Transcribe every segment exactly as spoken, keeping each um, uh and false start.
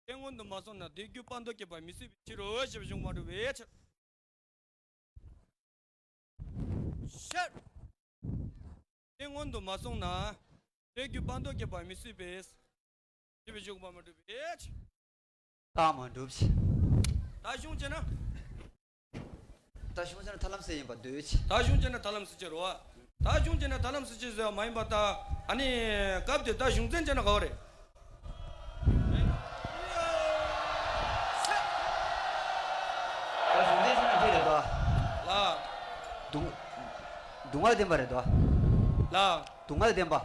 དེ་སྔོན་དུ་མ་སོང་ན་དེ་རྒྱུ་སྤང་ཐོབ་སྐྱེད་པར་མི་སྲིད་པའི་ཕྱིར་རོ་ཞེས་གཞུང་མ་གྲུབ་པའི་ཕྱིར། ཤད། དེ་སྔོན་དུ་མ་སོང་ན་དེ་རྒྱུ་སྤང་ཐོབ་སྐྱེད་པར་མི་སྲིད་པས། ཞེས་པའི་གཞུང་མ་གྲུབ་པའི་ཕྱིར། རྟགས་མ་གྲུབ་ཕྱིར། ད་གཞུང་བྱས་ན། ད་གཞུང་བྱས་ན་ཐར་ལམ་སེལ་ཡིན་པར་འདོད་ཅིང་། ད་གཞུང་བྱས་ན་ཐར་ལམ་སེལ་ཕྱིར་རོ། ད་གཞུང་བྱས་ན་ཐར་ལམ་སེལ་ཕྱིར་ཟེར་བ་མ་ཡིན་པར་ཐལ། ཨ་ནི་སྐབས་དེར་ད་གཞུང་ཚན་བྱས་ན་ག་བ་རེད། ད་གཞུང་ཚན་བྱས་ན་འདི་རེད་དོ། ལགས། སྡུག་སྡུག་བསྔལ་བདེན་པ་རེད་དོ། ལགས། སྡུག་བསྔལ་བདེན་པ།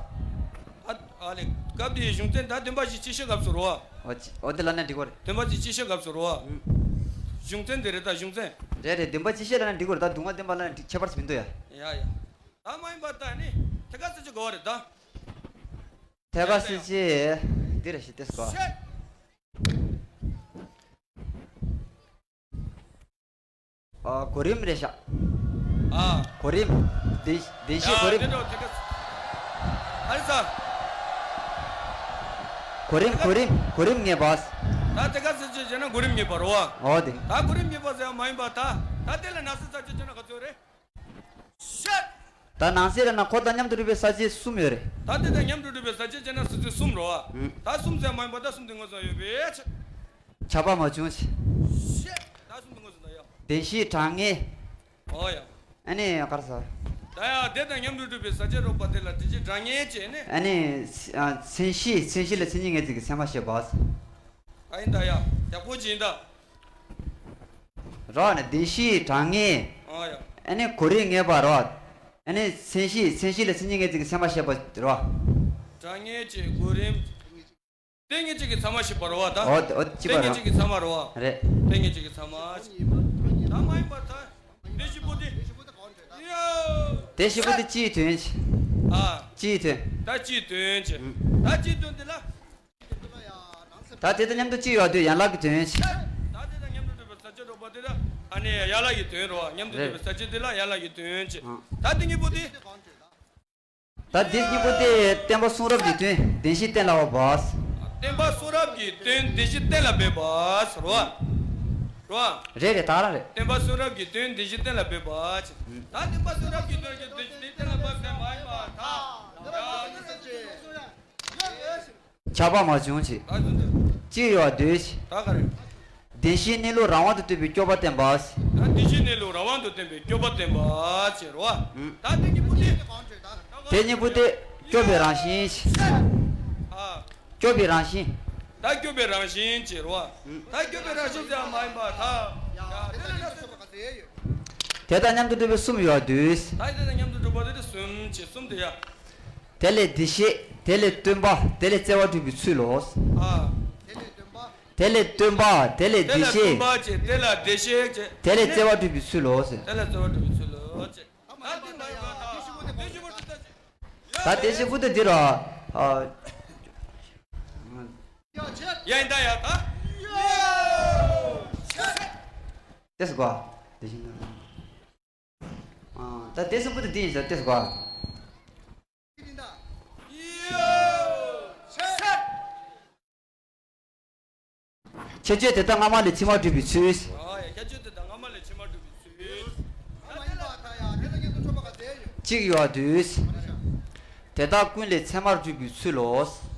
ཨ་ཨ་ལེ། སྐབས་དེའི་གཞུང་ཚན་ད་བདེན་པ་བཞི་སྤྱི་བཤད་སྐབས་སུ་རོ། འོ་ཅི་འོ་དེ་ལབ་ན་འགྲིག་གོ་རེད། བདེན་པ་བཞི་སྤྱི་བཤད་སྐབས་སུ་རོ། ཨུམ། གཞུང་ཚན་དེ་རེད་ད་གཞུང་ཚན། རེད་རེད། བདེན་པ་སྤྱི་བཤད་ལབ་ན་འགྲིག་གོ་རེད། ད་སྡུག་བསྔལ་བདེན་པ་ལབ་ན་འགྲིག་ཁྱད་པར་མི་འདུག་ཡ། ཡ་ཡ། ད་མ་ཡིན་པ་ད་ནི་ཐད་ཀར་སེལ་ཕྱིར་ག་བ་རེད་ད། ཐད་ཀར་སེལ་ཕྱིར་འདི་རེད་ཤི་ཏེ་སོ། ཤད། ཨ། གོ་རིམ་རེད་ཤག་ཨ། གོ་རིམ། བདེན་བདེན་བཞིའི་གོ་རིམ། ཡ་དེ་འདྲ་དེ་ག་ཨ་རི་ས། གོ་རིམ་གོ་རིམ་གོ་རིམ་ངེས་པ། ད་དེ་ག་ཟེར་ཅེས་བྱས་ན་གོ་རིམ་ངེས་པ་རོ། འོ་དེ། ད་གོ་རིམ་ངེས་པ་ཟེར་བ་མ་ཡིན་པ་ད། ད་དེ་ལ་ནང་གསེས་ས་ཅེས་བྱས་ན་ག་ཚོད་རེད། ཤད། ད་ནང་གསེས་ར་ན་འཁོར་དང་མཉམ་དུ་སྒྲུབ་པའི་ས་བཅད་གསུམ་ཡོད་རེད། ད་དེ་དང་མཉམ་དུ་སྒྲུབ་པའི་ས་བཅད་བྱས་ན་ས་བཅད་གསུམ་རོ། ཨུ། ད་གསུམ་ཟེར་མ་ཡིན་པ་ད་གསུམ་དེ་ངོས་བཟུང་ཡོད་པའི་ཕྱིར། ཁྱབ་པ་མ་བྱུང་ཕྱིར། ཤད། ད་གསུམ་དེ་ངོས་བཟུང་ད་ཡ། བདེན་བཞིའི་གྲངས་ངེས། ཨོ་ཡ། ཨ་ནི་ག་རེ་ཟེར། ད་ཡ་དེ་དང་མཉམ་དུ་སྒྲུབ་པའི་ས་བཅད་རོགས་པ་དེ་ལ་བདེན་བཞིའི་གྲངས་ངེས་བྱས་ནས། ཨ་ནི་ཨ་མཚན་གཞི་མཚན་གཞི་ལ་མཚན་ཉིད་ངེས་ཚིག་གི་ཚད་མ་བཤད་པ། ད་ཡིན་ད་ཡ། ཡག་པོ་ཅིག་ཡིན་ད། རོ་ནི་བདེན་བཞིའི་གྲངས་ངེས། ཨ་ཡ། ཨ་ནི་གོ་རིམ་ངེས་པ་རོ། ཨ་ནི་མཚན་གཞི་མཚན་གཞི་ལ་མཚན་ཉིད་ངེས་ཚིག་གི་ཚད་མ་བཤད་པ་རོ། གྲངས་ངེས་ཀྱི་གོ་རིམ། དེ་ངེས་ཚིག་གི་ཚད་མ་བཤད་པ་རོ་ད། འོ་འོ་ཅི་དེ་པ་ངེས་རོ། ཚིག་གི་ཚད་མ་རོ། རེད། དེ་ངེས་ཚིག་གི་ཚད་མ། ད་མ་ཡིན་པ་ད། དེ་བཞི་པོ་དེ། ཡ། དེ་བཞི་པོ་དེ་སྤྱིའི་དོན། ཨ། སྤྱིའི་དོན། ད་སྤྱིའི་དོན་བྱས། ཨུ། ད་སྤྱིའི་དོན་དེ་ལ། ད་དེ་དང་མཉམ་དུ་གཅིག་ཡོད་དུས་ཡན་ལག་གི་དོན། ད་དེ་དང་མཉམ་དུ་སྒྲུབ་པའི་ས་བཅད་རོགས་པ་དེ་ལ་ཨ་ནི་ཡན་ལག་གི་དོན་རོ། མཉམ་དུ་སྒྲུབ་པའི་ས་བཅད་དེ་ལ་ཡན་ལག་གི་དོན་བྱས། ཨ། ད་དེ་གཉིས་པོ་དེ། ད་དེ་གཉིས་པོ་དེ་བསྟན་པ་གསུང་རབ་ཀྱི་དོན་བདེན་བཞི་གཏན་ལ་དབབ་པ། བསྟན་པ་གསུང་རབ་ཀྱི་དོན་བདེན་བཞི་གཏན་ལ་འབེབས་པ་རོ། རོ། རེད་རེད་ད་རང་རེད། བསྟན་པ་གསུང་རབ་ཀྱི་དོན་བདེན་བཞི་གཏན་ལ་འབེབས་པ་བྱས། ད་བསྟན་པ་གསུང་རབ་ཀྱི་དོན་གྱི་བདེན་བཞི་གཏན་ལ་འབེབས་ཟེར་མ་ཡིན་པར་ཐལ། ཁྱབ་པ་མ་བྱུང་ཕྱིར། གཅིག་ཡོད་དུས། ད་ག་རེ། བདེན་བཞིའི་གནས་ལུགས་རང་དབང་དུ་སྟོན་པའི་སྐྱོབ་པ་བསྟན་པ། ད་བདེན་བཞིའི་གནས་ལུགས་རང་དབང་དུ་སྟོན་པའི་སྐྱོབ་པ་བསྟན་པ་བྱས་རོ། ད་དེ་གཉིས་པོ་དེ། དེ་གཉིས་པོ་དེ་སྐྱོབ་པའི་རང་བཞིན། ཨ། སྐྱོབ་པའི་རང་བཞིན། ད་སྐྱོབ་པའི་རང་བཞིན་བྱས་རོ། ད་སྐྱོབ་པའི་རང་བཞིན་ཟེར་བ་མ་ཡིན་པར་ཐལ། དེ་དང་མཉམ་དུ་སྒྲུབ་པའི་གསུམ་ཡོད་དུས། ད་དེ་དང་མཉམ་དུ་སྒྲུབ་པ་དེ་གསུམ་བྱས་གསུམ་དེ་ཡ། དེ་ལས་བདེ་གཤེགས། དེ་ལས་སྟོན་པ། དེ་ལས་བརྩེ་བ་སྒྲུབ་པའི་ཚུལ་ལོ། ཨ། དེ་ལས་སྟོན་པ། དེ་ལས་སྟོན་པ། དེ་ལས་བདེ་གཤེགས། དེ་ལས་བརྩེ་བ་སྒྲུབ་པའི་ཚུལ་ལོ། དེ་ལས་བརྩེ་བ་སྒྲུབ་པའི་ཚུལ་ལོ། ད་དེ་བཞི་པོ་དེ་འདི་ར། ཨ། ཡ་ཡིན་ད་ཡ་ད། ཏེས་གོ། དེ་བཞིན་ད། ཨ། ད་དེ་གསུམ་པོ་དེ་འདི་ཡིན་ཟེར་ཏེ་གོ། ཁྱད་ཆོས་དེ་དག་སྔ་མ་ལས་ཕྱི་མར་གྲུབ་པའི་ཚུལ། ཁྱད་ཆོས་དེ་དག་སྔ་མ་ལས་ཕྱི་མར་གྲུབ་པའི་ཚུལ། གཅིག་ཡོད་དུས། དེ་དག་ཀུན་ལས་ཚད་མར་གྲུབ་པའི་ཚུལ་ལོ།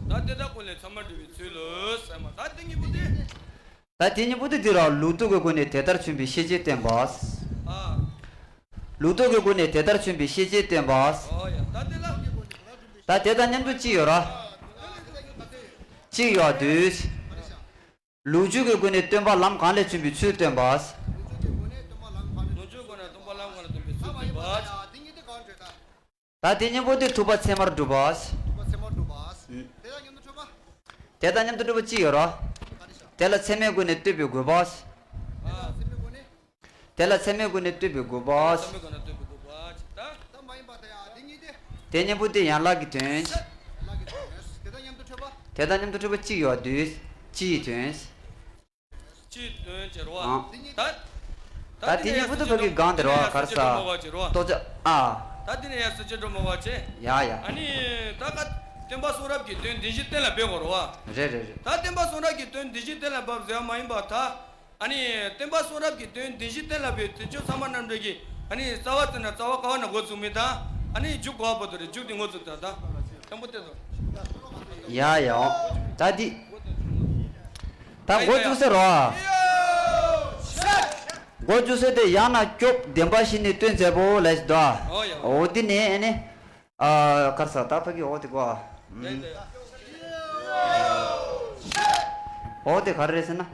ད་དེ་དག་ཀུན་ལས་ཚད་མར་གྲུབ་པའི་ཚུལ་ལོ། ད་དེ་གཉིས་པོ་དེ། ད་དེ་གཉིས་པོ་དེ་འདི་ར་ལུགས་ལྡོག་གི་སྒོ་ནས་དེ་ལྟར་བྱུང་བའི་ཤེས་བྱེད་བསྟན་པ། ཨ། ལུགས་ལྡོག་གི་སྒོ་ནས་དེ་ལྟར་བྱུང་བའི་ཤེས་བྱེད་བསྟན་པ། ཨོ་ཡ། ད་དེ་ལ། ད་དེ་དང་མཉམ་དུ་གཅིག་ཡོད་ར། གཅིག་ཡོད་དུས། ལུགས་འབྱུང་གི་སྒོ་ནས་སྟོན་པ་ལམ་གང་ལས་བྱུང་བའི་ཚུལ་བསྟན་པ། ལུགས་འབྱུང་གི་སྒོ་ནས་སྟོན་པ་ལམ་གང་ལས་བྱུང་བའི་ཚུལ་བསྟན་པ། ད་དེ་གཉིས་པོ་དེ་ཐུབ་པ་ཚད་མར་གྲུབ་པ། ཐུབ་པ་ཚད་མར་གྲུབ་པ། ཨུ། དེ་དང་མཉམ་དུ་གྲུབ་པ། དེ་དང་མཉམ་དུ་གྲུབ་པ་གཅིག་ཡོད་ར། དེ་ལ་ཚད་མའི་སྒོ་ནས་ལྟོས་པའི་དགོས་པ། དེ་ལ་ཚད་མའི་སྒོ་ནས་ལྟོས་པའི་དགོས་པ། ཚད་མའི་སྒོ་ནས་ལྟོས་པའི་དགོས་པ། ད། དེ་གཉིས་པོ་དེ་ཡན་ལག་གི་དོན། དེ་དང་མཉམ་དུ་གྲུབ་པ་གཅིག་ཡོད་དུས། སྤྱིའི་དོན། སྤྱིའི་དོན་བྱེད་རོ། ཨ། ད། ད་དེ་གཉིས་པོ་དེ་ཕ་གི་གང་དེ་རོ་གར་ས། ལྟོ་ཅག་ཨ། ད་དེ་ནས་ཡ་ས་བཅད་སྒྲོ་མ་བ་བྱེད། ཡ་ཡ། ཨ་ནི་ད་ག་སྟོན་པ་གསུང་རབ་ཀྱི་དོན་བདེན་བཞི་གཏན་ལ་འབེབས་དགོས་རེད་བ། རེད་རེད་རེད། ད་སྟོན་པ་གསུང་རབ་ཀྱི་དོན་བདེན་བཞི་གཏན་ལ་འབེབས་ཟེར་བ་མ་ཡིན་པ་ད། ཨ་ནི་སྟོན་པ་གསུང་རབ་ཀྱི་དོན་བདེན་བཞི་གཏན་ལ་འབེབས་དེ་ཚོ་ཚང་མ་རྣམ་འགྲེལ་གྱི་ཨ་ནི་རྩ་བ་བཙུགས་ན་རྩ་བ་ག་བ་ན་འགོ་བཙུགས་མིན་ད། ཨ་ནི་མཇུག་ག་བ་བར་དུ་རེད། མཇུག་དེ་འགོ་བཙུགས་ད་ད། དང་པོ་དེ་ཚོ། ཡ་ཡ། ད་འདི། ད་འགོ་བཙུགས་ཟེར་རོ། འགོ་བཙུགས་ཟེར་དེ་ཡང་ན་སྐྱོབ་བདེན་པ་བཞི་ནི་སྟོན་མཛད་པོ་ལས་ཤིག་ད། ཨོ་ཡ། འོ་འདི་ནས་ཨ་ནི། ཨ། ག་རེ་ཟ་ད་ཕ་གི་འོ་དེ་གོ། ཨ། འོ་དེ་ག་རེ་རེད་ཟེར་ན།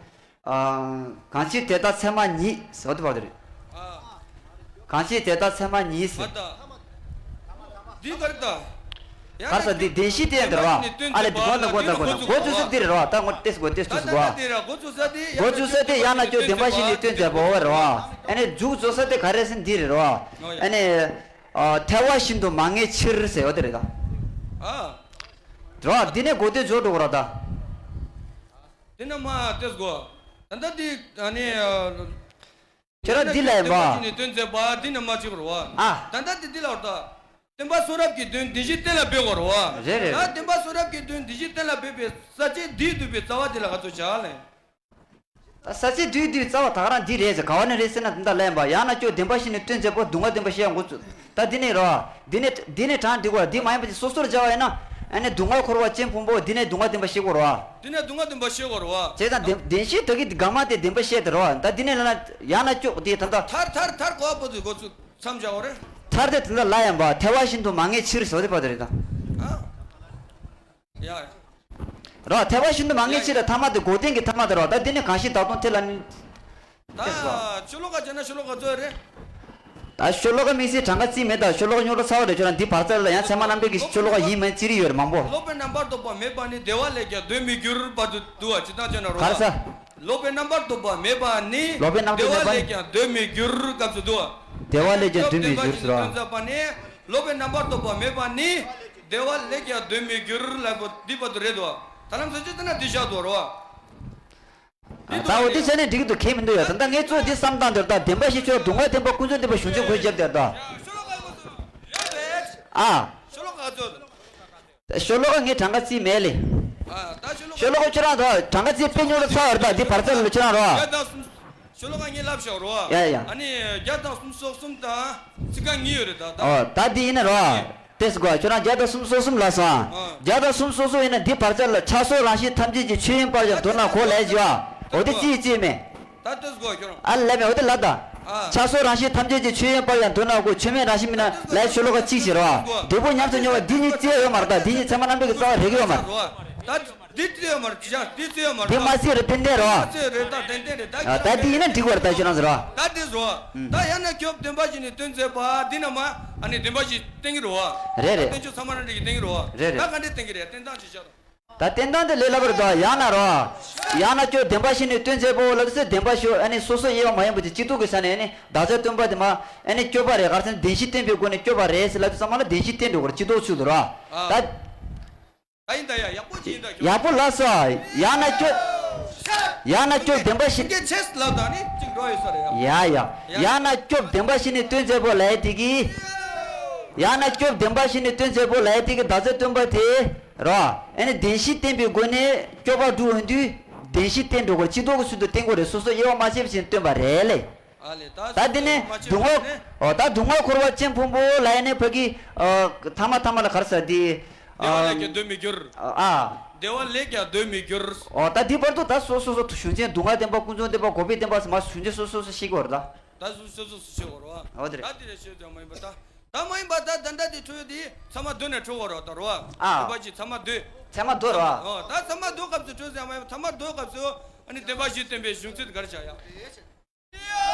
ཨ། གང་ཕྱིར་དེ་ལྟར་ཚད་མ་ཉིད་ཟེར་བ་དེ་བར་དུ་རེད། ཨ། གང་ཕྱིར་དེ་ལྟར་ཚད་མ་ཉིད་ཟེར། འདི་ག་རེ་ད། ག་རེ་ཟ་འདི་བདེན་བཞི་དེ་ཡང་དེ་རེད་བ། ཨ་ལས་འདི་གོ་ད་གོ་ད་གོ་ད་འགོ་བཙུགས་ས་འདི་རེད་བ། ད་ངོ་ཏེས་གོ་ཏེས་ཏུ་ཟུག་བ། ད་ད་ད་འདི་ར་འགོ་བཙུགས་ས་འདི་འགོ་བཙུགས་ས་དེ་ཡང་ན་སྐྱོབ་བདེན་པ་བཞི་ནི་སྟོན་མཛད་པ་འོ་རེད་བ། ཨ་ནི་མཇུག་རྫོགས་ས་དེ་ག་རེ་ཟེར་འདི་རེད་བ། ཨ་ནི། ཨ། ཐལ་བ་བཞིན་དུ་མ་ངེས་ཕྱིར་ཟེར་བ་དེ་རེད་ད། ཨ། རེད་བ། འདི་ནས་འགོ་སྟོད་འཇོག་འགྲོ་གོ་ར་ད། འདི་ན་མ་ཏེས་གོ། ད་ལྟ་འདི་ཨ་ནི། ཨ། ཁྱེད་རང་འདི་ལ་ཡིན་པ། བདེན་པ་བཞི་ནི་སྟོན་མཛད་པ་འདི་ན་མ་གཅིག་རེད་བ། ཨ། ད་ལྟ་འདི་འདི་ལ་བར་ད། སྟོན་པ་གསུང་རབ་ཀྱི་དོན་བདེན་བཞི་གཏན་ལ་འབེབས་དགོས་རེད་བ། རེད་རེད། ད་སྟོན་པ་གསུང་རབ་ཀྱི་དོན་བདེན་བཞི་གཏན་ལ་འབེབས་པའི་ས་བཅད་འདིའི་བསྡུས་པའི་རྩ་བ་འདི་ལ་ག་ཚོད་བྱ་ལེ། ད་ས་བཅད་བསྡུས་བསྡུས་རྩ་བ་ད་ག་རང་འདི་རེད་ཟེར་ག་བ་ནས་རེད་ཟེར་ན་འདི་འདྲ་ལན་པ་ཡང་ན་སྐྱོབ་བདེན་པ་བཞི་ནི་སྟོན་མཛད་པོ་སྡུག་བསྔལ་བདེན་པ་བཤད་འགོ་བཙུགས། ད་འདི་ནས་རོ། འདི་ནས་འདི་ནས་དྲངས་འདི་གོ་འདི་མ་ཡིན་པ་ཅིག་སོ་སོར་སྦྱར་བ་ཡིན་ན། ཨ་ནི་སྡུག་བསྔལ་འཁོར་བ་ཅན་ཕུང་པོ་འདི་ནས་སྡུག་བསྔལ་བདེན་པ་བཤད་དགོས་རོ། འདི་ནས་སྡུག་བསྔལ་བདེན་པ་བཤད་དགོས་རོ། བྱས་ཙང་བདེན་བདེན་བཞི་ད་གི་འདི་ག་མ་དེ་བདེན་པ་བཤད་དེ་རོ། ད་འདི་ནས་ལ་ན་ཡང་ན་སྐྱོབ་འདི་ད་ད། ཐར་ཐར་ཐར་གོ་བ་པོ་འདི་འགོ་བཙུགས་མཚམས་བཞག་གོ་རེད། ཐར་དེ་དེ་འདྲ་ལ་ཡང་པ་ཐལ་བ་བཞིན་དུ་མ་ངེས་ཕྱིར་ཟེར་བ་དེ་པ་དེ་རེད་ད། ཨ། ཡ་ཡ། རོ། ཐལ་བ་བཞིན་དུ་མ་ངེས་ཕྱིར་ལ་ཐ་མ་དེ་འགོག་བདེན་གྱི་ཐ་མ་དེ་རོ། ད་འདི་ནི་གང་ཞིག་བདག་དོན་ཐེར་ལ་ནི། ད་ཤོ་ལོ་ཀ་བྱས་ན་ཤོ་ལོ་ཀ་ཚོད་རེད། ད་ཤོ་ལོ་ཀ་དམིགས་བསལ་གྲངས་ཀ་རྩིས་མེད། ད་ཤོ་ལོ་ཀ་རྙོག་དྲ་ཚ་བ་རེད། ཁྱོད་རང་འདི་བར་ཚར་ལ་ཡང་ཚད་མ་རྣམ་འགྲེལ་གྱི་ཤོ་ལོ་ཀ་ཡིན་མིན་རྩིས་རིགས་ཡོད་རེད་མང་པོ། ལོག་པའི་རྣམ་པར་རྟོག་པ་མེད་པ་ནི། བདེ་བ་ལས་ཀྱང་འདོད་མི་འགྱུར་བར་དུ་འདུག་བ་ཇི་ལྟར་བྱས་ན་རོ། ག་རེ་ཟ། ལོག་པའི་རྣམ་པར་རྟོག་པ་མེད་པ་ནི། ལོག་པའི་རྣམ་རྟོག་མེད་པ་ནི། བདེ་བ་ལས་ཀྱང་འདོད་མི་འགྱུར་སྐབས་སུ་འདུག་བ། བདེ་བ་ལས་ཀྱང་འདོད་མི་འགྱུར་ཟེར་བ། སྟོན་མཛད་པ་ནི། ལོག་པའི་རྣམ་པར་རྟོག་པ་མེད་པ་ནི། བདེ་བ་ལས་ཀྱང་འདོད་མི་འགྱུར་ལབ་པ་འདི་བར་དུ་རེད་དོ། ད་ལམ་ཟེར་ཅི་ལྟ་ན་འདི་བཞག་དོ་རོ། ད་འོ་དེ་བྱས་ནས་འགྲིག་གི་འདུག་གལ་མི་འདུག་ཡ། ད་ལྟ་ངས་གཙོ་འདི་བསམ་སྟངས་དེར་ད་བདེན་པ་བཞི་ཆོས་སྡུག་བསྔལ་བདེན་པ་ཀུན་རྫོབ་བདེན་པ་གཞུང་ཆེན་གོ་རྒྱབ་དེར་ད། ཨ། ཤོ་ལོ་ཀ་ངས་གྲངས་ཀ་རྩིས་མེད་ལེ། ཨ། ད་ཤོ་ལོ་ཀ་ཤོ་ལོ་ཀ་ཁྱོད་རང་ད་གྲངས་ཀ་རྩིས་དཔེ་ཉུང་རུ་ཚར་བ་རེད་ད། འདི་བར་ཚར་ལ་ཁྱོད་རང་རོ། བརྒྱ་དང་གསུམ། ཤོ་ལོ་ཀ་ངས་ལབ་ཤོག་རོ། ཡ་ཡ། ཨ་ནི་བརྒྱ་དང་སུམ་ཅུ་སོ་གསུམ་དང་ཚིག་རྐང་གཉིས་ཡོད་རེད་ད་ད། ཨོ་ད་འདི་ཡིན་ན་རོ། ཨ། ཏེས་གོ་ཁྱོད་རང་བརྒྱ་དང་སུམ་ཅུ་སོ་གསུམ་ལབ་སོང་། ཨ། བརྒྱ་དང་སུམ་ཅུ་སོ་གསུམ་ཡིན་ན་འདི་བར་ཚར་ལ་ཆགས་སོགས་རང་བཞིན་ཐམས་ཅད་ཀྱི་ཆོས་ཡིན་པར་ཡང་མདོར་ན་གོ་ལས་བྱེད་པ། འོ་དེ་ཅི་ཡིན་ཅི་མེད། ད་ལྟོས་གོ་ཁྱོད་རང་། ཨ་ལས་མེད་འོ་དེ་ལ་ད། ཨ། ཆགས་སོགས་རང་བཞིན་ཐམས་ཅད་ཀྱི་ཆོས་ཡིན་པར་ཡང་མདོར་ན་གོ་ཆོས་མེད་རང་བཞིན་མིན་ན་ལས་ཤོ་ལོ་ཀ་གཅིག་བྱེད་རོགས། འབྲས་བུ་ཉམས་སུ་མྱོང་བ་འདི་གཉིས་རྩིས་ཡོད་མ་རེད་ད། འདི་གཉིས་ཚད་མ་རྣམ་འགྲེལ་གྱི་རྩ་བ་རེག་གི་ཡོད་མ་རེད། ད་འདི་རྩིས་ཡོད་མ་རེད། ཅི་ཆགས་འདི་རྩིས་ཡོད་མ་རེད་ད། འདི་མ་རྩིས་རེད་ཏན་ཏན་རོགས། མ་རྩིས་རེད་ད་ཏན་ཏན་རེད་ད། ཨ་ད་འདི་ཡིན་ན་འགྲིག་པ་རེད་ད་ཁྱོད་རང་ཚོ་རོགས། ད་འདི་རོགས། ད་ཡང་ན་སྐྱོབ་བདེན་པ་བཞི་ནི་སྟོན་མཛད་པ་འདི་ན་མ་ཨ་ནི་བདེན་པ་བཞི་བསྟན་གྱི་རོགས། རེད་རེད། བསྟན་བཅོས་ཚད་མ་རྣམ་འགྲེལ་གྱི་བསྟན་གྱི་རོགས། རེད་རེད། ད་ག་འདྲས་བསྟན་གྱི་རེད་བསྟན་སྟངས་ཅི་བྱ་དང་། ད་བསྟན་སྟངས་དེ་ལས་སླ་པོ་རེད་དོ། ཡང་ན་རོ། ཡང་ན་སྐྱོབ་བདེན་པ་བཞི་ནི་སྟོན་མཛད་པོ་ལབ་དུས་བདེན་པ་བཞི་ཨ་ནི་སོ་སོ་དབྱེ་བ་མ་ཡིན་པ་དེ་སྤྱི་ལྡོག་གི་ས་ནས་ཨ་ནི་བདག་ཅག་སྟོན་པ་དེ་མ་ཨ་ནི་སྐྱོབ་པ་རེད་ག་རེ་ཟེར་ན་བདེན་བཞི་བསྟན་པའི་སྒོ་ནས་སྐྱོབ་པ་རེད་ཟེར་ལབ་དུས་ཙམ་པ་ལ་བདེན་བཞི་བསྟན་འགྲོ་དགོས་རེད་སྤྱི་ལྡོག་ཚུལ་དུ་རོ། ཨ། ད། ད་ཡིན་ད་ཡ་ཡག་པོ་ཅིག་ཡིན་ད་ཁྱོད། ཡག་པོ་ལབ་སོང་། ཡང་ན་སྐྱོབ། ཡང་ན་སྐྱོབ་བདེན་པ་བཞི། ངས་ཆེས་ལབ་ད་ནི་ཅིག་འགྲོ་ཡོད་ས་རེད་ཡ། ཡ་ཡ། ཡ། ཡང་ན་སྐྱོབ་བདེན་པ་བཞི་ནི་སྟོན་མཛད་པོ་ལབ་ཡ་དེ་གི། ཡང་ན་སྐྱོབ་བདེན་པ་བཞི་ནི་སྟོན་མཛད་པོ་ལབ་ཡ་དེ་གི་བདག་ཅག་སྟོན་པ་དེ། རོ། ཨ་ནི་བདེན་བཞི་བསྟན་པའི་སྒོ་ནས་སྐྱོབ་པ་སྒྲུབ་འོང་དུས། བདེན་བཞི་བསྟན་འགྲོ་དགོས་སྤྱི་ལྡོག་གི་ཚུལ་དུ་བསྟན་དགོས་རེད་སོ་སོ་དབྱེ་བ་མ་ཕྱེ་བཞིན་སྟོན་པ་རེད་ལེ། ཨ་ལེ་ད། ད་འདི་ནས་སྡུག་བསྔལ། ཨོ་ད་སྡུག་བསྔལ་འཁོར་བ་ཅན་ཕུང་པོ་ལ་ཡ་ནས་ཕ་གི། ཨ། ཐ་མ་ཐ་མ་ལ་ག་རེ་ཟེར་འདི། བདེ་བ་ལས་ཀྱང་འདོད་མི་འགྱུར། ཨ། བདེ་བ་ལས་ཀྱང་འདོད་མི་འགྱུར། ཨོ་ད་འདི་བར་དུ་ད་སོ་སོ་སོ་གཞུང་ཆེན་སྡུག་བསྔལ་བདེན་པ་ཀུན་འབྱུང་བདེན་པ་འགོག་པའི་བདེན་པ་ཟེར་མ་གཞུང་ཆེན་སོ་སོ་སོ་ཤེས་དགོས་རེད་ད། ད་སོ་སོ་སོ་ཤེས་དགོས་རེད་བ། ཨོ་དེ་རེད། ད་འདི་རེད་ཤེས་ཙམ་མ་ཡིན་པ་ད། ད་མ་ཡིན་པ་ད་ད་ལྟ་འདི་འཕྲོས་འདི་ཚད་མ་བསྡུས་ནས་འཕྲོས་དགོས་རེད་ད་རོ། ཨ། བདེན་པ་བཞི་ཚད་མ་བསྡུས། ཚད་མ་བསྡུས་རོ། ཨོ་ད་ཚད་མ་བསྡུས་སྐབས་སུ་འཕྲོས་ཙམ་མ་ཡིན་པ་ཚད་མ་བསྡུས་སྐབས་སུ་ཨ་ནི་བདེན་པ་བཞི་བསྟན་པའི་གཞུང་ཚིག་ག་རེ་བྱ་ཡ།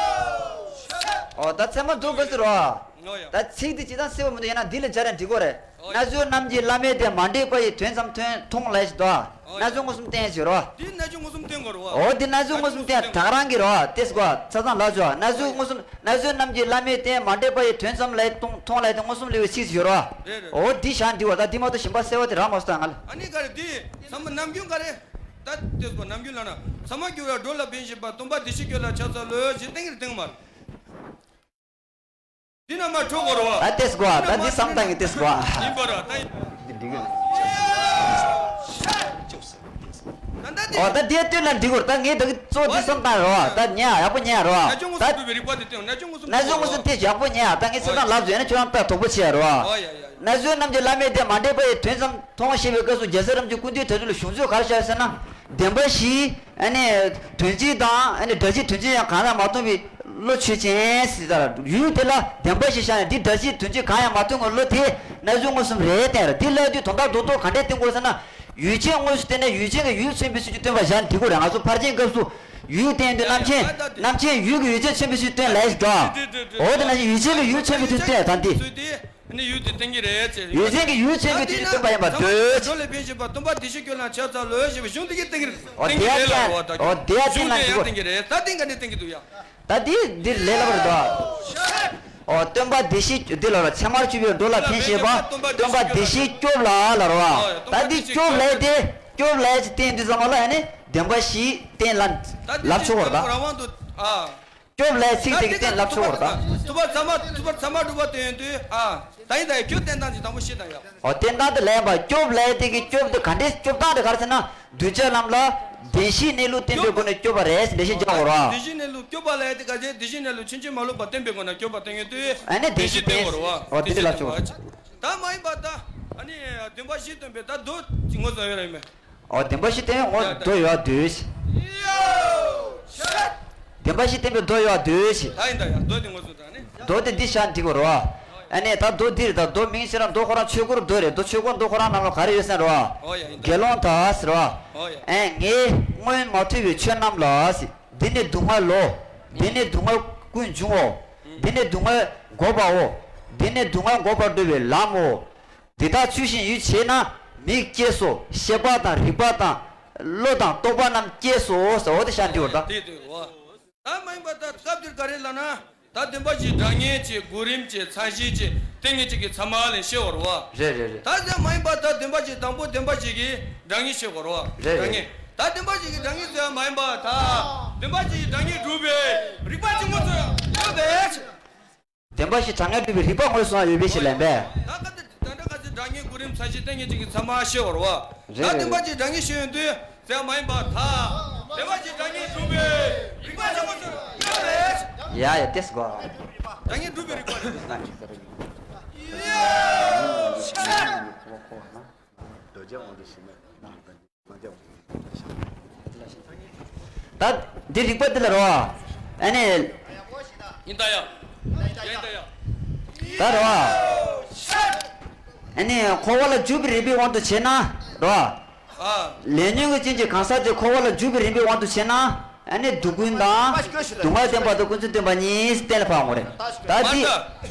ཨོ་ད་ཚད་མ་བསྡུ་དགོས་ཟེར་རོ། ཨོ་ཡ། ད་ཚིག་འདི་ཅི་ལྟར་གསལ་བ་མི་འདུག་ཡིན་ན་འདི་ལ་སྦྱར་ན་འགྲིག་གོ་རེད། ཨོ་ཡ། རྣལ་འབྱོར་རྣམས་ཀྱི་བླ་མེད་དེ། མ་འདྲེས་པ་ཡི་དོན་ཙམ་མཐོང་མཐོང་ལས་ཤིག་དོ། ཨོ་ཡ། རྣལ་འབྱོར་མངོན་སུམ་བསྟན་ཟེར་རོ། འདི་རྣལ་འབྱོར་མངོན་སུམ་བསྟན་དགོས་རེད་བ། ཨོ་འདི་རྣལ་འབྱོར་མངོན་སུམ་བསྟན་ད་ག་རང་གི་རོ། ཏེས་གོ་ཚ་ཚང་ལ་ཟོ། རྣལ་འབྱོར་མངོན་སུམ་རྣལ་འབྱོར་རྣམས་ཀྱི་བླ་མེད་དེ། མ་འདྲེས་པ་ཡི་དོན་ཙམ་ལས་མཐོང་མཐོང་ལས་དེ་མངོན་སུམ་ལས་པའི་ཚིག་ཟེར་རོ། རེད་རེད། ཨོ་འདི་བཞག་འདི་བ་ད་འདི་མ་གཏོགས་གཞན་པ་གསལ་བ་དེ་རག་མ་སོང་ད་ང་ལ། ཨ་ནི་ག་རེ་འདི་ཚད་མ་ནམ་རྒྱུན་ག་རེ། ད་ལྟོས་པ་ནམ་རྒྱུན་ལ་ན། ཚད་མ་བསྒྱུར་བ་སྒྲོ་ལ་འབེན་བཞིན་པ། སྟོང་པ་བདེ་གཤེགས་ཁྱོད་ལ་ཕྱག་འཚལ་ལོ། ཞེས་བསྟན་གྱི་རེད་བསྟན་གྱི་མ་རེད། འདི་ན་མ་འཕྲོ་གོ་རོ་བ། ད་ལྟོས་གོ་ད་འདི་བསམ་བཏང་གི་ལྟོས་གོ་ཡིན་པ་ར་ད་ཡིན། འདི་འགྲིག་གི། ཨོ་ད་དེ་སྟོན་ན་འགྲིག་གོ་ད་ངས་ད་གི་གཙོ་བོ་འདི་བསམ་བཏང་རོགས། ད་ཉན་ཡག་པོ་ཉན་རོགས། རྣལ་འབྱོར་མངོན་སུམ་ད་སྒྲུབ་པའི་རིགས་པ་དེ་སྟོན། རྣལ་འབྱོར་མངོན་སུམ་རྣལ་འབྱོར་མངོན་སུམ་དེ་ཡག་པོ་ཉན་ཡག་ད་ངས་བསམ་བཏང་ལབ་བཟོས་ན་ཁྱོད་རང་ད་དོགས་པོ་ཆེ་རོགས། ཨོ་ཡ་ཡ། རྣལ་འབྱོར་རྣམས་ཀྱི་བླ་མེད་དེ་མ་འདྲེས་པ་ཡི་དོན་ཙམ་མཐོང་ཞེས་པའི་སྐབས་སུ་རྒྱལ་སྲས་རྣམས་ཀྱི་ཀུན་འདུས་དོན་གྲུབ་ལ་གཞུང་ཚུལ་ག་རེ་བཤད་ཟེར་ན། བདེན་པ་བཞི། ཨ་ནི་དོན་སྤྱི་དང་ཨ་ནི་སྒྲ་སྤྱི་དོན་སྤྱི་ཡང་གང་ལ་མ་མཐོང་བའི་བློ་ཆོས་ཅན་ཟེར་ད་ར། ཡུལ་དེ་ལ་བདེན་པ་བཞི་བཞག་ནས་འདི་སྒྲ་སྤྱི་དོན་སྤྱི་གང་ཡང་མ་མཐོང་བའི་བློ་དེ་རྣལ་འབྱོར་མངོན་སུམ་རེད་བསྟན་ར། འདི་ལབ་དུས་དོན་དག་རྡོག་རྡོག་ག་འདྲས་བསྟན་དགོས་ཟེར་ན། ཡུལ་ཅན་དངོས་སུ་བསྟན་ནས་ཡུལ་ཅན་གྱི་ཡུལ་མཚོན་པའི་ཚུལ་གྱིས་སྟོན་པ་བཞག་ནས་འགྲིག་གོ་རེད། ང་ཚོ་ཕར་ཕྱིན་སྐབས་སུ་ཡུལ་བསྟན་དུས་རྣམ་མཁྱེན་རྣམ་མཁྱེན་ཡུལ་གྱི་ཡུལ་ཅན་མཚོན་པའི་ཚུལ་སྟོན་ལས་ཤིག་འགྲོ། འོ་དེ་ནང་བཞིན་ཡུལ་ཅན་གྱི་ཡུལ་མཚོན་པའི་ཚུལ་སྟོན་ད་འདི། ཚུལ་དེ་ནི་ཡུལ་དེ་བསྟན་གྱི་རེད་ཅེས། ཡུལ་ཅན་གྱི་ཡུལ་མཚོན་པའི་ཚུལ་གྱིས་སྟོན་པ་ཡིན་པར་འདོད། འགྲོ་ལས་འཕེན་བཞིན་པ་སྟོན་པ་བདེ་གཤེགས་ཁྱོད་ལ་ཕྱག་འཚལ་ལོ་ཞེས་པའི་གཞུང་དེ་གྱིས་བསྟན་གྱི་རེད། འོ་བསྟན་གྱི་དེ་རེད་ལ་ཡ་རོ་ད་འོ་དེ་ཡ་གཞུང་དེ་ཡང་བསྟན་གྱི་རེད། ད་འདི་ག་ནས་བསྟན་གྱི་འདུག་ཡ། ད་འདི་འདི་ལས་སླ་པོ་རེད་དོ། ཨོ་སྟོན་པ་བདེ་གཤེགས་འདི་ལ་རོ་ཚད་མར་གྱུར་པའི་འགྲོ་ལ་ཕན་བཞེད་པ་སྟོན་པ་བདེ་གཤེགས་སྐྱོབ་ལ་ལ་རོ། ད་འདི་སྐྱོབ་ལས་དེ་སྐྱོབ་ལས་ཅི་བསྟན་འདི་ཚང་མ་ལ་ཡ་ནི་བདེན་པ་བཞི་བསྟན་ལ་ལབ་ཆོག་གོ་ར་ད། རང་དབང་དུ་ཨ། སྐྱོབ་ལས་ཚིག་དེ་བསྟན་ལབ་ཆོག་གོ་ར་ད། ཐུབ་པ་ཚད་མ་ཐུབ་པ་ཚད་མ་སྒྲུབ་པ་དེ་ཡོང་དུས་ཨ། ད་ཡིན་ད་ཡ་ཁྱོད་བསྟན་སྟངས་ཅིག་དང་པོ་བཤད་དང་ཡ། ཨོ་བསྟན་སྟངས་དེ་ལས་པ་སྐྱོབ་ལས་དེ་གི་སྐྱོབ་དེ་ག་འདྲས་སྐྱོབ་སྟངས་དེ་ག་རེ་ཟེར་ན། གདུལ་བྱ་རྣམས་ལ་བདེན་བཞིའི་གནས་ལུགས་བསྟན་པའི་སྒོ་ནས་སྐྱོབ་པ་རེད་ཟེར་འགྲེལ་བཤད་རྒྱག་དགོས་ར། བདེན་བཞིའི་གནས་ལུགས་སྐྱོབ་པ་ལ་ཡ་དེ་ག་ཚད་བདེན་བཞིའི་གནས་ལུགས་ཕྱིན་ཅི་མ་ལོག་པ་བསྟན་པའི་སྒོ་ནས་སྐྱོབ་པ་བསྟན་ཡོད་དུས། ཨ་ནི་བདེན་བཞི་བསྟན་དགོས་ར་བ། ཨོ་དེ་འདྲ་ལ་ཆོག་ད་མ་ཡིན་པ་ད་ཨ་ནི་བདེན་པ་བཞི་སྟོན་པའི་ད་མདོ་ཅིག་ངོ་སོ་ཡོད་ར་ཡིན་མེད། ཨོ་བདེན་པ་བཞི་སྟོན་ངོ་མདོ་ཡོད་དུས། བདེན་པ་བཞི་སྟོན་པའི་མདོ་ཡོད་དུས། ད་ཡིན་ད་ཡ་མདོ་དེ་ངོ་སོ་ད་ནི། མདོ་དེ་འདི་ཤར་འགྲིག་གོ་ར་བ། ཨ་ནི་ད་མདོ་འདིར་ད་མདོ་མིང་ཤེས་ར་མདོ་ཁོ་རང་ཆོས་སྐོར་མདོ་རེད། མདོ་ཆོས་སྐོར་མདོ་ཁོ་རང་ནང་ལ་ག་རེ་ཡོད་ཟེར་ར་བ། ཨོ་ཡ་ཡིན་ད། དགེ་སློང་དག་ཟེར་བ། ཨོ་ཡ། ཨེ་ངས་སྔོན་མ་ཐོས་པའི་ཆོས་རྣམས་ལ་ཟེར། འདི་ནི་སྡུག་བསྔལ་ལོ། འདི་ནི་སྡུག་བསྔལ་ཀུན་འབྱུང་ངོ་། འདི་ནི་སྡུག་བསྔལ་འགོག་པའོ། འདི་ནི་སྡུག་བསྔལ་འགོག་པར་འགྲོ་བའི་ལམ་མོ། འདི་དག་ཚུལ་བཞིན་ཡུལ་བྱས་ན་མིག་སྐྱེས་སོ། ཤེས་པ་དང་རིག་པ་དང་བློ་དང་རྟོགས་པ་རྣམས་སྐྱེས་སོ་ཟེར་འོ་དེ་ཤར་འགྲིག་གོ་ར་ད། དེ་དེ་རེད་བ། ད་མ་ཡིན་པ་ད་སྐབས་འདིར་ག་རེ་ལབ་ན། ད་བདེན་པ་བཞིའི་གྲངས་ངེས་ཀྱི་གོ་རིམ་གྱི་མཚན་གཞི་ཀྱི་ཏིང་ངེ་འཛིན་གྱི་ཚད་མ་ལས་ཤེས་པར་བ། རེད་རེད་རེད། ད་ཟེར་མ་ཡིན་པ་ད་བདེན་པ་བཞི་དང་པོ་བདེན་པ་བཞི་གི་གྲངས་ངེས་ཤེས་པར་བ། རེད་རེད། གྲངས་ངེས་ད་བདེན་པ་བཞི་གི་གྲངས་ངེས་ཟེར་མ་ཡིན་པ་ད་བདེན་པ་བཞི་གི་གྲངས་ངེས་སྒྲུབ་པའི་རིགས་པ་གཅིག་མོ་ཚོས་ཡོད་པས། བདེན་པ་བཞི་གྲངས་ངེས་སྒྲུབ་པའི་རིགས་པ་དངོས་སུ་ཡོད་པའི་ཕྱིར་ལན་པས། ད་ག་དེ་ད་ལྟ་ག་ཚོད་གྲངས་ངེས་གོ་རིམ་མཚན་གཞི་ཏིང་ངེ་འཛིན་གྱི་ཚད་མ་ཤེས་པར་བ། རེད་ད་རེད་བདེན་པ་བཞི་གྲངས་ངེས་ཤེས་ཡོང་དུས། ཟེར་མ་ཡིན་པར་ཐལ། བདེན་པ་བཞི་གྲངས་ངེས་སྒྲུབ་པའི་རིགས་པ་ཆེན་པོ་ཚོ་ཡོད་རེད། ཡ་ཡ་ཏེས་གོ། གྲངས་ངེས་སྒྲུབ་པའི་རིགས་པ་རེད། ད་འདི་རིགས་པ་འདི་ལ་རོ། ཨ་ནི། ཡིན་ད་ཡ། ཡིན་ད་ཡ། ད་རོ། ཨ་ནི་འཁོར་བ་ལ་འཇུག་པའི་རིགས་པའི་དབང་དུ་བྱས་ན་རོ། ལས་ཉོན་གྱི་རྐྱེན་གྱིས་གང་ཟག་དེ་འཁོར་བ་ལ་འཇུག་པའི་རིམ་པའི་དབང་དུ་བྱས་ན་ཨ་ནི་སྡུག་ཀུན་དང་སྡུག་བསྔལ་བསྟན་པ་དང་ཀུན་རྫོབ་བསྟན་པ་གཉིས་གཏན་ལ་ཕབ་ཡོང་གི་རེད། ད་འདི།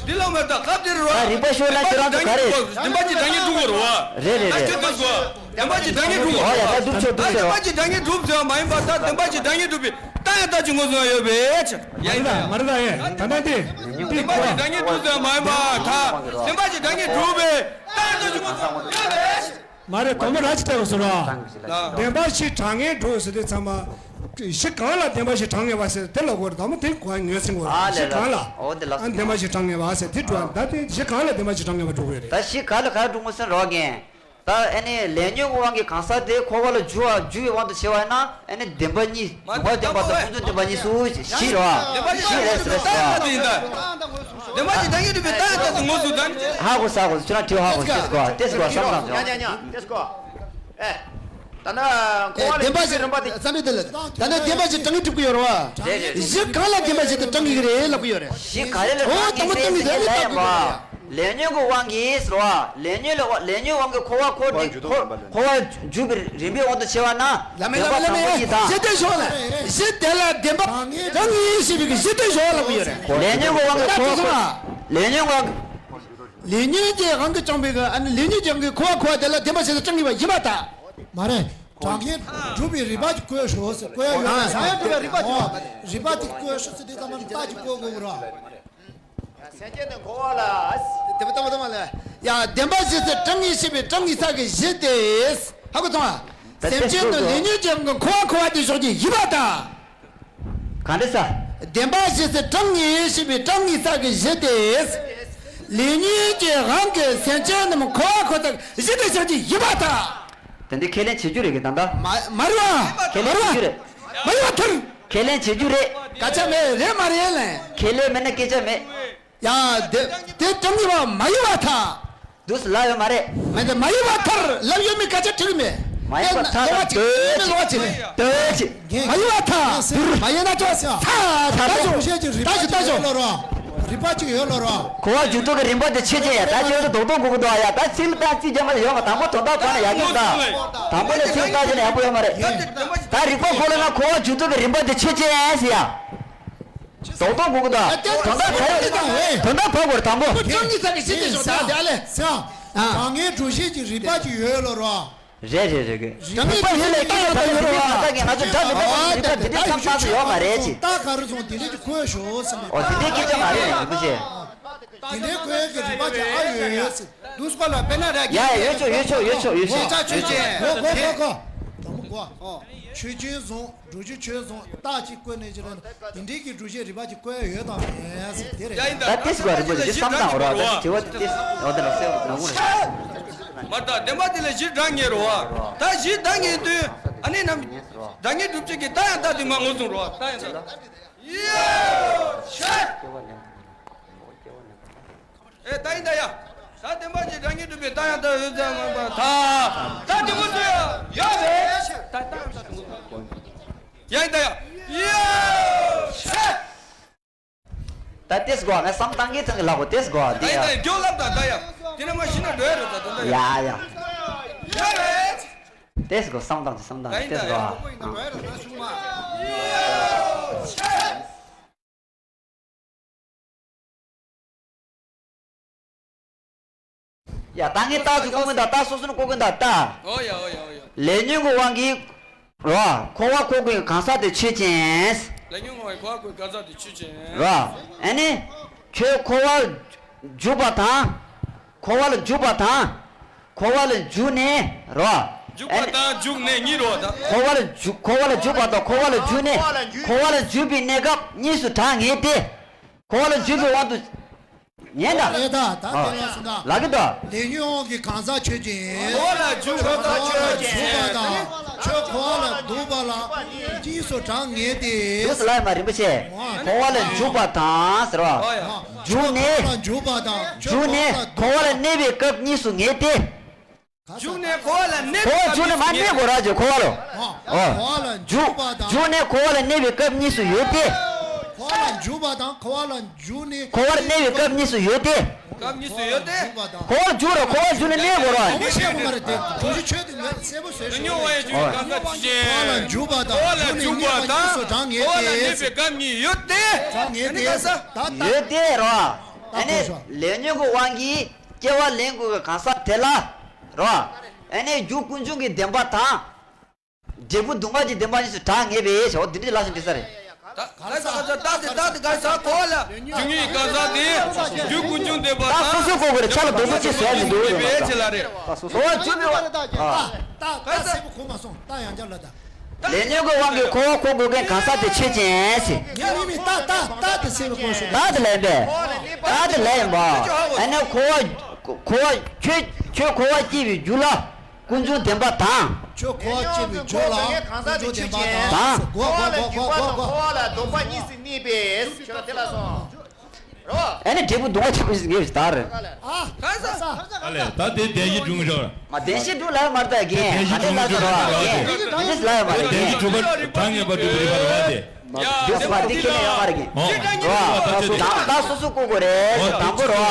འདི་ལ་མེད་ད་སྐབས་དེར་རོ། ད་རིགས་པ་ཤོར་ན་ཁྱེད་རང་ཚོ་ག་རེ། བདེན་པ་གྱི་གྲངས་ངེས་སྒྲུབ་དགོས་རེད་བ། རེད་རེད་རེད། ད་ཁྱེད་ཚོ་བདེན་པ་གྱི་གྲངས་ངེས་སྒྲུབ་དགོས། ཨོ་ཡ་ད་སྒྲུབ་ཆོག་སྒྲུབ་ཆོག་ད་བདེན་པ་གྱི་གྲངས་ངེས་སྒྲུབ་ཟེར་བ་མ་ཡིན་པ་ད་བདེན་པ་གྱི་གྲངས་ངེས་སྒྲུབ་པའི་རྟགས་ཡང་རྟགས་ཀྱི་ངོ་བོ་ཡོད་པས། ཡ་ཡིན་ད་ཡ། མ་རེད་ད་ཡ། ད་ལྟ་འདི། བདེན་པ་གྱི་གྲངས་ངེས་སྒྲུབ་ཟེར་བ་མ་ཡིན་པ་ད་བདེན་པ་གྱི་གྲངས་ངེས་སྒྲུབ་པའི་རྟགས་ཡང་རྟགས་ཀྱི་ངོ་བོ་ཡོད་པས། མ་རེད་དོན་མོ་ར་ཅི་ལྟ་བུ་སོ་ར། བདེན་པ་བཞི་གྲངས་ངེས་སྒྲུབ་ཟེར་དུས་ཚང་མ། གཞི་གང་ལ་བདེན་པ་བཞི་གྲངས་ངེས་པ་ཟེར་དེ་ལ་གོ་རེད་དོན་མོ་དེ་གོ་ངོས་ཟིན་གོ་རེད། གཞི་གང་ལ། ཨ་བདེན་པ་བཞི་གྲངས་ངེས་པ་ཟེར་དེ་འགྲོ་ད་དེ་གཞི་གང་ལ་བདེན་པ་བཞི་གྲངས་ངེས་པ་འགྲོ་གི་རེད། ད་གཞི་ག་ལ་ག་འགྲོ་མོ་ཟེར་རོགས་ངན། ད་ཨ་ནི་ལས་ཉོན་གྱི་དབང་གིས་གང་ཟག་དེ་འཁོར་བ་ལ་འཇུག་པ་འཇུག་པའི་དབང་དུ་བྱས་པ་ཡིན་ན་ཨ་ནི་བདེན་པ་གཉིས་སྡུག་བསྔལ་བསྟན་པ་དང་ཀུན་རྫོབ་བསྟན་པ་གཉིས་སུ་བཞི་རེད་བ། བཞི་རེད་ཟེར་ཟེར་བ། བདེན་པ་གྱི་གྲངས་ངེས་སྒྲུབ་པའི་རྟགས་ཡང་རྟགས་སུ་ངོས་སུ་ལྡན། ཧ་གོ་ས་གོ་ཁྱོད་རང་དྲི་བ་ཧ་གོ་ཤེས་གོ་ཏེས་གོ་བསམ་བཏང་ཆོག་ཉ་ཉ་ཉ་ཏེས་གོ། ཨེ། ད་ན་ཁོ་བ་ལ་བདེན་པ་ཞིག་རིམ་པ་དེ་བསམ་པའི་དེ་ལ་ད་ནི་བདེན་པ་ཞིག་གྲངས་ངེས་སྒྲུབ་ཀྱི་ཡོད་རེད་བ། རེད་རེད་རེད། གཞི་གང་ལ་བདེན་པ་ཞིག་ཏུ་གྲངས་ངེས་ཀྱི་རེད་ལབ་ཀྱི་ཡོད་རེད། གཞི་ག་རེ་ལ་ཨོ་གྲངས་ངེས་ཟེར་གྱི་ལབ་ཡ་མ། ལས་ཉོན་གྱི་དབང་གིས་ཟེར་བ། ལས་ཉོན་ལ་ལས་ཉོན་དབང་གིས་འཁོར་བ་འཁོར་འདི་འཁོར་འཁོར་བ་འཇུག་པའི་རིམ་པའི་དབང་དུ་བྱས་པ་ན། ལ་མེ་ལ་མེ་ལ་མེ་གཞི་དེ་ཞོག་ལ་གཞི་དེ་ལ་བདེན་པ་གྲངས་ངེས་ཞེས་པའི་གཞི་དེ་ཞོག་ལབ་ཀྱི་ཡོད་རེད། ལས་ཉོན་གྱི་དབང་གིས་འཁོར་བ་འཁོར་ལས་ཉོན་དབང་གིས། ལས་ཉོན་གྱི་དབང་གིས་བཅངས་པའི་ཨ་ནི་ལས་ཉོན་གྱི་དབང་གིས་འཁོར་བ་འཁོར་བ་དེ་ལ་བདེན་པ་ཞིག་ཏུ་གྲངས་ངེས་པ་ཡིན་པར་ཐལ། མ་རེད། གྲངས་ངེས་སྒྲུབ་པའི་རིགས་པ་ཅིག་བཀོད་ཤོག་ཟེར་བཀོད་ཡོད་ན་ཟ་ཡ་སྒྲུབ་པའི་རིགས་པ་ཅིག་རིགས་པ་དེ་བཀོད་ཤོག་ཟེར་དེ་ཙམ་མ་རྟགས་ཅིག་བཀོད་དགོས་ཀྱི་རེད། སེམས་ཅན་ནི་འཁོར་བ་ལ། དེ་བ་ཏོ་མ་ཏོ་མ་ལ། ཡ་བདེན་པ་བཞི་ཟེར་གྲངས་ངེས་ཤེས་པའི་གྲངས་ངེས་ས་གི་གཞི་དེ། ཧ་གོ་སོང་ཨ། སེམས་ཅན་ནི་ལས་ཉོན་གྱི་དབང་གིས་འཁོར་བ་འཁོར་བ་དེ་ཞོག་གི་ཡིན་པར་ཐལ། གང་འདྲ་ས། བདེན་པ་བཞི་ཟེར་གྲངས་ངེས་ཤེས་པའི་གྲངས་ངེས་ས་གི་གཞི་དེ། ལས་ཉོན་གྱི་དབང་གིས་སེམས་ཅན་རྣམས་འཁོར་བ་འཁོར་ས་གི་གཞི་དེ་ཞོག་གི་ཡིན་པར་ཐལ། དེ་འདི་ཁས་ལེན་བྱེད་རྒྱུ་རེད་གི་ད་ལྟ། མ་མ་རེད་བ། ཁས་ལེན་བྱེད་རྒྱུ་རེད། མ་རེད་བ་ཐར། ཁས་ལེན་བྱེད་རྒྱུ་རེད། སྐད་ཆ་མེད་རེད་མ་རེད་ལན། ཁས་ལེན་མེད་ན་སྐད་ཆ་མེད། ཡ། དེ་དེ་སྐྱབས་གནས་པ་མ་ཡིན་པར་ཐལ། འདུག་སེ་ལབ་ཡོད་མ་རེད། མ་དེ་མ་ཡིན་པར་ཐལ་ལབ་ཡོད་མེད་སྐད་ཆ་དྲི་གི་མེད། མ་ཡིན་པར་ཐལ་ལབ་ལོག་པ་ཅིག་ལོག་པ་ཅིག་ལྟོས་ཅིག་མ་ཡིན་པར་ཐལ། མ་ཡིན་ན་ཅོག་ས་ད་ཅོག་ད་ཅོག་ད་ཅོག་རིག་པ་ཅིག་ཡོད་ལོ་རོ། རིག་པ་ཅིག་ཡོད་ལོ་རོ། གོ་བ་འཇུག་ཐུབ་ཀྱི་རིམ་པ་དེ་ཆོས་ཅན་ཡ་ད་ཁྱོད་ཚོ་རྡོག་རྡོག་གོ་གི་འདུག་ཡ། ད་ཚིག་ལ་ད་ཚིག་རྒྱབ་མ་ཡོད་མ། དང་པོ་དོན་དག་བར་ན་ཡག་གི་འདུག་དང་པོ་ནས་ཚིག་ལ་ད་བྱས་ན་ཡག་པོ་ཡོད་མ་རེད། ད་རིག་པ་གོ་ལ་ན་གོ་བ་འཇུག་ཐུབ་ཀྱི་རིམ་པ་དེ་ཆོས་ཅན་ཟེར་ཡ། རྡོག་རྡོག་གོ་གི་འདུག་དོན་དག་ག་རེ། དོན་དག་བར་གོ་རེད་དང་པོ། ཁྱོད་ཀྱི་ཚ་གི་ཤི་དེ་ཞོག་ད་དེ་ཨ་ལེ། ཟེར་ཡ། གང་ངའི་སྒྲུབ་བྱེད་ཀྱི་རིག་པ་ཅིག་ཡོད་ལོ་རོ། རེད་རེད་རེད་གི། རིག་པ་ཡོད་ལ་སྐད་ཆ་ད་ཡོད་རེད་བ། ད་ང་ཚོ་སྒྲ་མི་འདྲ་བ་རིག་པ་འདི་འདྲའི་བསམ་སྟངས་སུ་ཡོད་མ་རེད་ཅི། ད་ག་རེ་སོང་དེ་འདྲའི་ཅིག་གོ་ཤོག་ཟེར་ནས། ཨོ་དེ་འདྲའི་སྐད་ཆ་མ་རེད་རིན་པོ་ཆེ། དེ་འདྲའི་གོ་ཡ་གི་རིག་པ་ཅིག་ཨ་ཡོད་ཟེར། འདུག་སེ་ལ་དཔེར་ན་ར་ཡ་ཡ་ཡོད་ཆོག་ཡོད་ཆོག་ཡོད་ཆོག་ཡོད་ཆོག་ཡོད་ཆོག་ཡོད་ཆོག་གོ་གོ་གོ། དང་པོ་གོ། ཆོས་ཅན་བཟུང་། སྒྲུབ་བྱེད་ཆོས་བཟུང་རྟགས་གཅིག་བཀོད་ནས་ཅི་རེད། དེ་འདྲའི་གི་སྒྲུབ་བྱེད་རིག་པ་ཅིག་བཀོད་ཡ་ཡོད་དམ་མེད་ཟེར་དེ་རེད། ད་ཏིས་གོ་རིན་པོ་ཆེ་བསམ་སྟངས་འོ་ར་བ་དྲི་བ་དེ་ཏིས་འོ་དེ་ལ་སེ་ནང་ངོ་རེད། མ་ད་བདེན་པ་དེ་ལ་གཞི་འདྲ་ངེས་རོ་བ། ད་གཞི་འདྲ་ངེས་དུས་ཨ་ནི་ནམ་འདྲ་ངེས་སྒྲུབ་བྱེད་ཀྱི་རྟགས་ཡང་རྟགས་དེ་མ་ངོས་བཟུང་རོ་བ། རྟགས་ཡང་རྟགས། ཡོ་ཤ། ཨེ་ད་ཡིན་ད་ཡ། ད་བདེན་པ་གཅིག་རང་ཉིད་གྲུབ་པའི་རྟགས་ཡང་དག་ཡོད་ཙམ་མ་པ་ད། ད་དེ་མོ་ཚོ་ཡ་ཡོད་རེད། ད་རྟགས་ཡང་དག་དེ་མོ་ཚོ་ཡ་ཡིན་ད་ཡ། ཡོ་ཤ། ད་ཏེས་གོ་ང་བསམ་བཏང་གི་ཚང་གི་ལག་པ་ཏེས་གོ་ད་ཡིན་ད་ཡ། ཁྱོད་ལབ་ད་ད་ཡ། དེ་ནས་མ་ཤི་ན་འགྲོ་ཡ་རེད་ད་ད་ད་ཡ། ཡ་ཡ། ཡོད་རེད། ཏེས་གོ་བསམ་བཏང་ཅི་བསམ་བཏང་ད་ཡིན་ད་ཏེས་ཡ། གོ་ཡོ་ཤ། ཡ་ད་ངས་རྟགས་ཚོ་བཀོད་གིན་ད། རྟགས་སོ་སོ་ནས་བཀོད་གིན་ད་རྟགས། ཨོ་ཡ་ཨོ་ཡ་ཨོ་ཡ། ལས་ཉོན་གྱི་དབང་གིས་རོ། འཁོར་བར་འཁོར་བའི་གང་ཟག་དེ་ཆོས་ཅན། ལས་ཉོན་གྱི་དབང་གིས་འཁོར་བར་འཁོར་བའི་གང་ཟག་དེ་ཆོས་ཅན། རོ། ཨ་ནི་ཁྱོད་འཁོར་བར་འཇུག་པ་དང་། འཁོར་བ་ལ་འཇུག་པ་དང་། འཁོར་བ་ལ་འཇུག་ནས་རོ། འཇུག་པ་དང་འཇུག་ནས་གཉིས་རོ་ད། འཁོར་བ་ལ་འཇུག་འཁོར་བ་ལ་འཇུག་པ་དང་འཁོར་བ་ལ་འཇུག་ནས། འཁོར་བ་ལ་འཇུག་པའི་གནས་སྐབས་གཉིས་སུ་གྲངས་ངེས་ཏེ། འཁོར་བ་ལ་འཇུག་པའི་དབང་དུ། ཉན་ད། ཉན་ད། ད་དེ་ལ་སོང་ད། ལ་གི་ད། ལས་ཉོན་དབང་གིས་གང་ཟག་ཆོས་ཅན། འཁོར་བ་ལ་འཇུག་པ་དང་ཆོས་ཅན། འཇུག་པ་དང་། ཆོས་འཁོར་བ་ལ་འདུག་པ་ལ་གཉིས་སུ་གྲངས་ངེས་ཏེ། འདུག་སེ་ལབ་ཡོད་མ་རིན་པོ་ཆེ། འཁོར་བ་ལ་འཇུག་པ་དང་ཟེར་བ། འཇུག་ནས། འཁོར་བ་ལ་འཇུག་པ་དང་། འཇུག་ནས་འཁོར་བ་ལ་གནས་པའི་སྐབས་གཉིས་སུ་ངེས་ཏེ། འཇུག་ནས་འཁོར་བ་ལ་གནས་པའི་སྐབས་གཉིས་སུ་ངེས་ཏེ། འཁོར་བ་འཇུག་ནས་མ་གནས་དགོས་ར་ཇོ་འཁོར་བ་ལ། ཨོ། འཁོར་བ་ལ་འཇུག་འཇུག་པ་དང་། འཇུག་ནས་འཁོར་བ་ལ་གནས་པའི་སྐབས་གཉིས་སུ་ཡོད་དེ། འཁོར་བ་ལ་འཇུག་པ་དང་འཁོར་བ་ལ་འཇུག་ནས། འཁོར་བ་ལ་གནས་པའི་སྐབས་གཉིས་སུ་ཡོད་དེ། སྐབས་གཉིས་སུ་ཡོད་དེ། འཁོར་བ་ལ་འཇུག་ར་འཁོར་བ་ལ་འཇུག་ནས་གནས་དགོས་ར། ཨོ་བཤད་དགོས་མ་རེད་དེ། གྲུབ་ཆུ་ཆོས་དེ་ངས་གསལ་པོ་བཟོས་ཤིག་ལས་ཉོན་དབང་གིས་འཇུག་པའི་གང་ཟག་ཆོས་ཅན། འཁོར་བ་ལ་འཇུག་པ་དང་འཇུག་ནས་གནས་པ་གཉིས་སུ་གྲངས་ངེས་ཏེ། འཁོར་བ་ལ་གནས་པའི་སྐབས་གཉིས་ཡོད་དེ། གྲངས་ངེས་ཏེ། ད་ད་ཡོད་དེ་ར། ཨ་ནི་ལས་ཉོན་གྱི་དབང་གིས། སྐྱེ་བ་ལེན་དགོས་པའི་གང་ཟག་དེ་ལ། རོ། ཨ་ནི་རྒྱུ་ཀུན་འབྱུང་གི་བདེན་པ་དང་། འབྲས་བུ་སྡུག་བསྔལ་གྱི་བདེན་པ་གཉིས་སུ་གྲངས་ངེས་པས་ཞེས་འོ་འདི་འདྲ་ལབ་བཞིན་འདི་ས་རེད། ད་ག་རེ་ཟ་ད་ད་ད་ད་ག་རེ་ཟ་གོ་བ་ལ། རྒྱུ་ཉིད་གང་ཟག་དེ། རྒྱུ་ཀུན་འབྱུང་བདེན་པ་དང་། ད་སོ་སོའི་སྐོར་གྱི་ཆ་ལ་རྡོག་རྡོག་ཅིག་བཟོ་ཡ་མི་འདུག་ཟེར་ལ་རེད། ད་སོ་སོ་འོ་རྒྱུ་མེད་པ། ད་ད་ད་སེ་བོ་གོ་མ་སོང་ད་ཡང་བསྐྱར་ལ་ད། ལས་ཉོན་གྱི་དབང་གིས་འཁོར་བར་འཁོར་དགོས་མཁན་གང་ཟག་དེ་ཆོས་ཅན་ཟེར། ངས་མི་མི་ད་ད་ད་དེ་སེམས་ལ་གོ་ཤོག་ད་དེ་ལས་པས། ད་དེ་ལས་ཡིན་པ། ཨ་ནི་འཁོར་བ་འཁོར་བ་ཁྱོད་ཁྱོད་འཁོར་བ་སྐྱེ་བའི་རྒྱུ་ལ་ཀུན་འབྱུང་བདེན་པ་དང་། ཁྱོད་འཁོར་བ་སྐྱེ་བའི་རྒྱུ་ལ་ཀུན་འབྱུང་བདེན་པ་དང་། དང་། གོ་གོ་གོ་གོ་གོ། འཁོར་བ་ལ་འཇུག་པ་དང་འཁོར་བ་ལ་འདུག་པ་གཉིས་སུ་གནས་པས། ཁྱོད་དེ་ལ་སོང་། ཨ་ནི་འབྲས་བུ་སྡུག་བསྔལ་ཆེན་པོ་ཞིག་ངེས་པའི་ལྟར། ཨ། ག་ས། ཨ་ལས་ད་དེ་བདེན་བཞི་སྒྲུབ་ཀྱི་རེད། མ་བདེན་བཞི་སྒྲུབ་ལབ་མ་རེད་ད་རྒན། ཨ་ནི་ལབ་ས་རེད་བ་རྒན། ཨ་ནི་ལབ་ཡོད་མ་རེད་རྒན། བདེན་བཞི་སྒྲུབ་པ་གྲངས་ངེས་པ་སྒྲུབ་པའི་རིམ་པ་རེད་བ་དེ། འདུག་སེ་བ་དེ་ཁས་ལེན་ཡོད་མ་རེད་རྒན། རོ། ད་ད་སོ་སོ་བཀོད་དགོས་རེད་ཟེར་དང་པོ་རོ།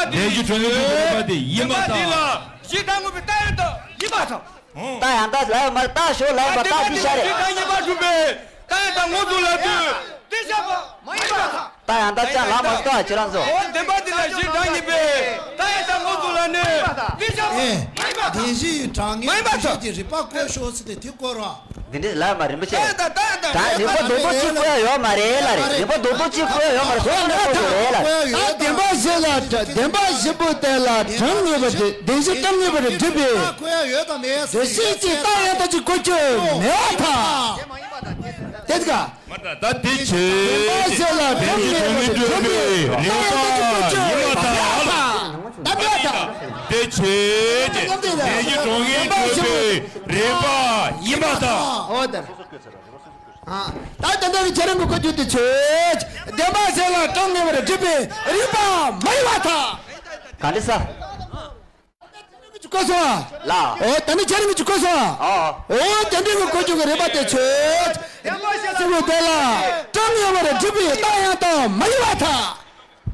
བདེན་བཞི་གྲངས་ངེས་སྒྲུབ་པའི་རིམ་པ་དེ་ཡིན་པ་དང་། གཞི་གྲངས་ངེས་པའི་རྟགས་ཡོད་དོ་ཡིན་པ་དང་། རྟགས་ཡང་དག་ལབ་ཡོད་མ་རེད། རྟགས་ཞོག་ལབ་ཡོད་མ་རེད། རྟགས་འདི་ཤ་རེད། རྟགས་ངེས་པ་སྒྲུབ་པའི་རྟགས་ཡང་དག་ངོས་བཟུང་ལབ་དུས་འདི་ཤ་བ་མ་ཡིན་པ་དང་། རྟགས་ཡང་དག་ཅང་ལབ་མ་རེད་ད་ཁྱེད་རང་ཚོ། འོ་བདེན་པ་འདི་ལ་གཞི་གྲངས་ངེས་པའི་རྟགས་ཡང་དག་ངོས་བཟུང་ལབ་ནས་འདི་ཤ་བ་མ་ཡིན་པ་དང་། བདེན་བཞི་ཡི་གྲངས་ངེས་སྒྲུབ་བྱེད་ཀྱི་རིགས་པ་བཀོད་ཤོག་ཟེར་ཏེ་དེ་བཀོད་རོགས། འདི་འདྲ་ལབ་ཡོད་མ་རེད་རིན་པོ་ཆེ། ད་རིགས་པ་རྡོག་རྡོག་གཅིག་བཀོད་ཡ་ཡོད་མ་རེད་ལ་རེད། རིགས་པ་རྡོག་རྡོག་གཅིག་བཀོད་ཡ་ཡོད་མ་རེད། བཟོ་ན་ད་བཀོད་རེད་ལ་རེད། ད་བདེན་པ་བཞི་ལ་བདེན་པ་བཞི་པོ་དེ་ལ་གྲངས་ངེས་པ་དེ་བདེན་བཞི་གྲངས་ངེས་པ་རེ་སྒྲུབ་པའི་བདེན་བཞི་གི་རྟགས་ཡང་དག་ཅིག་བཀོད་རྒྱུ་མེད་པར་ཐལ། དེ་ག་མ་ད་ད་དེ་ཆེ་བདེན་པ་བཞི་ལ་གྲངས་ངེས་པ་རེ་སྒྲུབ་པའི་རྟགས་ཡང་དག་ཅིག་བཀོད་རྒྱུ་མེད་པར་ཐལ། ད་མེད་པར་ཐལ། དེ་ཆོས་ཅན། བདེན་བཞི་གྲོང་ཁྱེར་གྱུར་པའི་རིམ་པ་ཡིན་པར་ཐལ། འོ་དེ་རེད། ཨ། ད་དེ་འདྲ་གི་ཁྱེད་རང་གི་བཀའ་བརྒྱུད་དེ་ཆོས་ཅན། བདེན་པ་བཞི་ལ་གྲངས་ངེས་པར་སྒྲུབ་པའི་རིམ་པ་མ་ཡིན་པར་ཐལ། ག་འདྲ་ས། གོ་སོང་ཨ། ལ། འོ་ད་ནི་ཁྱེད་རང་གི་གོ་སོང་ཨ། ཨོ། འོ་དེ་འདྲ་གི་བཀའ་བརྒྱུད་ཀྱི་རིམ་པ་དེ་ཆོས་ཅན། བདེན་པ་བཞི་ལ་གྲངས་ངེས་པར་སྒྲུབ་པའི་རྟགས་ཡང་དག་མ་ཡིན་པར་ཐལ།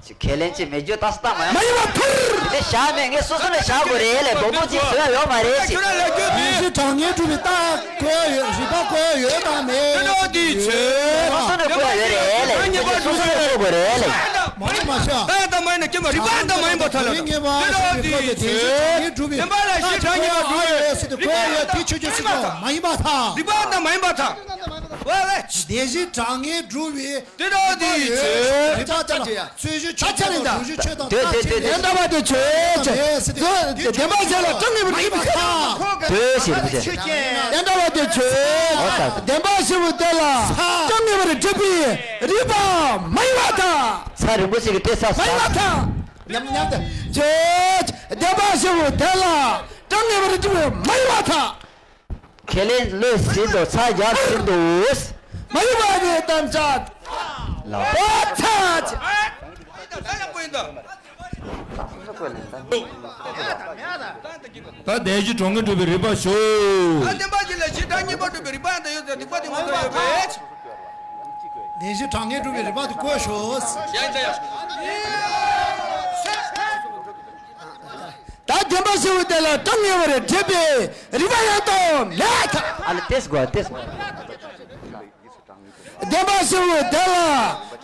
ཁས་ལེན་ཅིག་མེད་རྒྱུ་རྟགས་སུ་བཏང་མ་ཡིན། མ་ཡིན་པར་ཐལ། དེ་བཞག་མེད། ངས་སོ་སོ་ནས་བཞག་དགོས་རེད་ལས། སྦོམ་པོ་ཅིག་བཟོས་ཡ་ཡོད་མ་རེད་ཅིག། བདེན་བཞི་གྲངས་ངེས་སྒྲུབ་པའི་རྟགས་བཀོད་ཡོད། རིམ་པ་བཀོད་ཡོད་དམ་མེད། དེ་འདྲ་དེ་ཆོས། སོ་སོ་ནས་བཀོད་ཡ་ཡོད་རེད་ལས། དེ་སོ་སོ་ནས་བཀོད་དགོས་རེད་ལས། མ་ཡིན་པ་བཞག་རྟགས་ཡང་དག་མ་ཡིན་ན་སྐྱོན་པ་རིགས་པ་ཡང་དག་མ་ཡིན་པར་ཐལ་ལ། དེ་འདྲ་དེ་ཆོས། བདེན་པ་ལ་བཞི་གྲངས་ངེས་པར་སྒྲུབ་པའི་རིམ་པ་ཡང་དག་མ་ཡིན་པར་ཐལ། རིགས་པ་ཡང་དག་མ་ཡིན་པར་ཐལ། རིགས་པ་ཡང་དག་མ་ཡིན་པར་ཐལ། ཝེ་ཝེ། བདེན་བཞི་གྲངས་ངེས་སྒྲུབ་པའི། དེ་འདྲ་དེ་ཡི་ཆོས། རྩོད་གཞི་ཆོས་དང་དྲུག་གཞི་ཆོས་དང་རྟགས་ཆོས་ལས། དེ་འདྲ་བ་དེ་ཆོས་ཅན། བདེན་པ་བཞི་ལ་གྲངས་ངེས་པར་སྒྲུབ་པའི་ཐལ། དེ་བཞི་ཆོས་ཅན། བདེན་པ་བཞི་པོ་དེ་ལ་གྲངས་ངེས་པར་སྒྲུབ་པའི་རིམ་པ་མ་ཡིན་པར་ཐལ། ཚ་རིང་པོ་ཞིག་གི་དེ་ས་མ་ཡིན་པར་ཐལ། ཉམས་ཉམས་དེ་ཆོས་ཅན། བདེན་པ་བཞི་པོ་དེ་ལ་གྲངས་ངེས་པར་སྒྲུབ་པའི་མ་ཡིན་པར་ཐལ། ཁས་ལེན་བློས་ཟིན་ཏོ། ཚ་རྒྱག་ཟིན་ཏོ། མ་ཡིན་པ་ནི་དམ་བཅའ་ལ། ཨོ་ཚ། ད་བདེན་བཞི་གྲངས་ངེས་སྒྲུབ་པའི་རིམ་པ་ཞོག་ད་བདེན་པ་བཞི་ལ་བཞི་གྲངས་ངེས་པར་སྒྲུབ་པའི་རིམ་པ་ཡང་དག་ཡོད་ཟེར། སྡིག་པ་དེ་ངོ་ཐོག་ཡོད་པས། བདེན་བཞི་གྲངས་ངེས་སྒྲུབ་པའི་རིམ་པ་དེ་བཀོད་ཞོག་ཡང་དག་ཡང་། ད་བདེན་པ་བཞི་པོ་དེ་ལ་གྲངས་ངེས་པར་སྒྲུབ་པའི་རིམ་པ་ཡང་དག་མེད་ཐལ། ཨ་ལ་ཏེས་གོ་ཏེས་གོ་བདེན་པ་བཞི་པོ་དེ་ལ་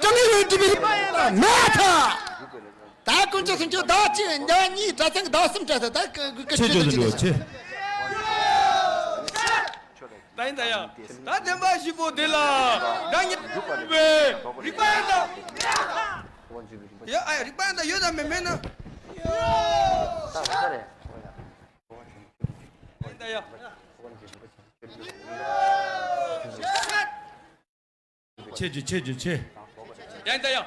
གྲངས་ངེས་པར་སྒྲུབ་པའི་རིམ་པ་ཡང་དག་མེད་ཐལ། ད་དཀོན་མཆོག་སུམ་ཅུ་བདག་གཅིག་ཉིས་གྲྭ་ཚན་གྱི་བདག་གསུམ་བྲལ་ཏེ་ད་ཀ་ཀ་ཆོས་ཅན་དུ་འགྲོ་ཆེ། ད་ཡིན་ད་ཡ། ད་བདེན་པ་བཞི་པོ་དེ་ལ་གྲངས་ངེས་པའི་རིགས་པ་ཡང་དག་ཡ། ཨ་ཡ། རིགས་པ་ཡང་དག་ཡོད་དམ་མེད་མེད་ན། ད་ཡིན་ད་ཡ། ཆེ་ཆེ་ཆེ་ཆེ་ཆེ། ཡང་ད་ཡང་།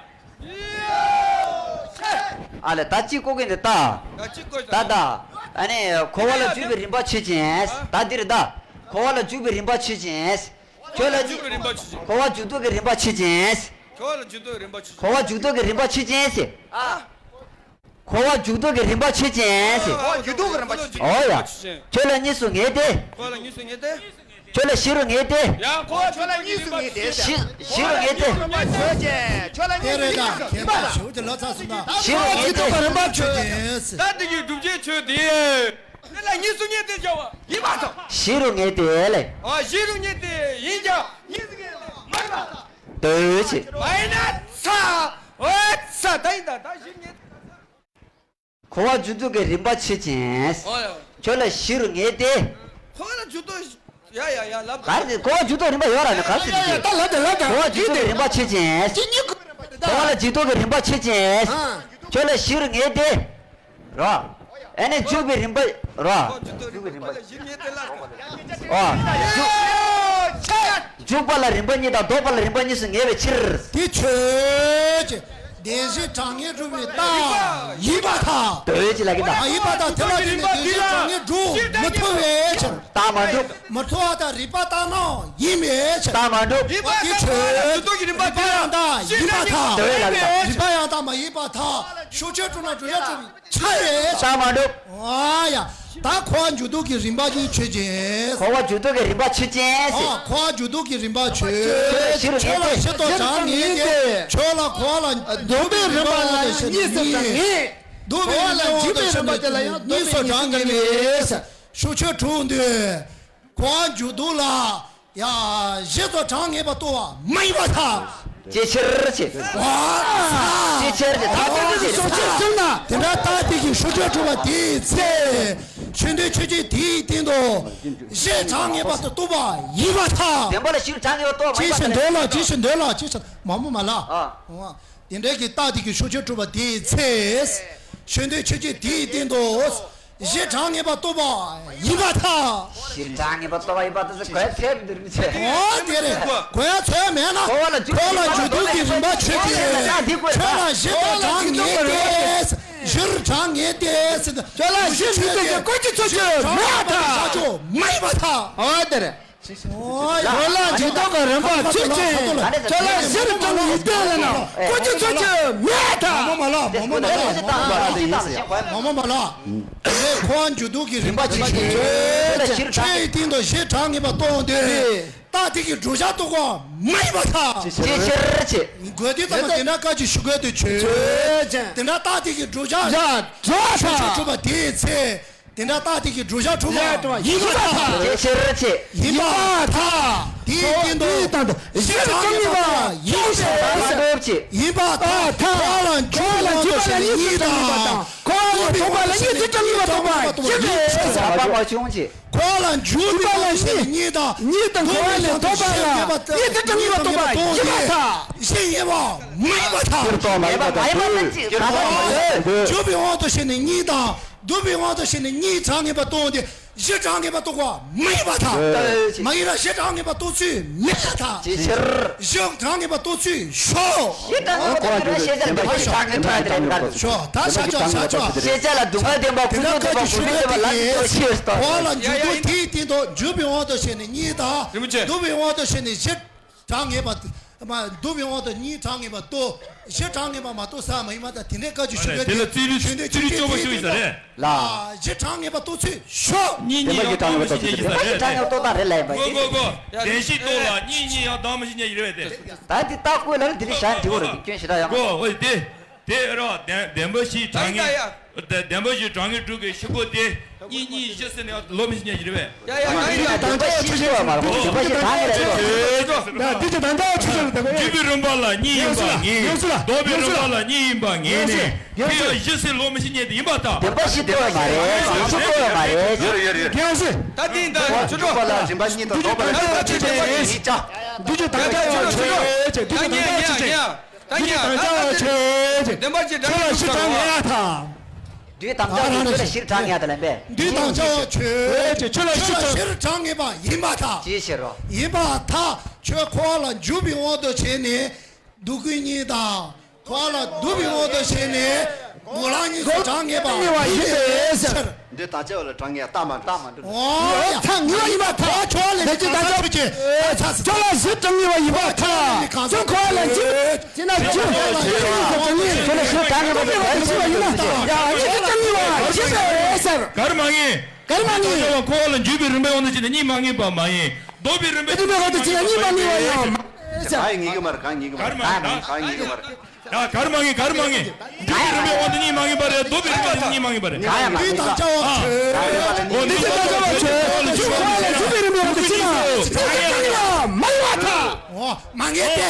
ཨ་ལས་ད་ཅི་ཀོ་གིན་དེ་ད། ད་ཅི་ཀོ་ད་ད། ཨ་ནི་འཁོར་བ་ལ་འཇུག་པའི་རིམ་པ་ཆོས་ཅན། ད་འདིར་ད། འཁོར་བ་ལ་འཇུག་པའི་རིམ་པ་ཆོས་ཅན། ཁྱོད་ལ་འཇུག་པའི་རིམ་པ་ཆོས་ཅན། འཁོར་བ་འཇུག་ལྡོག་གི་རིམ་པ་ཆོས་ཅན། ཁྱོད་ལ་འཇུག་ལྡོག་གི་རིམ་པ་ཆོས་ཅན། འཁོར་བ་འཇུག་ལྡོག་གི་རིམ་པ་ཆོས་ཅན་ཟེར། ཨ། འཁོར་བ་འཇུག་ལྡོག་གི་རིམ་པ་ཆོས་ཅན་ཟེར། འཁོར་བ་འཇུག་ལྡོག་གི་རིམ་པ་ཆོས་ཅན། ཨོ་ཡ། ཁྱོད་ལ་གཉིས་སུ་ངེས་ཏེ། ཁྱོད་ལ་གཉིས་སུ་ངེས་ཏེ། ཁྱོད་ལ་བཞི་རུ་ངེས་ཏེ། ཡང་ཁོ་ཁྱོད་ལ་གཉིས་སུ་ངེས་ཏེ། བཞི་བཞི་རུ་ངེས་ཏེ། ཆོས་ཅན། ཁྱོད་ལ་གཉིས་སུ་ངེས་ཏེ། བཞི་རུ་ངེས་ཏེ། ད་དེ་གི་སྒྲུབ་བྱེད་ཆོས་དེ། དེ་ལ་གཉིས་སུ་ངེས་ཏེ་བྱ་བ་ཡིན་པ་དང་། བཞི་རུ་ངེས་ཏེ་ལས། ཨ། བཞི་རུ་ངེས་ཏེ་ཡིན་ཀྱང་གཉིས་སུ་ངེས་ཏེ་མ་ཡིན་པ་དང་། འདོད་བྱེད། མ་ཡིན་ན་ཚ། འོ་ཚ། ད་ཡིན་ད། ད་བཞི་ངེས་ཏེ། འཁོར་བ་འཇུག་ལྡོག་གི་རིམ་པ་ཆོས་ཅན། ཨོ་ཡ། ཁྱོད་ལ་བཞི་རུ་ངེས་ཏེ། འཁོར་བ་ལ་འཇུག་ལྡོག་ཡ་ཡ་ཡ་ལབ། ག་རེ་འཁོར་བ་འཇུག་ལྡོག་རིམ་པ་ཡོད་ར་ནི་ག་རེ་ཟེར་གྱི། ད་ལབ་ད་ལབ་ད། འཁོར་བ་འཇུག་ལྡོག་གི་རིམ་པ་ཆོས་ཅན། འཁོར་བ་ལ་འཇུག་ལྡོག་གི་རིམ་པ་ཆོས་ཅན། ཨ། ཁྱོད་ལ་བཞི་རུ་ངེས་ཏེ། རོ། ཨེ་ནི་འཇུག་པའི་རིམ་པ། རོ། འཇུག་པའི་རིམ་པ་ལ་བཞི་ངེས་ཏེ་ལ། ཨོ། འཇུག་འཇུག་པ་ལ་རིམ་པ་གཉིས་དང་ལྡོག་པ་ལ་རིམ་པ་གཉིས་སུ་ངེས་པའི་ཕྱིར། དེ་ཆོས་ཅན། བདེན་བཞི་གྲངས་ངེས་སྒྲུབ་པའི་རྟགས་ཡིན་པར་ཐལ། འདོད་བྱེད་ལ་གི་ད། ཨ། ཡིན་པར་ཐལ། དེ་ལ་བརྟེན་ནས་བདེན་བཞི་གྲངས་ངེས་སྒྲུབ་མི་ཐུབ་པའི་ཕྱིར། རྟགས་མ་གྲུབ། མི་ཐུབ་པ་དང་རིགས་པ་ལྟར་སྣང་ཡིན་པའི་ཕྱིར། རྟགས་མ་གྲུབ། རིགས་པ་དེ་ཆོས་ཅན། རིགས་པ་ཡང་དག་མ་ཡིན་པར་ཐལ། འདོད་བྱེད་ལ་གི་ད། རིགས་པ་ཡང་དག་མ་ཡིན་པར་ཐལ། ཕྱོགས་ཆོས་གྲུབ་ན་བརྗོད་བྱ་གྲུབ་པའི་ཕྱིར། རྟགས་མ་གྲུབ། ཨ་ཡ། ད་འཁོར་བ་འཇུག་ལྡོག་གི་རིམ་པ་གཉིས་ཆོས་ཅན། འཁོར་བ་འཇུག་ལྡོག་གི་རིམ་པ་ཆོས་ཅན། ཨ། འཁོར་བ་འཇུག་ལྡོག་གི་རིམ་པ་ཆོས་ཅན། ཁྱོད་ལ་བཞི་རུ་ངེས་ཏེ། ཁྱོད་ལ་བཞི་དང་གྲངས་ངེས་ཏེ། ཁྱོད་ལ་འཁོར་བ་ལ་འཇུག་པའི་རིམ་པ་ལ་གཉིས་སུ་གྲངས་ངེས། ལྡོག་པའི་རིམ་པ་ལ་འཇུག་པའི་རིམ་པ་དེ་ལ་ཡང་གཉིས་སུ་གྲངས་ངེས་པའི་ཕྱོགས་ཆོས་གྲུབ་འདོད། འཁོར་བ་འཇུག་ལྡོག་ལ། ཡ། བཞི་དང་གྲངས་ངེས་པ་རྟོགས་པ་མ་ཡིན་པར་ཐལ། ཅིའི་ཕྱིར་ཅེས། ཅིའི་ཕྱིར་ཅེས། ད་ལྟ་དེ་གི་ཕྱོགས་ཆོས་གྲུབ་ན། དེ་འདྲ་ལྟ་དེ་གི་ཕྱོགས་ཆོས་གྲུབ་པ་དེའི་ཚེ། ཆོས་འདོད་ཆོས་ཅན་དེའི་སྟེང་དུ། བཞི་གྲངས་ངེས་པ་དེ་རྟོགས་པ་ཡིན་པར་ཐལ། བདེན་པ་ལ་བཞི་གྲངས་ངེས་པ་རྟོགས་པ་མ་ཡིན་པར་ཐལ། ཅི་ཕྱིར་འདོད་ལ། ཅི་ཕྱིར་འདོད་ལ། ཅི་ཕྱིར་མ་མོ་མ་ལ། ཨ། འོ། དེ་འདྲའི་གི་རྟགས་དེ་གི་ཕྱོགས་ཆོས་གྲུབ་པ་དེའི་ཚེ། ཆོས་འདོད་ཆོས་ཅན་དེའི་སྟེང་དུ། བཞི་གྲངས་ངེས་པ་རྟོགས་པ་ཡིན་པར་ཐལ། བཞི་གྲངས་ངེས་པ་རྟོགས་པ་ཡིན་པར་ཐལ་ཟེར་གོ་ཚད་མི་འདུག་མི་ཚད། འོ་དེ་རེད། གོ་ཚད་མེད་ན། འཁོར་བ་ལ་འཇུག་འཁོར་བ་ལ་འཇུག་ལྡོག་གི་རིམ་པ་ཆོས་ཅན། ཁྱོད་ལ་བཞི་དང་གྲངས་ངེས་ཏེ། ཕྱིར་དྲང་ངེས་ཏེ་ཟེར། ཁྱོད་ལ་ཕྱིར་ཞུ་མཁན་གྱི་བཀོད་ཀྱི་ཚུལ་གྱིས་མེད་པར་ཐལ། ཞག་ཆོག་མ་ཡིན་པར་ཐལ། འོ་དེ་རེད། འོ་ཡ། ཁྱོད་ལ་འཇུག་ལྡོག་གི་རིམ་པ་ཚུལ་བཞིན། ཁྱོད་ལ་ཕྱིར་དྲང་ངེས་ཏེ་ལབ་ན་བཀོད་ཀྱི་ཚུལ་གྱིས་མེད་པར་ཐལ། མ་མ་ལ། མ་མ་ལ། མ་མ་ལ། དེ་ནས་ཁོ་བ་འཇུག་ལྡོག་གི་རིམ་པ་ཚུལ་བཞིན། ཁྱོད་ཡི་སྟེང་དུ་ཕྱིར་དྲང་ངེས་པ་རྟོགས་ཏེ། རྟགས་དེ་གི་བསྒྲུབ་བྱ་རྟོགས་པ་མ་ཡིན་པར་ཐལ། ཅིའི་ཕྱིར་ཅེས། དགོས་དུས་ཙམ་པ་དེ་འདྲ་བཀའ་ཅིག་ཞུ་དགོས་དུས་ཆོས་ཅན། དེ་འདྲ་རྟགས་དེ་གི་བསྒྲུབ་བྱ། བྱ་གྲུབ་པ་ཆོས་ཅན། གྲུབ་པ་དེའི་ཚེ། དེ་འདྲ་རྟགས་དེ་གི་བསྒྲུབ་བྱ་གྲུབ་པ་ཡིན་པར་ཐལ། ཅིའི་ཕྱིར་ཅེས། ཡིན་པར་ཐལ། དེའི་སྟེང་དུ་ཕྱིར་དྲང་ངེས་པ་ཡིན་ཞེས་པ་ཡིན་པར་ཐལ། ཁོ་བ་ལ་འཇུག་པའི་དབང་དུ་བྱས་ནས་གཉིས་དང་། ཁོ་བ་ལ་ཐོགས་པ་ལ་གཉིས་སུ་དྲང་ངེས་པ་རྟོགས་པ་ཡིན་པས་ཟེར་བ་མ་བྱུང་ཅིག་ཁོ་ལ་འཇུག་པའི་དབང་དུ་བྱས་ནས་གཉིས་དང་། གཉིས་དང་ཁོ་བ་ལས་ཐོགས་པ་ལ་གཉིས་སུ་དྲང་ངེས་པ་རྟོགས་པ་ཡིན་པར་ཐལ། ཞེས་ཡིན་པ་མ་ཡིན་པར་ཐལ། ཡིན་པ་མ་ཡིན་པར་ཐལ། འཇུག་པའི་དབང་དུ་བྱས་ནས་གཉིས་དང་། བསྡུ་བའི་དབང་དུ་བྱས་ནས་གཉིས་དྲང་ངེས་པ་རྟོགས་ཏེ། བཞི་དྲང་ངེས་པ་རྟོགས་པ་མ་ཡིན་པར་ཐལ། མ་ཡིན་ལ་བཞི་དྲང་ངེས་པ་རྟོགས་ཚུལ་མེད་པར་ཐལ། ཅིའི་ཕྱིར། བཞི་དྲང་ངེས་པ་རྟོགས་ཚུལ་ཞོག་བཞི་དྲང་ངེས་པ་རྟོགས་ཚུལ་ཞེས་བྱ་ལ་སྡུག་བསྔལ་ལྡན་པ་ཀུན་ཏུ་བདག་པོ་ཞེས་པ་ལ་ལ་ལུས་པའི་ཕྱིར་ཏོ། ཁོ་ལ་འཇུག་ལྡོག་དེའི་སྟེང་དུ་འཇུག་པའི་དབང་དུ་བྱས་ནས་གཉིས་དང་། རིན་པོ་ཆེ། བསྡུ་བའི་དབང་དུ་བྱས་ནས་བཞི་དྲང་ངེས་པ། མ་བསྡུ་བའི་དབང་དུ་གཉིས་དྲང་ངེས་པ་རྟོགས། བཞི་དྲང་ངེས་པ་མ་རྟོགས་ས་མ་ཡིན་པ་དང་། དེ་འདྲའི་བཀའ་ཅིག་ཞུ་དགོས་ཏེ། ཆོས་འདོད་ཆོས་ཅན་དེའི་སྟེང་དུ། ལ། བཞི་དྲང་ངེས་པ་རྟོགས་ཚུལ་ཞོག་གཉིས་གཉིས་ཡང་བདག་མ་བཞི་གཉིས་ཡིན་ས་རེད། བཞི་དྲང་ངེས་པ་རྟོགས་སྟངས་རེད་ལབ་ཡིན་པ། གོ་གོ་གོ། བདེན་བཞི་རྟོགས་ལ་གཉིས་གཉིས་ཡང་བདག་མ་བཞི་གཉིས་ཡིན་རེད་པས་ཏེ། ད་འདི་རྟགས་བཀོད་ལ་ལ་འདི་རིགས་བྱ་འདི་བོ་རེད། སྐྱོན་ཞེ་དྲག་ཡང་། གོ་འོ་དེ། དེ་ར་བདེན་བདེན་པ་བཞི་དྲང་ངེས། བདེན་པ་བཞི་དྲང་ངེས་དྲུག་གི་ཕྱིར་རྒོལ་དེ། གཉིས་གཉིས་བཞི་ཟེར་ནས་ལོ་མི་བཞི་གཉིས་ཡིན་རེད་པས། ཡ་ཡ་ཡ། འདི་ཅི་དང་འདྲ་བ་ཆོས་ཅན་ལ་དགོས། འདི་ཅི་དང་འདྲ་བ་ཆོས་ཅན་ལ་དགོས། འཇུག་པའི་རིམ་པ་ལ་གཉིས་ཡིན་པ་ངེས་ནས། ཡོངས་སུ་ལ། ལྡོག་པའི་རིམ་པ་ལ་གཉིས་ཡིན་པ་ངེས་ནས། དེ་ཡང་བཞི་ཟེར་ལོ་མི་བཞི་གཉིས་དེ་ཡིན་པར་ཐལ། བདེན་པ་བཞི་ལྟོས་ཡོད་མ་རེད། བཞི་ལྟོས་ཡོད་མ་རེད། ཡོད་རེད་ཡོད་རེད་ཡོད་རེད། ད་དེ་ཡིན་ད་ཆུ་འཇུག་པ་ལ་རིམ་པ་གཉིས་དང་ལྡོག་པ་ལ་གཉིས་ཡིན་ཅག་འདི་ཅི་དང་འདྲ་བ་ཆོས་ཅན་ལ་དགོས། འདི་ཅི་དང་འདྲ་བ་ཆོས་ཅན། ད་ཉན་ད་ད་ད་ཆོས་ཅན། བདེན་པ་ཅི་འདྲ་ཁྱོད་ལ་ཞིབ་ཕྲ་ངེས་ཡ་ཐག་བདུད་དམ་བཅའ་བ་ཆོས་ལ་ཞིབ་ཕྲ་ངེས་ཡ་ཐག་ལན་པས། བདུད་དམ་བཅའ་བ་ཆོས་ཅན། ཁྱོད་ལ་ཞིབ་ཕྲ་ཞིབ་ཕྲ་ངེས་པ་ཡིན་པར་ཐལ། ཅིའི་ཕྱིར་རོ། ཡིན་པར་ཐལ། ཁྱོད་ཁོ་བ་ལ་འཇུག་པའི་དབང་དུ་བྱས་ནས་སྡུག་ཀུན་གཉིས་དང་། ཁོ་བ་ལ་བསྡུ་བའི་དབང་དུ་བྱས་ནས་གོ་ལ་གཉིས་སུ་དྲང་ངེས་པ་ཡིན་པའི་ཕྱིར། འདི་དང་བཅས་པ་ལ་དྲང་ངེས་རྟགས་མ་འདུག་འོ་ཡ། ཚ་ངེས་པ་ཡིན་པར་ཐལ། ཁྱོད་ལ་ལས་ཀྱི་དང་ཆ་ཁྱོད་ལ་ཞིབ་དྲང་ངེས་པ་ཡིན་པར་ཐལ། ཁྱོད་ཁོ་བ་ལ་འཇུག་ཅི་ན་འཇུག་ཁྱོད་ལ་ཞིབ་དྲང་ངེས་པ་ཡིན་པར་ཐལ། ཡ་ངེས་ཀྱི་དྲང་ངེས་པ་ཡིན་པར་ཐལ། གར་མ་ངེས། གར་མ་ངེས། ཁོ་བ་ལ་འཇུག་པའི་རིམ་པའི་དབང་དུ་བྱས་ནས་གཉིས་མ་ངེས་པ་མ་ཡིན། ལྡོག་པའི་རིམ་པའི་རིམ་པའི་དབང་དུ་བྱས་ནས་གཉིས་མ་ངེས་པ་ཡིན། ག་ཡི་ངེས་ཀྱི་མ་རེད། ག་ཡི་ངེས་ཀྱི་མ་རེད། ག་ཡི་ངེས་ཀྱི་མ་རེད། ཡ་གར་མ་ངེས། གར་མ་ངེས། འཇུག་པའི་རིམ་པའི་དབང་དུ་གཉིས་མ་ངེས་པ་རེད། ལྡོག་པའི་རིམ་པའི་དབང་དུ་གཉིས་མ་ངེས་པ་རེད། ག་ཡ་མ་ངེས། འདི་དང་བཅའ་བ་ཆོས། འདི་དང་བཅའ་བ་ཆོས། འཇུག་པ་ལ་འཇུག་པའི་རིམ་པའི་དབང་དུ་བྱས་ན་མ་ངེས་པ་མ་ཡིན་པར་ཐལ། འོ་མ་ངེས་ཏེ།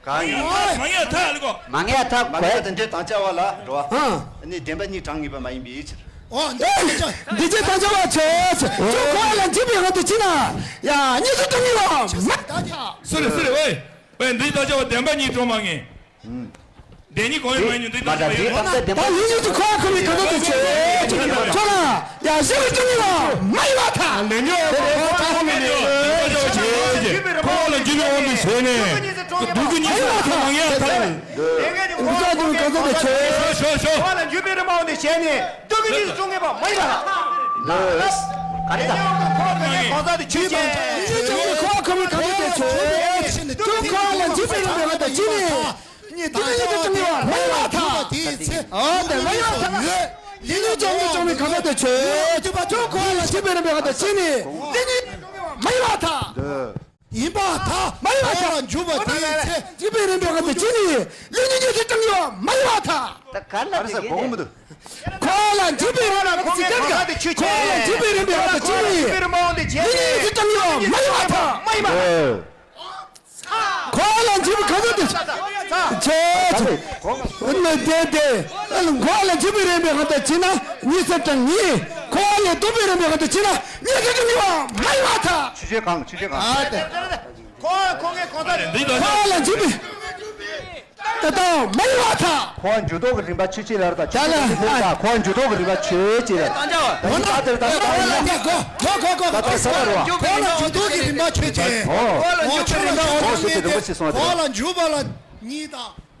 ག་ཡིན། མ་ངེས་ཐལ་ལ་གོ། མ་ངེས་ཐལ། མ་ངེས་ཏེ་འདི་དང་བཅའ་བ་ལ་འགྲོ་བ། ཨ་ནི་བདེན་པ་གཉིས་དྲང་ངེས་པ་མ་ཡིན་པའི་ཕྱིར། འོ་འདི་དང་བཅའ། འདི་ཅི་དང་བཅའ་བ་ཆོས་ཅན། འཇུག་པ་ལ་འཇུག་པའི་དབང་དུ་བྱས་ན་ཡ་གཉིས་སུ་དྲང་ངེས་པ་མ་ཡིན་པར་ཐལ། སུ་རེད་སུ་རེད། ཝེ་ཝེ། འདི་དང་བཅའ་བ་བདེན་པ་གཉིས་དྲང་མ་ངེས། བདེན་གཉིས་གང་ཡང་མ་ཡིན་ནོ། འདི་ལྟ་ཞིག་མ་ཡིན་ནོ། ད་ལུས་གཉིས་ཀྱི་འཁོར་བ་ཁོ་ནའི་གང་ཟག་དེ་ཆོས་ཅན། ཁྱོད་ལ་ཡང་གཞི་ལ་སྐྱོན་ཡོད་པ་མ་ཡིན་པར་ཐལ། ལས་ཉོན་ཁོ་ཁོ་ཁོ་ཁོ་ནི་ཁོ་ལ་འཇུག་པའི་དབང་དུ་བྱས་ནས་སྡུག་ཀུན་གཉིས་སུ་མ་ངེས་པར་ཐལ། འདི་ལྟ་བུའི་གང་ཟག་དེ་ཆོས། ཞོ་ཞོ་ཞོ། ཁོ་ལ་འཇུག་པའི་རིམ་པའི་དབང་དུ་བྱས་ནས་སྡུག་ཀུན་གཉིས་སུ་དྲང་ངེས་པ་མ་ཡིན་པར་ཐལ། ག་རེ་ད། གང་ཟག་དེ་ཆོས་ཅན། ཁོ་ཁོ་ཁོ་ཁོ་ཁོ་ཁོ་ཁོ་ཁོ་ལ་འཇུག་པའི་རིམ་པའི་དབང་དུ་བྱས་ནས། འདི་ལ་ཡིད་དུ་དྲང་ངེས་པ་མ་ཡིན་པར་ཐལ། འོ་དེ་མ་ཡིན་པར་ཐལ། ལས་ཉོན་གང་ཡང་མ་ཡིན་པར་ཐལ། ཁོ་ལ་འཇུག་པའི་རིམ་པའི་དབང་དུ་བྱས་ནས་ལས་ཉོན་མ་ཡིན་པར་ཐལ། ཡིན་པར་ཐལ། མ་ཡིན་པར་ཐལ། འཇུག་པ་དེའི་ཚེ། འཇུག་པའི་རིམ་པའི་དབང་དུ་བྱས་ནས་ལས་ཉོན་གྱི་ཚེ་དྲང་ངེས་པ་མ་ཡིན་པར་ཐལ། ད་ག་ལ་དེ་གོ་མི་འདུག་ཁོ་ལ་འཇུག་པའི་རིམ་པའི་དབང་དུ་བྱས་ནས། ཁོ་ལ་འཇུག་པའི་རིམ་པའི་དབང་དུ་བྱས་ནས་ལས་ཉོན་གྱི་ཚེ་དྲང་ངེས་པ་མ་ཡིན་པར་ཐལ། མ་ཡིན་པར། ཁོ་ལ་འཇུག་པའི་གང་ཟག་དེ། ཆོས་ཅན། ནི་དེ་དེ། ཁོ་ལ་འཇུག་པའི་རིམ་པའི་དབང་དུ་བྱས་ན་གཉིས་སུ་དྲང་ངེས། ཁོ་ལ་ལྡོག་པའི་རིམ་པའི་དབང་དུ་བྱས་ན་གཉིས་སུ་དྲང་ངེས་པ་མ་ཡིན་པར་ཐལ། ཆོས་ཅན་གང་། ཆོས་ཅན་གང་། ཨ་དེ། ཁོ་ཁོ་ངའི་གང་ཟག་དེ། ཁོ་ལ་འཇུག་པའི། ད་ལྟ་མ་ཡིན་པར་ཐལ། ཁོ་འཇུག་ལྡོག་གི་རིམ་པ་ཆོས་ཅན་ལ་རེད་ད། ཆོས་ཅན་ལ་ཁོ་འཇུག་ལྡོག་གི་རིམ་པ་ཆོས་ཅན་ལ། ད་ལྟ་དེར་ད་ལྟ་ཡིན་ན། ད་ལྟ་ས་ལ་རེད་བ། ཁོ་ལ་འཇུག་ལྡོག་གི་རིམ་པ་ཆོས་ཅན། ཨོ། ཁོ་ལ་འཇུག་པའི་རིམ་པ་ཨོ་ཟེར་དེ་རིམ་པ་ཞིག་སོང་བ་རེད། ཁོ་ལ་འཇུག་པ་ལ་གཉིས་དང་།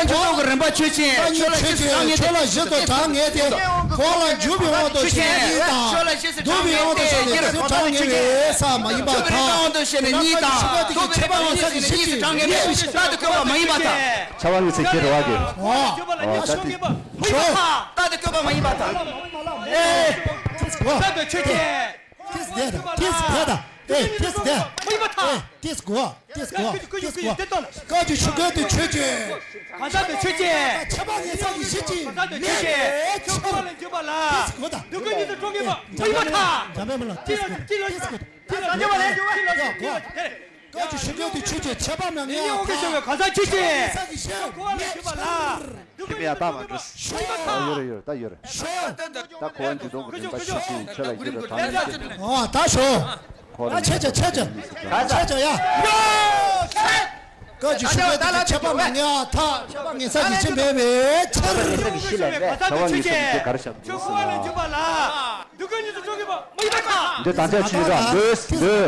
ལ་འཇུག་ལྡོག་གི་རིམ་པ་ཆོས་ཅན། ཆོས་ལ་ཆོས་ཅན། ཆོས་ལ་ཆོས་སུ་གྲངས་ངེས་ཏེ། འཁོར་བ་ལ་འཇུག་པའི་དབང་དུ་བྱས་ནས་གཉིས་དང་། འདུལ་བའི་དབང་དུ་བྱས་ནས་གྲངས་ངེས་པའི་ས་མ་ཡིན་པར་ཐལ། འཁོར་བ་ལ་འཇུག་པའི་དབང་དུ་བྱས་ནས་གཉིས་དང་། འདུལ་བའི་དབང་དུ་བྱས་ནས་གཉིས་སུ་གྲངས་ངེས་པའི་ས་དུ་བཀོད་པ་མ་ཡིན་པར་ཐལ། ཆ་བ་ངེས་ཚེ་ཁྱེར་བ་གི། ཨོ། ད་དེ། རྟག་ཏུ་བཀོད་པ་མ་ཡིན་པར་ཐལ། ཨེ། ཐེས་གོ། ད་དུ་ཆོས་ཅན། ཐེས་དེ་དང་། ཐེས་དེ་དང་། ཨེ། ཐེས་དེ། མ་ཡིན་པར་ཐལ། ཨེ། ཐེས་གོ། ཐེས་གོ། ཐེས་གོ། བཀའ་བརྒྱུད་ཆོས་སྐད་དུ་ཆོས་ཅན། གང་ཟག་དུ་ཆོས་ཅན། ཁྱད་པར་ངེས་གསལ་གྱི་གཞི་གཅིག་གང་ཟག་དུ་ཆོས་ཅན། མེད་པའི་ཕྱིར། འཁོར་བ་ལ་འཇུག་པ་ལ། ཐེས་གོ་དང་། འདུལ་ཁུངས་གཉིས་སུ་གྲངས་ངེས་པ་མ་ཡིན་པར་ཐལ། འཇམ་དཔལ་མ་ལ་ཐེས་གོ། ཐེས་གོ། ཐེས་གོ། འཇམ་དཔལ་མ་ལ་འཇུག་པ་ལ། ཡ་གོ། བཀའ་བརྒྱུད་ཆོས་སྐད་དུ་ཆོས་ཅན། ཁྱད་པར་མ་ངེས་པར་ཐལ། ཡང་གི་ཞོག་གང་ཟག་ཆོས་ཅན། ཁྱད་པར་ངེས་གསལ་གྱི་གཞི་མེད་ཕྱིར། ཁྱད་པར་ཡང་དག་མ་འགྲོ། ཨོ། ཡོད་རེད། ཡོད་རེད། ད་ཡོད་རེད། ད་འཁོར་བ་འཇུག་ལྡོག་གི་རིམ་པ་ཆོས་ཅན། ཆོས་ལ་ཡོད་པའི་གྲངས་ངེས་ཅན། ཨོ། ད་ཞོག་འཁོར་བ་ད་ཆོས་ཅན། ཆོས་ཅན། ཆོས་ཅན། ཡ། བཀའ་བརྒྱུད་ཆོས་སྐད་དུ་ཁྱད་པར་མ་ངེས་པར་ཐལ། ཁྱད་པར་ངེས་གསལ་གྱི་གཞི་མེད་པའི་ཕྱིར། ཁྱད་པར་ངེས་གསལ་གྱི་གཞི་ལས་མེད། ཁྱད་པར་ངེས་གསལ་གྱི་གཞི་ག་རེ་བཞག་འདུག་ཟེར་ན། འདུལ་ཁུངས་གཉིས་སུ་གྲངས་ངེས་པ་མ་ཡིན་པར་ཐལ། འདི་དང་ཆ་ཆོས་རང་འདོད་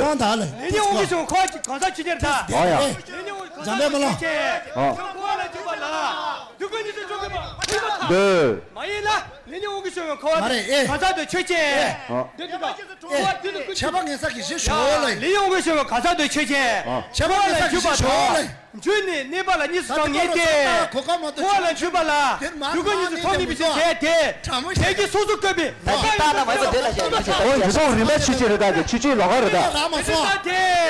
འདོད། ལས་ཉོན་དབང་གིས་བྱུང་བའི་འཁོར་བ་གང་ཟག་ཆོས་ཅན་རེད་ད། ཨོ་ཡ། ལས་ཉོན་དབང་གིས་བྱུང་བའི་འཁོར་བ་ལ་འཇུག་པ་ལ། འདུལ་ཁུངས་གཉིས་སུ་གྲངས་ངེས་པ་མ་ཡིན་པར་ཐལ། འདོད། མ་ཡིན་ལ། ལས་ཉོན་དབང་གིས་བྱུང་བའི་འཁོར་བ་མ་རེད། ཨེ། གང་ཟག་དུ་ཆོས་ཅན། ཨ། འདི་འདི་དང་། ཁྱད་པར་ངེས་གསལ་གྱི་གཞི་ཞོག་ལ། ལས་ཉོན་དབང་གིས་བྱུང་བའི་གང་ཟག་དུ་ཆོས་ཅན། ཁྱད་པར་ངེས་གསལ་གྱི་གཞི་ཞོག་ལ། འཇུག་ནས་གནས་པ་ལ་གཉིས་སུ་གྲངས་ངེས་ཏེ། འཁོར་བ་ལ་འཇུག་པ་ལ། འདུལ་ཁུངས་གཉིས་སུ་གྲངས་ངེས་པའི་ཕྱིར་ཟེར་ཏེ། དེ་གིས་སོ་སོར་བཀོད་པའི། ད་ཅི་རྟགས་ན་མ་ཡིན་པ་དེ་ལ་བཤད་ཡིན་ཟེར། འོ་འཇུག་ལྡོག་རིམ་པ་ཆོས་ཅན་རེད་ད་གི། ཆོས་ཅན་ལོགས་ཀ་རེད་ད། རེད་ད་དེ། དེ་འདྲ་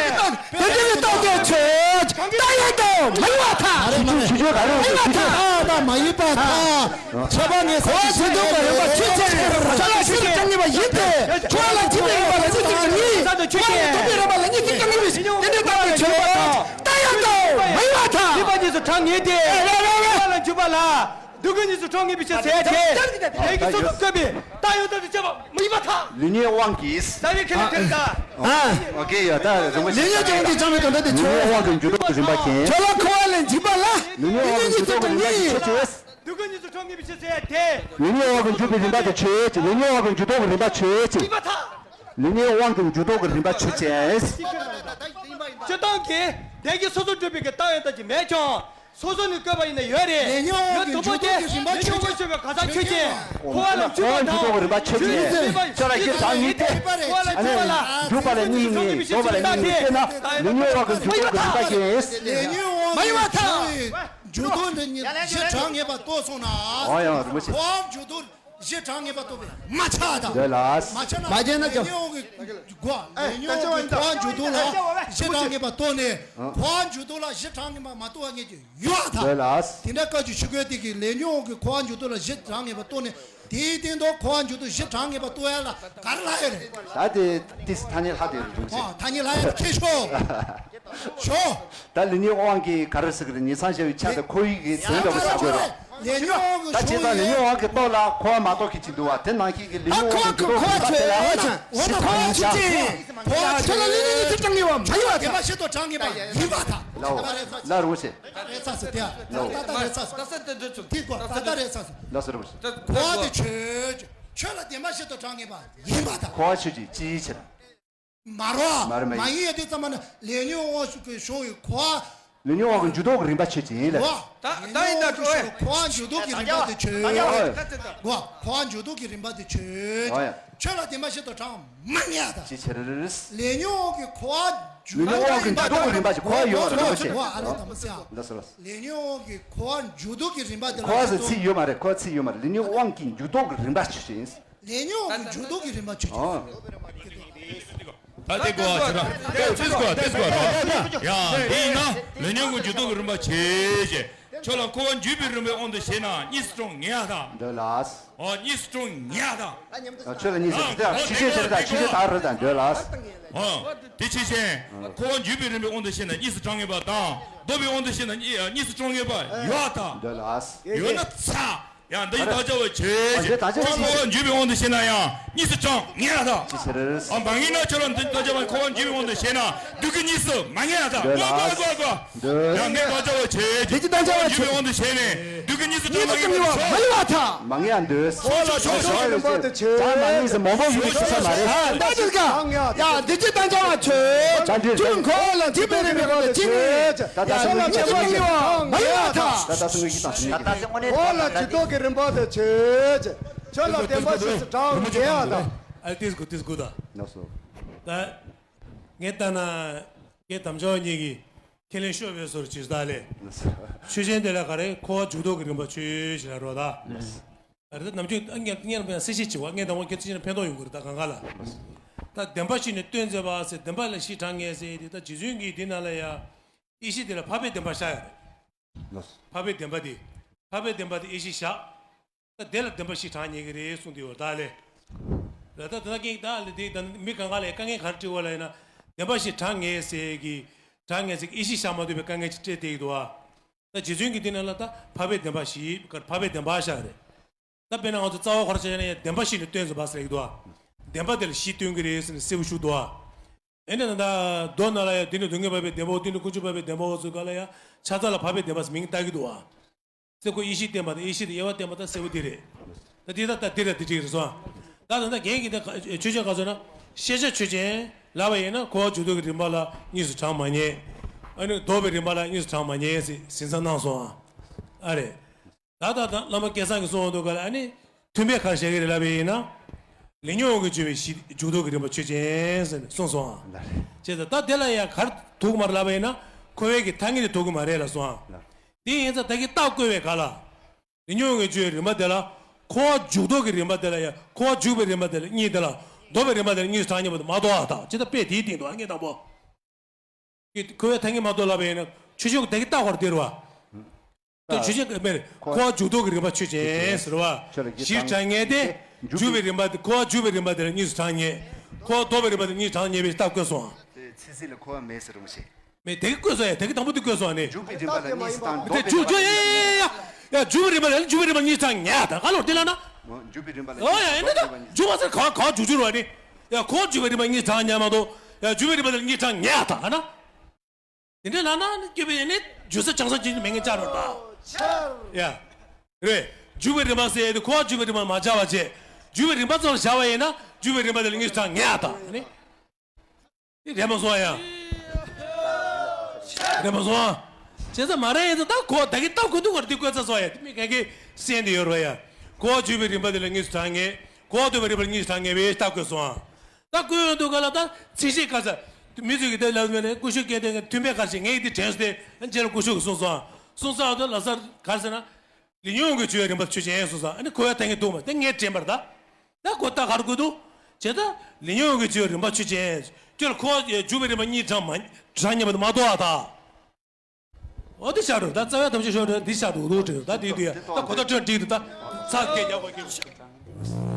བའི་རྟགས་དེ་ཆོས་ཅན། རྟགས་ཡང་དུ་མ་ཡིན་པར་ཐལ། ཆོས་ཅན་ཆོས་ཅན་ག་རེ་རེད། མ་ཡིན་པར་ཐལ། རྟགས་དང་མ་ཡིན་པར་ཐལ། ཁྱད་པར་ངེས་གསལ་གྱི་གཞི་ལས་མེད་པའི་ཕྱིར། ཆོས་ལ་གཉིས་སུ་གྲངས་ངེས་པ་ཡིན་ཏེ། འཁོར་བ་ལ་འཇུག་པའི་རིམ་པ་ལ་གཉིས་སུ་གྲངས་ངེས། འཁོར་བ་ལ་འཇུག་པའི་རིམ་པ་ལ་གཉིས་སུ་གྲངས་ངེས་པའི་དེ་འདྲའི་རྟགས་དེ་ཆོས་ཅན། རྟགས་ཡང་དུ་མ་ཡིན་པར་ཐལ། གཉིས་པ་གཉིས་སུ་གྲངས་ངེས་ཏེ། འཁོར་བ་ལ་འཇུག་པ་ལ། འདུལ་ཁུངས་གཉིས་སུ་གྲངས་ངེས་པའི་ཕྱིར་ཟེར་ཏེ། དེ་གིས་སོ་སོར་བཀོད་པའི་རྟགས་ཡང་དག་ཏུ་བྱས་པ་མ་ཡིན་པར་ཐལ། ལས་ཉོན་དབང་གིས། ད་རེས་ཁས་ལེན་དེ་རེད་ད། ཨ། ཨོ་ཀེ་ཡ། ད་རིང་པོ་ཞིག་ལས་ཉོན་དབང་གིས་འཇུག་ལྡོག་གི་རིམ་པ་ཆོས་ཅན། ཁྱོད་ལ་འཁོར་བ་ལས་འཇུག་པ་ལ། ལས་ཉོན་དབང་གིས་འཇུག་ལྡོག་གི་རིམ་པ་ཆོས་ཅན། འདུལ་ཁུངས་གཉིས་སུ་གྲངས་ངེས་པའི་ཕྱིར་ཟེར་ཏེ། ལས་ཉོན་དབང་གིས་འཇུག་པའི་རིམ་པ་དེ་ཆོས་ཅན། ལས་ཉོན་དབང་གིས་འཇུག་ལྡོག་གི་རིམ་པ་ཆོས་ཅན། ལས་ཉོན་དབང་གིས་འཇུག་ལྡོག་གི་རིམ་པ་ཆོས་ཅན། སྤྱིར་བཏང་གི་དེ་གིས་སོ་སོར་བསྒྲུབས་པའི་གི་རྟགས་ཡང་དག་ཅིག་མེད་ཀྱང་། སོ་སོ་ནས་བཀོད་པ་ཡིན་ན་ཡོད་རེད། ལས་ཉོན་དབང་གི་འཇུག་ལྡོག་གི་རིམ་པ་ཆོས་ཅན། ལས་ཉོན་དབང་ཆོས་ཅན། འཁོར་བ་ལ་འཇུག་པ་དང་། འཇུག་ལྡོག་གི་རིམ་པ་ཆོས་ཅན། ཁྱོད་ལ་ཞེས་གྲངས་ངེས་ཏེ། ཨ་ནི་འཇུག་པ་ལ་གཉིས་ངེས། ལྡོག་པ་ལ་གཉིས་ངེས་ཟེར་ན། ལས་ཉོན་དབང་གི་འཇུག་ལྡོག་གི་རིམ་པ་ཅན། ལས་ཉོན་དབང་གི་འཇུག་ལྡོག་གཞི་གྲངས་ངེས་པ་རྟོགས་སོང་ན། འོ་ཡང་རིན་པོ་ཆེ། འཁོར་བ་འཇུག་ལྡོག་གཞི་གྲངས་ངེས་པ་རྟོགས་པས་མ་ཆགས་དང་། འདོད་ལ། མ་ཆགས་ན། མ་བྱས་ན་ལས་ཉོན་དབང་གི་འཁོར་བ་འཇུག་ལྡོག་ལ་གཞི་གྲངས་ངེས་པ་རྟོགས་ནས། འཁོར་བ་འཇུག་ལྡོག་ལ་གཞི་གྲངས་ངེས་པ་མ་རྟོགས་པ་ངེས་ཀྱི་ཡོད་དང་། འདོད་ལ། དེ་འདྲ་བཀའ་བརྒྱུད་ཆོས་སྐད་དེ་གི་ལས་ཉོན་དབང་གི་འཁོར་བ་འཇུག་ལྡོག་ལ་གཞི་གྲངས་ངེས་པ་རྟོགས་ནས། དེའི་སྟེང་དུ་འཁོར་བ་འཇུག་ལྡོག་གཞི་གྲངས་ངེས་པ་རྟོགས་ཡ་ལ་ག་རེ་ལབ་ཡ་རེད། ད་དེ་ཏིས་ཐ་སྙད་ལྷག་དེ་རུ་འདུག་ཟེར། ཨ། ཐ་སྙད་ལྷག་ཡ་ཁྱེད་ཤོག་ཤོག་ད་ལས་ཉོན་དབང་གིས་ག་རེ་ཟེར་གི་རེད། ཉིང་མཚམས་བཞག་པའི་ཆ་དང་ཁོར་ཡུག་གི་དོན་འདྲ་པོ་ཟེར་དགོས་རེད། ལས་ཉོན་དབང་གི་ད་བྱས་ཙང་ལས་ཉོན་དབང་གི་རྟོགས་ལ་འཁོར་བ་མ་རྟོགས་ཀྱི་ཅིག་འདུག་བ། དེ་ནང་བཞིན་གྱི་ལས་ཉོན་དབང་གི་འཁོར་བ་འཁོར་བ་ཆོས་ལ་འོ་ན་འཁོར་བ་ཆོས་ཅན། འཁོར་བ་ཆོས་ལ་ལས་ཉོན་གཞི་གྲངས་ངེས་པ་མ་ཡིན་པ་དང་། བདེན་པ་བཞི་རྟོགས་གྲངས་ངེས་པ་ཡིན་པ་དང་། ལ་འོ་ལ་རུང་ཞེས། རེད་ཚ་ཟེར་དེ་ཨ། ད་ལྟ་རེད་ཚ་ཟེར། ད་ལྟ་རེད་ཚ་ཟེར། ལ་སོ་རུང་ཞེས། འཁོར་བ་དེ་ཆོས་ཅན། ཆོས་ལ་བདེན་པ་བཞི་རྟོགས་གྲངས་ངེས་པ་ཡིན་པ་དང་། འཁོར་བ་ཆོས་ཅན་ཅིའི་ཕྱིར། མ་རེད་བ། མ་རེད་མ་ཡིན། མ་ཡིན་ཡ་དེ་ཙམ་མ་ན་ལས་ཉོན་དབང་ཞུགས་ཀྱི་ཞོག་ཡོད་འཁོར་བ། ལས་ཉོན་དབང་གི་འཇུག་ལྡོག་གི་རིམ་པ་ཆོས་ཅན་ལ། འོ། ད་ད་ཡིན་ད་འགྲོ་ཨེ། འཁོར་བ་འཇུག་ལྡོག་གི་རིམ་པ་དེ་ཆོས། འོ། འོ། འཁོར་བ་འཇུག་ལྡོག་གི་རིམ་པ་དེ་ཆོས། འོ་ཡ། ཆོས་ལ་བདེན་པ་བཞི་རྟོགས་གྲངས་མ་ངེས་ཡ་ད། ཅི་ཕྱིར། ལས་ཉོན་དབང་གི་འཁོར་བ་འཇུག་ལྡོག་གི་རིམ་པ་ཆོས། འཁོར་བ་ཡོད་པ་རེད་པ་ཆོས། འོ་ཨ་རེད་དམ་པ་སེ་ཨ། ལ་སོ་ལ་སོ། ལས་ཉོན་དབང་གི་འཁོར་བ་འཇུག་ལྡོག་གི་རིམ་པ་དེ་ལ། འཁོར་བ་ཟེར་ཚིག་ཡོད་མ་རེད། འཁོར་བ་ཚིག་ཡོད་མ་རེད། ལས་ཉོན་དབང་གི་འཇུག་ལྡོག་གི་རིམ་པ་ཆོས་ཅན། ལས་ཉོན་དབང་གི་འཇུག་ལྡོག་གི་རིམ་པ་ཆོས་ཅན། ཨོ། ད་དེ་གོ་བ་ཆེ་ར། དེ་ཚིག་གོ་དེ་གོ་ར། ཡ་དེ་ཡིན་ན་ལས་ཉོན་དབང་གི་འཇུག་ལྡོག་གི་རིམ་པ་ཆོས་ཅན། ཁྱོད་ལ་འཁོར་བ་འཇུག་པའི་རིམ་པའི་དབང་དུ་བྱས་ན་གཉིས་སུ་གྲངས་ངེས་ཡ་ད། འདོད་ལ། ཨོ་གཉིས་སུ་གྲངས་ངེས་ཡ་ད། ཨ་ཁྱོད་ལ་གཉིས་སུ་ད་ཆོས་ཅན་ཆེ་ར་ད་ཆོས་ཅན་ད་ར་ད་འདོད་ལ། ཨོ་དེ་ཆོས་ཅན། འཁོར་བ་འཇུག་པའི་རིམ་པའི་དབང་དུ་བྱས་ན་གཉིས་སུ་གྲངས་ངེས་པ་དང་། ལྡོག་པའི་དབང་དུ་བྱས་ན་གཉིས་གཉིས་སུ་གྲངས་ངེས་པ་ཡོད་ད། འདོད་ལ། ཡོད་ན་ཚ། ཡང་འདི་ཡི་དག་བྱ་བ་ཆོས་ཅན། ཨ་འདི་དག་བྱ་བ་ཆོས་ཅན། འཁོར་བ་འཇུག་པའི་དབང་དུ་བྱས་ན་ཡང་གཉིས་སུ་གྲངས་ངེས་ཡ་ད། ཅི་ཕྱིར། ཨ་མ་ངེས་ན་ཁྱོད་ལ་འདི་དག་བྱ་བ་འཁོར་བ་འཇུག་པའི་དབང་དུ་བྱས་ན་སྡུག་བསྔལ་གཉིས་སུ་མ་ངེས་ཡ་ད། འདོད་ལ། གོ་གོ་གོ་གོ། འདོད། ཡང་འདི་དག་བྱ་བ་ཆོས་ཅན། འདི་ཡི་དག་བྱ་བ་ཆོས་ཅན། འཁོར་བ་འཇུག་པའི་དབང་དུ་བྱས་ནས་སྡུག་བསྔལ་གཉིས་སུ་གྲངས་ངེས་པ་ཡོད་ད། མ་ངེས་ཡ་འདོད། ཤོག་ཤོག་ཤོག་ཤོག། རིམ་པ་དེ་ཆོས། གྲངས་མ་ངེས་སུ་མང་པོ་ཡོད་པའི་ཆ་མ་རེད། ད་འདི་ག་ཡ་འདི་ཅི་ལྟར་བྱ་བ་ཆོས། ད་འདི་རེད། འཇུག་འཁོར་ལ་འཇུག་པའི་རིམ་པ་དེ་ཅི་ནི། ད་ད་ཡ་སོ་ལ་ཉེས་པ་ཉེས་པ་མ་ཡོད་ད། ད་ད་སུ་ངོས་ཀྱི་དང་སུ་ངོས་ཀྱི། འཁོར་ལ་འཇུག་ལྡོག་གི་རིམ་པ་དེ་ཆོས་ཅན། ཆོས་ལ་བདེན་པ་བཞི་སུ་གྲངས་ངེས་ཡ་ད། ཨ་ཏིས་གུ་ཏིས་གུ་ད། ན་སོ། ད་ངས་ལྟ་ན་ངས་དམ་བཅའ་བ་ཉིད་ཀྱི་ཁས་ལེན་ཤོར་བའི་སོར་ཇི་ལྟར་ལས། ཆོས་ཅན་དེ་ལ་ག་རེ་འཁོར་བ་འཇུག་ལྡོག་གི་རིམ་པ་ཆོས་ཞེས་ལ་རོ་ད། ཨ་རེ་ད་ནམ་རྒྱུན་ཨ་ངས་ངས་རང་སེ་ཤེས་བྱེད་པ་ངས་དང་པོ་ཁྱེད་ཚོ་ཕན་ཐོགས་ཡོང་གི་རེད་ད་གང་ག་ལ། ད་བདེན་པ་བཞི་ནི་སྟོན་མཛད་པ་ཟེར་བདེན་པ་ལ་བཞི་གྲངས་ངེས་ཟེར་དེ་ད་རྗེ་བཙུན་གྱིས་འདི་ནང་ལ་ཡ། ཡེ་ཤེས་དེ་ལ་འཕགས་པའི་བདེན་པ་བཞག་ཡོད་རེད། འཕགས་པའི་བདེན་པ་དེ། འཕགས་པའི་བདེན་པ་དེ་ཡེ་ཤེས་བཞག་ད་དེ་ལ་བདེན་པ་བཞི་གྲངས་ངེས་ཀྱི་རེད་གསུངས་དེ་ཡོད་རེད་ད་ལས། ལ་ད་ད་ད་ཀྱིན་ད་ལས་དེ་ད་མི་གང་ག་ལ་དཀའ་ངལ་ག་རེ་སྤྲད་དགོས་ལ་ཡིན་ན། བདེན་པ་བཞི་གྲངས་ངེས་ཟེར་གྱི། གྲངས་ངེས་ཟེར་གྱི་ཡེ་ཤེས་བཞག་མ་ཐུབ་པའི་དཀའ་ངལ་ཅིག་སྤྲད་བསྡད་ཀྱི་འདུག་ཨ། ད་རྗེ་བཙུན་གྱིས་འདི་ནང་ལ་ད་འཕགས་པའི་བདེན་པ་བཞི་འཕགས་པའི་བདེན་པ་བཞག་རེད། ད་དཔེར་ན་ང་ཚོ་རྩ་བ་ཁོ་ར་ཆ་བཞག་ན་ཡང་བདེན་པ་བཞི་ནི་སྟོན་ཟེར་བ་ཟེར་གྱི་འདུག་ཨ། བདེན་པ་དེ་ལ་བཞི་སྟོན་གྱི་རེད་ཟེར་ནས་གསལ་པོ་ཞུ་འདུག་ཨ། ཨེ་ནས་ད་ལྟ་མདོ་ནང་ལ་ཡང་འདི་ནི་སྡུག་བསྔལ་འཕགས་པའི་བདེན་པའོ། འདི་ནི་ཀུན་འབྱུང་འཕགས་པའི་བདེན་པའོ་ཟེར་ག་ལ་ཡང་ཆ་ཚང་ལ་འཕགས་པའི་བདེན་པ་ཟེར་མིང་བཏགས་ཀྱི་འདུག་ཨ། ཚེ་འཁོར་ཡེ་ཤེས་བསྟན་པ་དང་ཡེ་ཤེས་དང་དབྱེ་བ་བསྟན་པ་ད་གསལ་པོ་འདི་རེད། ད་འདི་ད་ད་འདི་རེད་འདི་འགྲིག་རེད་སོང་། ད་ད་ད་རྒན་གྱི་ད་ཆོས་ཅན་ག་ཚོད་ན་ཤེས་བྱ་ཆོས་ཅན་ལབ་པ་ཡིན་ན་འཁོར་བ་འཇུག་ལྡོག་གི་རིམ་པ་ལ་གཉིས་སུ་གྲངས་མ་ངེས། ཨ་ནི་ལྡོག་པའི་རིམ་པ་ལ་གཉིས་སུ་གྲངས་མ་ངེས་ཟེར་ཟིན་ས་གནང་སོང་ཨ། ཨ་རེད། ད་ད་ད་བླ་མ་སྐལ་བཟང་གིས་གསུངས་འདུག་ག་ལ་ཨ་ནི་མཐུན་དཔེ་ག་རེ་བཞག་གི་རེད་ལབ་པ་ཡིན་ན། ལས་ཉོན་དབང་གིས་བསྒྱུར་བའི་གཞི་འཇུག་ལྡོག་གི་རིམ་པ་ཆོས་ཅན་ཟེར་ནས་གསུངས་སོང་ཨ། ལགས་རེད། བྱས་ཙང་ད་དེ་ལ་ཡང་ག་རེ་ཐུག་གི་མ་རེད་ལབ་པ་ཡིན་ན་འཁོར་བའི་གི་ཐ་སྙད་དེ་ཐུག་གི་མ་རེད་ལབ་སོང་ཨ། ལགས། དེ་ཡིན་ཙང་ད་གིན་རྟགས་བཀོད་པའི་ག་ལ། ལས་ཉོན་དབང་གིས་བསྒྱུར་བའི་རིམ་པ་དེ་ལ་འཁོར་བ་འཇུག་ལྡོག་གི་རིམ་པ་དེ་ལ་ཡང་འཁོར་བ་འཇུག་པའི་རིམ་པ་དེ་ལ་གཉིས་དེ་ལ་ལྡོག་པའི་རིམ་པ་དེ་ལ་གཉིས་སུ་གྲངས་ངེས་པ་དེ་མ་གཏོགས་ཨ་ད་ཇི་ལྟར་དཔེ་དེའི་སྟེང་དུ་ཨ་ངས་དང་པོ། འཁོར་བའི་ཐ་སྙད་མ་གཏོགས་ལབ་པ་ཡིན་ན་ཆོས་ཅན་དེ་གི་རྟགས་བར་སྟེར་བ། ད་ཆོས་ཅན་མེར་འཁོར་བ་འཇུག་ལྡོག་གི་རིམ་པ་ཆོས་ཅན་ཟེར་བ། ཆོས་ལ་གཞི་གཞིར་གྲངས་ངེས་ཏེ། འཇུག་པའི་རིམ་པ་དེ་འཁོར་བ་འཇུག་པའི་རིམ་པ་དེ་ལ་གཉིས་སུ་གྲངས་ངེས། འཁོར་བ་ལྡོག་པའི་རིམ་པ་དེ་ལ་གཉིས་སུ་གྲངས་ངེས་པའི་རྟགས་བཀོད་སོང་། དེ་ཚིག་ཟིན་ལ་འཁོར་བ་མེད་ཟེར་རུང་ཞེས། མེད་དེ་གི་བཀོད་སོང་ཡ་དེ་གི་དང་པོ་དེ་བཀོད་སོང་ནི། འཇུག་པའི་རིམ་པ་ལ་གཉིས་སུ་གྲངས་ལྡོག་པའི་རིམ་པ་ལ་གཉིས་སུ་གྲངས་ངེས་ཡ། འཇུག་པའི་རིམ་པ་ལ་གཉིས་སུ་གྲངས་ངེས་ཡ་ད་ག་ལོར་དེ་ལ་ན། འཇུག་པའི་རིམ་པ་ལ་ཨོ་ཡ་ཡིན་ན་ད་འཇུག་པ་ཟེར་ག་ག་འཇུག་འཇུག་རུ་བ་ནི། ཡ་འཁོར་འཇུག་པའི་རིམ་པ་གཉིས་གྲངས་ཉན་མ་གཏོགས། ཡ་འཇུག་པའི་རིམ་པ་དེ་ལ་གཉིས་གྲངས་ཉན་ཡ་ད་ཨ་ན། དེ་འདྲའི་ལ་ན་ནི་སྐྱོ་བའི་ཡ་ནི་འཇུག་ས་ཆང་ས་ཅིག་མེད་ངེས་ཅག་རོ་ད། ཡ། རེད། འཇུག་པའི་རིམ་པ་ཟེར་ཡ་དེ་འཁོར་འཇུག་པའི་རིམ་པ་མ་བྱ་བ་བྱས། འཇུག་པའི་རིམ་པ་ཙམ་བྱ་བ་ཡིན་ན་འཇུག་པའི་རིམ་པ་དེ་ལ་གཉིས་གྲངས་ཉན་ཡ་ད་ཨ་ནི། དེ་རེད་མ་སོང་ཡ། རེད་མ་སོང་ཨ། བྱས་ཙང་མ་རེད་ཡིན་ཙང་ད་གོ་ད་གི་ལྟ་དགོས་འདུག་ག་རེ་འདི་བཀོད་ཚར་སོང་ཡ། དེ་མི་ག་གི་སེམས་དེ་ཡོད་རོ་ཡ། གོ་བརྗོད་པའི་རིམ་པ་དེ་ལ་དངོས་སུ་དྲངས་ངེས། གོ་ཐོས་པའི་རིམ་པ་ལ་དངོས་སུ་དྲངས་ངེས་པའི་ལྟ་དགོས་སོང་ཨ། ད་བཀོད་ཡོང་དུས་ག་ལ་ད་ཚིག་བཤད་ག་ས། མི་ཚོས་ཀྱི་དེ་ལབ་མེད་ནས་སྐུ་ཞབས་སྐལ་ལྡན་གྱི་མཐུན་དཔེ་ག་ཞིག་ངས་འདི་དྲན་སོང་སྟེ་རྗེས་ལ་སྐུ་ཞབས་ཀྱིས་གསུངས་སོང་ཨ། གསུངས་སོང་ཨ། དེ་ལ་སར་ག་ཟེར་ན། ལེགས་ཉོན་གྱི་བརྗོད་རིམ་པ་ཆོས་ཅན་གསུངས་སོང་། ཨ་ནི་ཁོ་ཡ་ད་ངས་འདུག་མ་ད་ངས་དྲན་པར་ད། ད་ཁོ་ད་གར་དགོས་འདུག་བྱས་ད་ལེགས་ཉོན་གྱི་བརྗོད་རིམ་པ་ཆོས་ཅན། ཁྱོད་ལ་ཁོ་འཇུག་པའི་རིམ་པ་གཉིས་དྲངས་མ་དྲངས་ཉན་པ་དེ་མ་གཏོགས་ཨ་ད། འོ་དེ་ཤར་རུ་ད་རྩ་བའི་དམ་ཆོས་ཤོར་རུ་འདི་ཤར་རུ་རུ་འདྲེ་རུ་ད་དེ་དུས་ད་གོ་ད་ཁྲོད་འགྲིག་འདུག་ད་ཚ་སྐད་རྒྱག་དགོས་ཀྱི།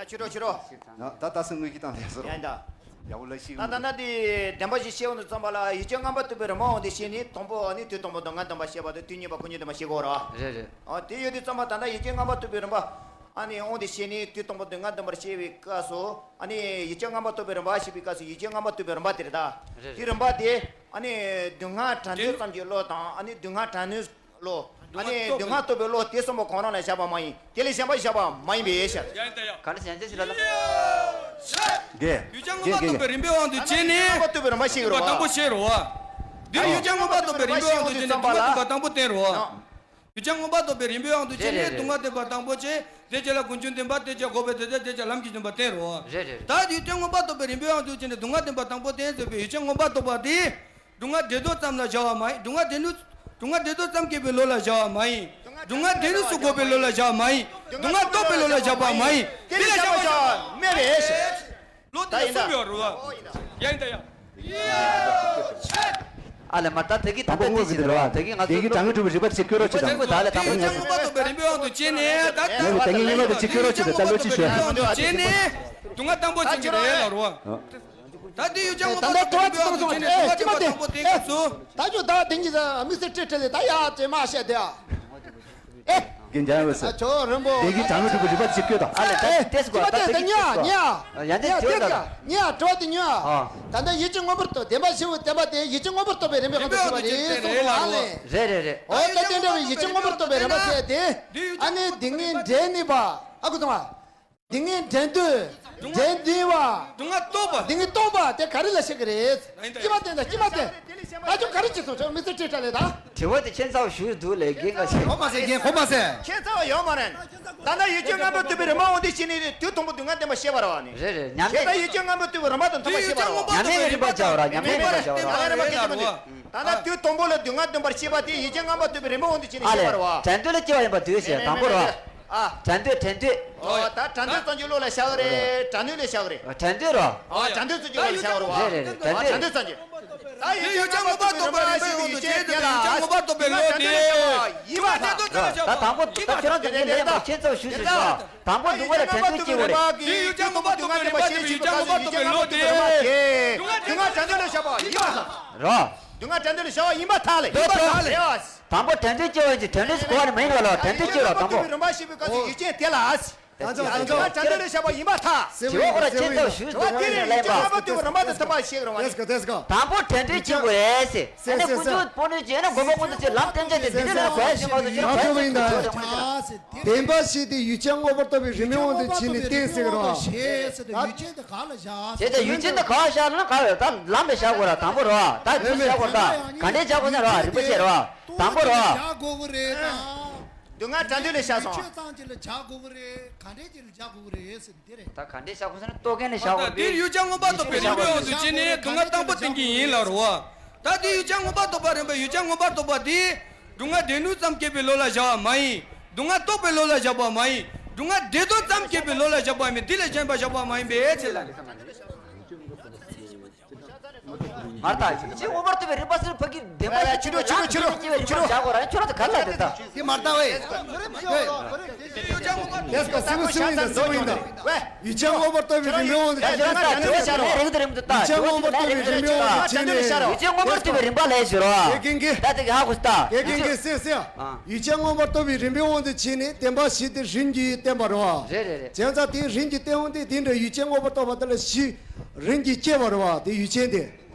ཡ་ཕྱི་དྲོ་ཕྱི་དྲོ། ད་ད་སུ་དངུལ་གྱི་བཏང་ལས་སོ། ཡ་ད། ཡ་བོ་ལ་ཤི་ད་ད་ན་དེ་བདེན་པ་ཞིག་ཤེས་འོང་དུ་བརྩམས་པ་ལ་ཡིད་ཆེས་ངན་པ་བཏུབ་པའི་རིམ་པ་འོང་དེ་ཤེས་ནས་དང་པོ་ཨ་ནི་དུས་དང་པོ་དང་ངན་དང་པ་ཤེས་པ་དང་དུས་གཉིས་པ་ཁོ་གཉིས་དང་པ་ཤེས་དགོས་ར། རེད་རེད། ཨ་དེ་ཡོད་དུས་བརྩམས་པ་ད་ལྟ་ཡིད་ཆེས་ངན་པ་བཏུབ་པའི་རིམ་པ། ཨ་ནི་འོང་དེ་ཤེས་ནས་དུས་དང་པོ་དང་ངན་དང་པར་ཤེས་པའི་སྐབས་སུ་ཨ་ནི་ཡིད་ཆེས་ངན་པ་བཏུབ་པའི་རིམ་པ་ཤེས་པའི་སྐབས་སུ་ཡིད་ཆེས་ངན་པ་བཏུབ་པའི་རིམ་པ་དེ་རེད་ད། རེད་དེ་རེད། རིམ་པ་དེ་ཨ་ནི་སྡུག་བསྔལ་དྲན་འདོད་ཙམ་གྱི་བློ་དང་ཨ་ནི་སྡུག་བསྔལ་དྲན་ནུས་བློ། ཨ་ནི་སྡུག་བསྔལ་རྟོགས་པའི་བློ་དེ་གསུམ་པོ་གང་རུང་ལ་བཞག་པ་མ་ཡིན། དེ་ལས་གཞན་པ་བཞག་པ་མ་ཡིན་པའི་ཕྱིར། ཡ་ཡིན་ད་ཡ། ག་རེ་ཟེར་ན་ཅི་ལ་ལ། དགེ། ཡུལ་ཅན་མངོན་པར་རྟོགས་པའི་རིམ་པའི་དབང་དུ་བྱས་ནས། ཡུལ་ཅན་མངོན་པར་རྟོགས་པའི་རིམ་པ་ཤེས་རོ། དང་པོ་ཤེས་རོ། འདིར་ཡུལ་ཅན་མངོན་པར་རྟོགས་པའི་རིམ་པའི་དབང་དུ་བྱས་ནས་སྡུག་བསྔལ་བཏོན་པ་དང་པོ་བསྟན་རོ། ཡུལ་ཅན་མངོན་པར་རྟོགས་པའི་རིམ་པའི་དབང་དུ་བྱས་ནས་སྡུག་བསྔལ་བསྟན་པ་དང་པོ་བྱས། དེ་རྗེས་ལ་ཀུན་འབྱུང་བདེན་པ་དེ་རྗེས་འགོག་པའི་དོན་དེ་རྗེས་ལམ་གྱི་བདེན་པ་བསྟན་རོ། རེད་རེད། ད་ཡུལ་ཅན་མངོན་པར་རྟོགས་པའི་རིམ་པའི་དབང་དུ་བྱས་ནས་སྡུག་བསྔལ་བསྟན་པ་དང་པོ་བསྟན་ཟེར་བའི་ཡུལ་ཅན་མངོན་པར་རྟོགས་པ་དེ། སྡུག་བསྔལ་བདེ་འདོད་ཙམ་ལ་བཞག་པ་མ་ཡིན། སྡུག་བསྔལ་བདེ་འདོད། སྡུག་བསྔལ་བདེ་འདོད་ཙམ་སྐྱེད་པའི་བློ་ལ་བཞག་པ་མ་ཡིན། སྡུག་བསྔལ་བདེ་འདོད་སུ་འགོག་པའི་བློ་ལ་བཞག་པ་མ་ཡིན། སྡུག་བསྔལ་རྟོགས་པའི་བློ་ལ་བཞག་པ་མ་ཡིན། དེ་ལ་བཞག་པ་བཞག་མེད་པའི་ཕྱིར། བློ་དེ་ལ་གསུམ་ཡོད་རེད་བ། ཡ་ཡིན་ད་ཡ། ཨ་ལས་མ་ད་དེ་གི་ད་ལྟ་དེ་ཅི་རེད་བ། དེ་གི་ང་ཚོ་དེ་གི་དྲང་ངེས་གྲུབ་པའི་རིགས་པ་ཅིག་བཀོད་རོགས་བྱེད་དང་། ད་ལྟ་དེ་ཡུལ་ཅན་མངོན་པར་རྟོགས་པའི་རིམ་པའི་དབང་དུ་བྱས་ནས་ད་ལྟ་ངས་དེ་གི་ངེས་པ་དེ་ཅིག་བཀོད་རོགས་བྱེད་དང་། ད་བློ་ཅིག་ཤོད། བྱས་ནས་སྡུག་བསྔལ་དང་པོ་ཅིག་རེད་ལ་རོ། ད་དེ་ཡུལ་ཅན་མངོན་པར་རྟོགས་པའི་རིམ་པའི་དབང་དུ་བྱས་ནས་སྡུག་བསྔལ་བདེན་པ་དང་པོ་བསྟན་སྐབས་སུ། ད་ཅོ་ད་དེ་གཉིས་ས་དམིགས་བསལ་སྤྲེལ་སྤྲེལ་ལས་ད་ཡ་ཅེ་མ་བཤད་དེ་ཨ། ཨེ། རྒན་རྒྱལ་བ་ཟེར། ཨ་ཅོ་རིན་པོ། དེ་གི་དྲང་ངེས་གྲུབ་པའི་རིགས་པ་ཅིག་བཀོད་དང་། ཨ་ལས་ད་ཨེ། ཏེས་གོ་ད་ཏེས་ཏེས་ཉ་ཉ་ཉ་ཏེས་ག་ཉ་དྲི་བ་དེ་ཉ། ད་ལྟ་ཡིད་ཀྱི་མངོན་པར་རྟོགས་བདེན་པ་བཞི་པོ་བསྟན་པ་དེ་ཡིད་ཀྱི་མངོན་པར་རྟོགས་པའི་རིམ་པའི་ཁ་ཐུག་ཞུ་བ་རེད་གསུངས་སོང་ཨ་ལས། རེད་རེད་རེད། ཨོ་ད་དེ་འདྲ་བའི་ཡིད་ཀྱི་མངོན་པར་རྟོགས་པའི་རིམ་པ་ཟེར་དེ། ཨ་ནི་སྡུག་བསྔལ་འདྲེན་ནུས་པ། ཨ་ཁུ་ཚང་བ། སྡུག་བསྔལ་འདྲེན་འདོད། འདྲེན་འདུན་པ། སྡུག་བསྔལ་རྟོགས་པ། སྡུག་བསྔལ་རྟོགས་པ་དེ་ག་རེ་ལ་བཤད་ཀྱི་རེད། སྐྱེ་བ་བསྟན་དང་སྐྱེ་མ་བསྟན། ད་ཅོ་ག་རེ་བྱེད་སོང་ཅོ་མི་ཚེ་ཁྲིད་ཁྲ་ལས་ད། དྲི་བ་དེ་ཁྱེད་ཚོ་ཞུས་འདུག་ལས་རྒན་ག་ཞིག་གོ་མ་ཟེར་རྒན་གོ་མ་ཟེར། ཁྱེད་ཚོ་ཡོད་མ་རེད། ད་ལྟ་ཡིད་ཀྱི་མངོན་པར་རྟོགས་པའི་རིམ་པ་འོང་དུས་ཕྱི་ནས་དུས་དང་པོ་སྡུག་བསྔལ་བདེན་པ་ཤེས་པ་རེད་བ་ནི། རེད་རེད་ཉམས་ཁྱེད་ལེན། ད་ཡིད་ཀྱི་མངོན་པར་རྟོགས་པའི་རིམ་པ་དང་མཐུན་པ་ཤེས་པ་རེད་བ། ཉམས་ལེན་གྱི་རིམ་པ་བྱ་བ་ར་ཉམས་ལེན་རིམ་པ་བྱ་བ་ར། ད་ལྟ་དུས་དང་པོ་ལ་སྡུག་བསྔལ་བདེན་པར་ཤེས་པ་དེ་ཡིད་ཀྱི་མངོན་པར་རྟོགས་པའི་རིམ་པ་འོང་དུས་ཕྱི་ནས་ཤེས་པ་རེད་བ། དྲན་འདོད་ལ་སྐྱེ་བ་ཡིན་པ་དུས་ཟེར་དང་པོ་ར། ཨ། དྲན་འདོད་དྲན་འདོད། ཨོ་ད་དྲན་འདོད་ཙམ་གྱི་བློ་ལ་བཞག་རེད་དྲན་ནུས་ལ་བཞག་རེད། དྲན་འདོད་ར། ཨོ་དྲན་འདོད་ཙམ་གྱི་བློ་ལ་བཞག་རེད་བ། རེད་རེད་དྲན་འདོད། དྲན་འདོད་ཙམ་གྱི། ད་ཡིད་ཀྱི་མངོན་པར་རྟོགས་པའི་རིམ་པའི་དབང་དུ་བྱས་ཏེ་ཡིད་ཀྱི་མངོན་པར་རྟོགས་པའི་བློ་དེ། ཡིད་མ་ཐག་ད་དང་པོ་ད་ཁྱོད་རང་ཚོ་ངའི་ལན་པ་ཁྱེད་ཚོ་ཞུས་ཟེར་ཞུ་བ། དང་པོ་སྡུག་བསྔལ་ལ་དྲན་འདོད་སྐྱེ་དགོས་རེད། ཡིད་ཀྱི་མངོན་པར་རྟོགས་པའི་རིམ་པ་དེ་ཡིད་ཀྱི་མངོན་པར་རྟོགས་པའི་བློ་དེ། སྡུག་བསྔལ་དྲན་འདོད་ལ་བཞག་པ་ཡིད་མ་ཐག་ར། སྡུག་བསྔལ་དྲན་འདོད་ལ་བཞག་པ་ཡིད་མ་ཐག་ལས། ཡིད་མ་ཐག་ལས། དང་པོ་དྲན་འདོད་སྐྱེ་བ་ཡིན་གྱི་དྲན་འདོད་ཀྱི་གོ་བ་ནི་མ་ཡིན་པ་ལ་དྲན་འདོད་སྐྱེ་ར་དང་པོ། རིམ་པ་ཤེས་པའི་སྐབས་སུ་ཡིད་ཅན་དེ་ལ། དྲན་འདོད་ལ་བཞག་པ་ཡིན་པ་ཐག་དྲི་བ་ཁོ་ལ་ཁྱེད་ཚོས་ཞུས་འདུག་དེ་རིང་ལན་པ། དྲི་བ་དེ་རིང་ལན་པ། དྲི་བ་དེ་རིང་ལན་པ། དང་པོ་དྲན་འདོད་སྐྱེ་དགོས་རེད་ཟེར། ཨ་ནི་ཀུན་སྤྱོད་སྤོ་ནུས་ཀྱི་ཨ་ནི་མགོན་པོ་ཀུན་སྤྱོད་ཀྱི་ལམ་སྟོན་བྱ་དེ་འདི་འདྲ་ལ་གོ་ཡ་ཞིག་མ་གཏོགས་ཅི་ལ་གོ་ཡ་ཞིག་མ་གཏོགས་ཅི་ལ་གོ་ཡ་ཞིག་མ་གཏོགས། བདེན་པ་ཞིག་དེ་ཡུལ་ཅན་མངོན་པར་རྟོགས་པའི་རིམ་པའི་དབང་དུ་བྱས་ནས་བསྟན་ཟེར་གི་རེད་བ། དེ་ལྟར་ཡུལ་ཅན་དུ་ག་བ་བཞག་ན་ག་བ་ད་ལམ་པས་བཞག་དགོས་ར་དང་པོ་རེད་བ། ད་འདི་བཞག་དགོས་ར་ད་ག་འདྲས་བཞག་དགོས་ན་རེད་བ་རིམ་པ་བཤད་རེད་བ། དང་པོ་རེད་བ། བཞག་དགོས་ཀྱི་རེད་ད། སྡུག་བསྔལ་དྲན་འདོད་ལ་བཞག་སོང་། ཆོས་ཙམ་ཅིག་ལ་བཞག་དགོས་ཀྱི་རེད། ག་འདྲས་ཅིག་ལ་བཞག་དགོས་ཀྱི་རེད་ཟེར་འདི་རེད། ད་ག་འདྲས་བཞག་དགོས་ཟེར་ན་རྟོག་གེ་ནས་བཞག་དགོས་རེད། འདིར་ཡུལ་ཅན་མངོན་པར་རྟོགས་པའི་རིམ་པའི་དབང་དུ་བྱས་ནས་སྡུག་བསྔལ་དང་པོ་བསྟན་གྱི་ཡིན་ལ་རེད་བ། ད་འདིར་ཡུལ་ཅན་མངོན་པར་རྟོགས་པ་རིམ་པ་ཡུལ་ཅན་མངོན་པར་རྟོགས་པ་འདི། སྡུག་བསྔལ་བདེ་ནུས་ཙམ་སྐྱེད་པའི་བློ་ལ་བཞག་པ་མ་ཡིན། སྡུག་བསྔལ་རྟོགས་པའི་བློ་ལ་བཞག་པ་མ་ཡིན། སྡུག་བསྔལ་བདེ་འདོད་ཙམ་སྐྱེད་པའི་བློ་ལ་བཞག་པ་མིན། འདི་ལས་གཞན་པ་བཞག་པ་མ་ཡིན་པའི་ཕྱིར་ལ། མར་ལྟ། ཡིད་ཀྱི་མངོན་པར་རྟོགས་པའི་རིམ་པ་ཟེར་ཕ་གི་བདེན་པ་ཞིག་ཕྱི་རོལ་ཕྱི་རོལ་ཕྱི་རོལ་ཕྱི་རོལ་ཕྱི་རོལ་བྱ་དགོས་ར་ཁྱོད་རང་ཚོ་ག་ལ་དེ་ལྟ། དེ་མར་ལྟ་བས། དེ་སྐབས་སེམས་སེམས་ཡིན་ད་སེམས་ཡིན་ད། ཡུལ་ཅན་མངོན་པར་རྟོགས་པའི་རིམ་པའི་དབང་དུ་བྱས་ནས་རིང་དུ་རིང་དུ་བཏང་། ཡུལ་ཅན་མངོན་པར་རྟོགས་པའི་རིམ་པའི་དབང་དུ་བྱས་ནས། ཡུལ་ཅན་མངོན་པར་རྟོགས་པའི་རིམ་པ་ལས་ཞུ་རོགས། དགེ་རྒན་གྱིས། ད་དེ་ག་ཧ་གོ་སྟ། དགེ་རྒན་གྱིས་སེམས་སེམས། ཡུལ་ཅན་མངོན་པར་རྟོགས་པའི་རིམ་པའི་དབང་དུ་བྱས་ནས་བདེན་པ་བཞི་དེ་རིམ་གྱིས་བསྟན་པ་རེད་བ། རེད་རེད་རེད། བྱས་ཙང་དེ་རིམ་གྱིས་བསྟན་འོང་དུས་དེ་འདྲ་ཡུལ་ཅན་མངོན་པར་རྟོགས་པ་དེ་ལ་བཞི། རིམ་གྱིས་སྐྱེ་བ་རེད་བ་དེ་ཡུལ་ཅན་དེ།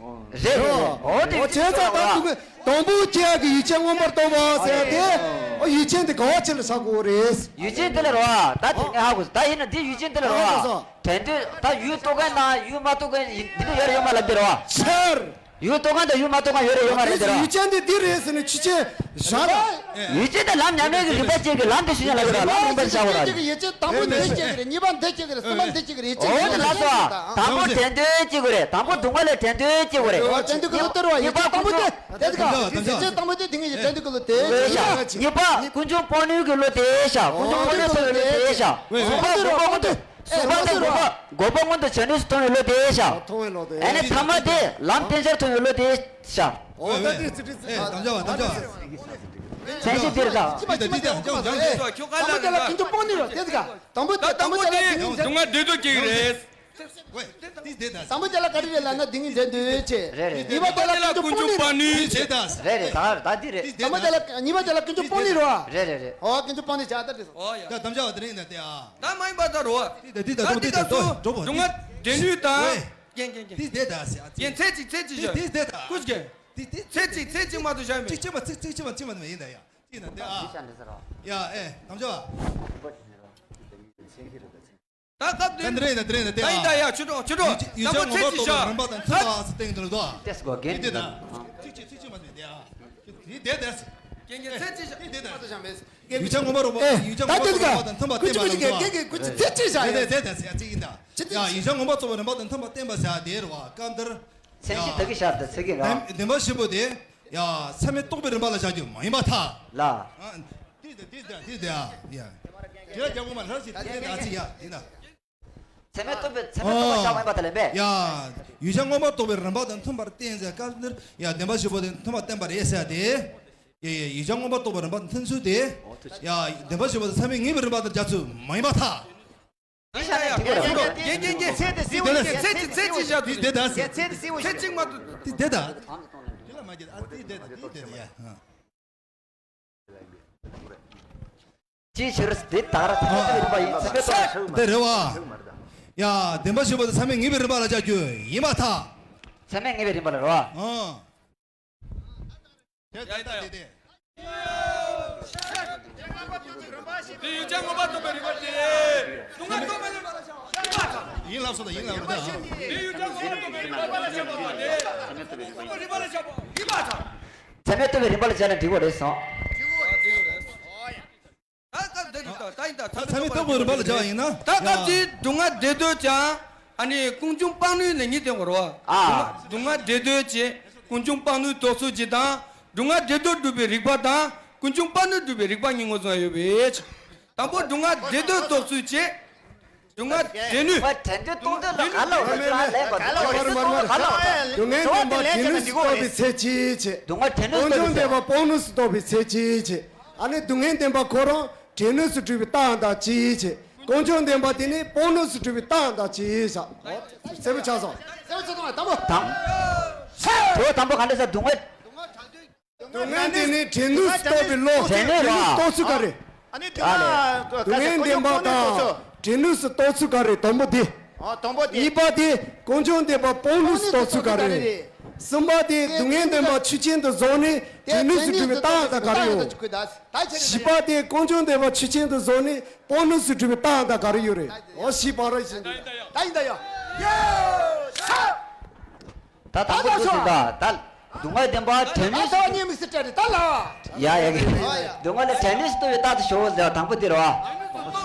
རེད་རེད་རེད། འོ་དེ་བྱས་ཙང་ད་འདུག་གི། དང་པོ་སྐྱེ་ཡག་གི་ཡུལ་ཅན་མངོན་པར་རྟོགས་པ་ཟེར་ཡ་དེ། ཨོ་ཡུལ་ཅན་དེ་ག་བ་ཅི་ལ་ཆགས་དགོས་རེད། ཡུལ་ཅན་དེ་ལ་རེད་བ། ད་དེ་ངས་ཧ་གོ་སོང་། ད་ཡིན་ན་འདི་ཡུལ་ཅན་དེ་ལ་རེད་བ། དྲན་འདོད་ད་ཡུལ་རྟོགས་མཁན་དང་ཡུལ་མ་རྟོགས་མཁན་ཡིན་འདི་འདྲ་ཡོད་རེད་ཡོད་མ་ལབ་འདི་རེད་བ། ཆར། ཡུལ་རྟོགས་མཁན་དང་ཡུལ་མ་རྟོགས་མཁན་ཡོད་རེད་ཡོད་མ་ལབ་འདི་རེད་བ། ཡུལ་ཅན་དེ་འདི་རེད་ཟེར་ནས་ཆུ་ཆེན་བཞག་ད། ཡུལ་ཅན་དེ་ལམ་མཉམ་གནས་ཀྱི་རིག་པ་གཅིག་གི་ལམ་དེ་ཞུ་ཡ་ལབ་རེད་བ། ལམ་རིམ་པར་བཞག་དགོས་ར། ཡུལ་ཅན་དང་པོ་འདི་སྐྱེ་གི་རེད། གཉིས་པ་འདི་སྐྱེ་གི་རེད། གསུམ་པ་འདི་སྐྱེ་གི་རེད། ཡུལ་ཅན་འོ་དེ་ལ་སོ། དང་པོ་དྲན་འདོད་སྐྱེ་དགོས་རེད། དང་པོ་སྡུག་བསྔལ་ལས་དྲན་འདོད་སྐྱེ་དགོས་རེད། དྲན་འདོད་ཀྱི་བློ་སྟེར་བ་ཡིན། གཉིས་པ་དང་པོ་དེ་དེ་ག་ཡིན་ཅེས་དང་པོ་དེ་དེ་ངས་ཀྱི་དྲན་འདོད་ཀྱི་བློ་དེ་ཡོད་ཤག་གཉིས་པ་ཀུན་འབྱུང་སྤངས་ནུས་ཀྱི་བློ་དེ་ཤག་ཀུན་འབྱུང་སྤངས་ནུས་ཀྱི་བློ་དེ་ཤག་གསུམ་པ་དགོངས་པ་མངོན་དུ། གསུམ་པ་དེ་དགོངས་པ་དགོངས་པ་མངོན་དུ་བྱས་ནས་མཐོང་བའི་བློ་དེ་ཤག་ཨེ་ནི་ཐ་མ་དེ་ལམ་བསྟན་བྱར་མཐོང་བའི་བློ་དེ་ཤག་ཨོ་ད་དེ་ཙི་ཙི་ཙི། ཨེ་དམ་བཅའ་བ་དམ་བཅའ་བ། མཚན་གཞི་འདིར་ཤག་ཅི་མ་ཅི་མ་ཅི་མ་ཅི་མ་ཅི་མ། དང་པོ་དེ་ལ་ཀུན་འབྱུང་སྤངས་ནུས་ཡོད་དེ་ག་དང་པོ་དེ་དང་པོ་དེ་ལ་ཀུན་འབྱུང་སྡུག་བསྔལ་འདོད་དོ་སྐྱེ་གི་རེད། ཝེ། དེ་དེ་ད། དང་པོ་དེ་ལ་ག་རེ་རེད་ལབ་ན་སྡུག་བསྔལ་འདོད་འདོད་ཅེས། རེད་རེད། གཉིས་པ་དེ་ལ་ཀུན་འབྱུང་སྤངས་ནུས་ཅེས། དེ་ད། རེད་རེད། ད་ད་འདི་རེད། དེ་དང་པོ་དེ་ལ་གཉིས་པ་དེ་ལ་ཀུན་འབྱུང་སྤངས་ནུས་རོ། རེད་རེད་རེད། ཨོ་ཀུན་འབྱུང་སྤངས་ནུས་བྱ་ད་དེ། ཨོ་ཡ། ད་དམ་བཅའ་བ་དེ་རིང་ད་དེ་ཨ། ད་མ་ཡིན་པ་ད་རོ། དེ་ད་དེ་ད་ད་དེ་ད་དེ་ད་སུ་འགྲོ་བ། སྡུག་བསྔལ་འདོད་ནུས་དང་། ཝེ། རྒན་རྒན་རྒན། དེ་དེ་ད་ཟེར་ཨ་ཙི། རྒན་ཚེ་གཅིག་ཚེ་གཅིག་བཞག་དེ་དེ་ད། ཀུ་ཅི་རྒན། དེ་དེ་ཚེ་གཅིག་ཚེ་གཅིག་མ་གཏོགས་བཞག་མེད། ཚིག་གཅིག་མ་ཚིག་ཚིག་གཅིག་མ་ཚིག་མ་མེད་ཡིན་ད་ཡ། ཅི་ན་དེ་ཨ། ཅི་བྱ་འདི་ཟེར་རོ། ཡ་ཨེ་དམ་བཅའ་བ། ད་སྐབས་དེ། ད་འདི་རེད་ད་འདི་རེད་ད་དེ་ཨ། ད་ཡིན་ད་ཡ་ཆུ་གྲོགས་ཆུ་གྲོགས། ཡུལ་ཅན་ངོ་མ་རྟོགས་པའི་རིམ་པ་དང་མཐུན་པ་ཟེར་སྟེང་དུ་ལ་དོ། ཏེས་གོ་རྒན་དེ་དེ་ད། ཚིག་གཅིག་ཚིག་གཅིག་མ་ཟེར་དེ་ཨ། དེ་དེ་དེ། རྒན་རྒན་ཚེ་གཅིག་བཞག་དེ་དེ་ད། ཡུལ་ཅན་ངོ་མ་རྟོགས་པའི་ཡུལ་ཅན་ངོ་མ་རྟོགས་པའི་རིམ་པ་དང་མཐུན་པ་བསྟན་པ་རེད་ལ་དོ། རྒན་རྒན་ཚེ་གཅིག་བཞག་ཡ། དེ་དེ་ཚིག་གཅིག་ཡིན་ད། ཡ་ཡུལ་ཅན་ངོ་མ་རྟོགས་པའི་རིམ་པ་དང་མཐུན་པ་བསྟན་པ་ཟེར་དེ་རེད་བ། སྐབས་འདིར། ཚད་གཞི་ད་གི་ཤར་དུ་ཚིག་གི་ར། བདེན་པ་བཞི་པོ་དེ། ཡ། ཚད་མས་རྟོགས་པའི་རིམ་པ་ལ་བཞག་རྒྱུ་མ་ཡིན་པར་ཐལ། ལ། ཨ། དེ་དེ་དེ་དེ་དེ་ཡ། དེ་ལ་རྒྱལ་པོ་མ་ལྷར་ཞིག་དེ་དེ་ཨ་ཙི་ཡ་དེ་ན། ཚད་མས་རྟོགས་པའི་ཚད་མས་རྟོགས་པ་བཞག་མ་ཡིན་པར་ཐལ་ལེ་མེ། ཡ། ཡུལ་ཅན་མངོན་པར་རྟོགས་པའི་རིམ་པ་དང་མཐུན་པར་བསྟན་ཟེར་སྐབས་འདིར་ཡ་བདེན་པ་བཞི་པོ་དེ་མཐུན་པར་བསྟན་པ་རེད་ཟེར་ཏེ། ཡ་ཡ་ཡུལ་ཅན་མངོན་པར་རྟོགས་པའི་རིམ་པ་དང་མཐུན་ཚུལ་དེ། ཡ། བདེན་པ་བཞི་པོ་དེ་ཚད་མས་ངེས་པའི་རིམ་པ་དང་སྦྱར་ཚུལ་མ་ཡིན་པར་ཐལ། ཡིན་ཤག་ནས་འགྲིག་གི་རེད། རྒན་རྒན་རྒན། ཚེ་དེ་སེ་བོ་ཡིན། ཚེ་དེ་ཚེ་གཅིག་བཞག་དེ་དེ་ད། ཚེ་དེ་སེ་བོ་ཡིན། ཚེ་གཅིག་མ་གཏོགས། དེ་དེ་ད། དེ་ལ་མ་རྒྱལ་ཨ་དེ་དེ་ད་དེ་དེ་ད་ཡ། ཅིའི་ཕྱིར་དེ་ད་ར་ཐ་ཚིག་རིམ་པ་ཡིན་ཚེ་དེ་ད། དེ་རེད་བ། ཡ་བདེན་པ་བཞི་པོ་དེ་ཚད་མས་ངེས་པའི་རིམ་པ་ལ་བྱ་རྒྱུ་ཡིན་པར་ཐལ། ཚད་མས་ངེས་པའི་རིམ་པ་ལ་རེད་བ། ཨང་། དེ་དེ་དེ་དེ། དེ་ཡུལ་ཅན་མངོན་པར་རྟོགས་པའི་རིམ་པ་དེ། སྡུག་བསྔལ་རྟོགས་པའི་རིམ་པ་ལ་བཞག་པ་ཡིན་པར་ཐལ། ཡིན་ལབ་སོང་ད་ཡིན་ལབ་རེད་ད། དེ་ཡུལ་ཅན་མངོན་པར་རྟོགས་པའི་རིམ་པ་ལ་བཞག་པ་དེ། སྡུག་བསྔལ་རྟོགས་པའི་རིམ་པ་ལ་བཞག་པ་ཡིན་པར་ཐལ། ཚད་མས་རྟོགས་པའི་རིམ་པ་ལ་བཞག་ན་འགྲིག་གོ་རེད་སོང་། ད་སྐབས་འདི་རེད་ད། ད་ཡིན་ད། ད་ཚད་མས་རྟོགས་པའི་རིམ་པ་ལ་སྦྱར་བ་ཡིན་ན། ད་སྐབས་ཀྱི་སྡུག་བསྔལ་བདེ་འདོད་ཀྱང་ཨ་ནི་ཀུན་འབྱུང་སྤངས་ནུས་ལས་གཉིས་བསྟན་དགོས་རེད་བ། ཨ། སྡུག་བསྔལ་བདེ་འདོད་ཀྱི་ཀུན་འབྱུང་སྤངས་ནུས་རྟོགས་ཚུལ་གྱི་དང་། སྡུག་བསྔལ་བདེ་འདོད་སྒྲུབ་པའི་རིགས་པ་དང་ཀུན་འབྱུང་སྤངས་ནུས་སྒྲུབ་པའི་རིགས་པ་གཉིས་ངོས་བཟུང་ཡོད་པས། དང་པོ་སྡུག་བསྔལ་བདེ་འདོད་རྟོགས་ཚུལ་གྱི། སྡུག་བསྔལ་བདེ་ནུས། ང་དྲན་འདོད་གཏོང་འདོད་ལ་ག་ལ་འོ་ལ་ལན་པ་དེ་མར་མར་མར་མར། སྡུག་བསྔལ་བདེན་པ་བདེ་ནུས་སུ་རྟོགས་པའི་ཚད་གཅིག་བྱས། ཀུན་འབྱུང་བདེན་པ་སྤོང་ནུས་སུ་རྟོགས་པའི་ཚད་གཅིག་བྱས། ཨ་ནི་སྡུག་བསྔལ་བདེན་པ་ཁོ་རང་དྲན་ནུས་སུ་གྲུབ་པའི་རྟགས་དང་གཅིག་བྱས། ཀུན་འབྱུང་བདེན་པ་དེ་ནི་སྤོང་ནུས་སུ་གྲུབ་པའི་རྟགས་དང་གཅིག་བྱས། གསལ་པོ་ཆགས་སོང་། གསལ་པོ་ཆགས་སོང་། དང་པོ། དང་། དེ་བ་དང་པོ་ག་འདྲ་ཟེར། སྡུག་བསྔལ། སྡུག་བསྔལ་དེ་ནི་དྲན་ནུས་སུ་རྟོགས་པའི་བློ། དྲན་ནུས་རོ། རྟོགས་ཚུལ་ག་རེ། ཨ་ནི་སྡུག་བསྔལ། སྡུག་བསྔལ་བདེན་པ་དང་དྲན་ནུས་སུ་རྟོགས་ཚུལ་ག་རེ། དང་པོ་དེ། ཨ། དང་པོ་དེ། གཉིས་པ་དེ་ཀུན་འབྱུང་བདེན་པ་སྤོང་ནུས་སུ་རྟོགས་ཚུལ་ག་རེ། གསུམ་པ་དེ་སྡུག་བསྔལ་བདེན་པ་ཆོས་ཅན་དུ་བཟུང་ནས་དྲན་ནུས་སུ་གྲུབ་པའི་རྟགས་དང་ག་རེ་ཡོད། བཞི་པ་དེ་ཀུན་འབྱུང་བདེན་པ་ཆོས་ཅན་དུ་བཟུང་ནས་སྤོང་ནུས་སུ་གྲུབ་པའི་རྟགས་དང་ག་རེ་ཡོད་རེད། འོ་བཞི་པ་ར་བཞིན་དུ། ད་ཡིན་ད་ཡ། ད་དང་པོ་དེ་ཟིན་པ་ད། སྡུག་བསྔལ་བདེན་པ་དྲན་ནུས་སུ། ད་གཉིས་མི་སྲིད་བྲལ་རེད་ད་ལ། ཡ་ཡ་གི། སྡུག་བསྔལ་ལ་དྲན་ནུས་སུ་རྟོགས་པའི་རྟགས་དེ་ཞོག་ཟེར་བ་དང་པོ་དེ་རེད་བ།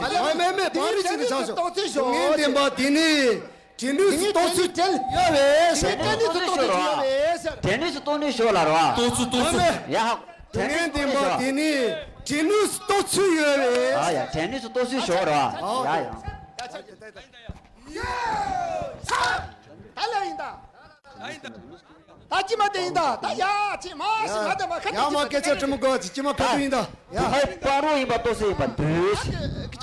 མེད་མེད་མེད། བར་རིག་ཅིག་ནས་ཆགས་ཤོག་སྡུག་བསྔལ་བདེན་པ་དེ་ནི་དྲན་ནུས་སུ་རྟོགས་ཚུལ། ཡོད་པས། དྲན་ནུས་སུ་རྟོགས་ཚུལ་ཡོད་པས། དྲན་ནུས་སུ་རྟོགས་ནུས་ཞོག་ལ་རེད་བ། རྟོགས་ཚུལ་རྟོགས་ཚུལ། ཡ་ཧ། སྡུག་བསྔལ་བདེན་པ་དེ་ནི་དྲན་ནུས་སུ་རྟོགས་ཚུལ་ཡོད་པས། ཨ་ཡ། དྲན་ནུས་སུ་རྟོགས་ཚུལ་ཞོག་རེད་བ། ཡ་ཡ། ད་ལ་ཡིན་ད། ད་ཅི་མ་དེ་ཡིན་ད། ད་ཡ་ཅི་མ་ཞི་མ་དེ་མ་ཁ་ཡ་མ་སྐད་ཆ་དྲི་མོ་གོ་ཅི་ཅི་མ་ཁ་ཏུ་ཡིན་ད། ཡ། སྡུག་བསྔལ་སྤང་རོགས་ཡིན་པ་རྟོགས་ཚུལ་ཡིན་པ་འདོད།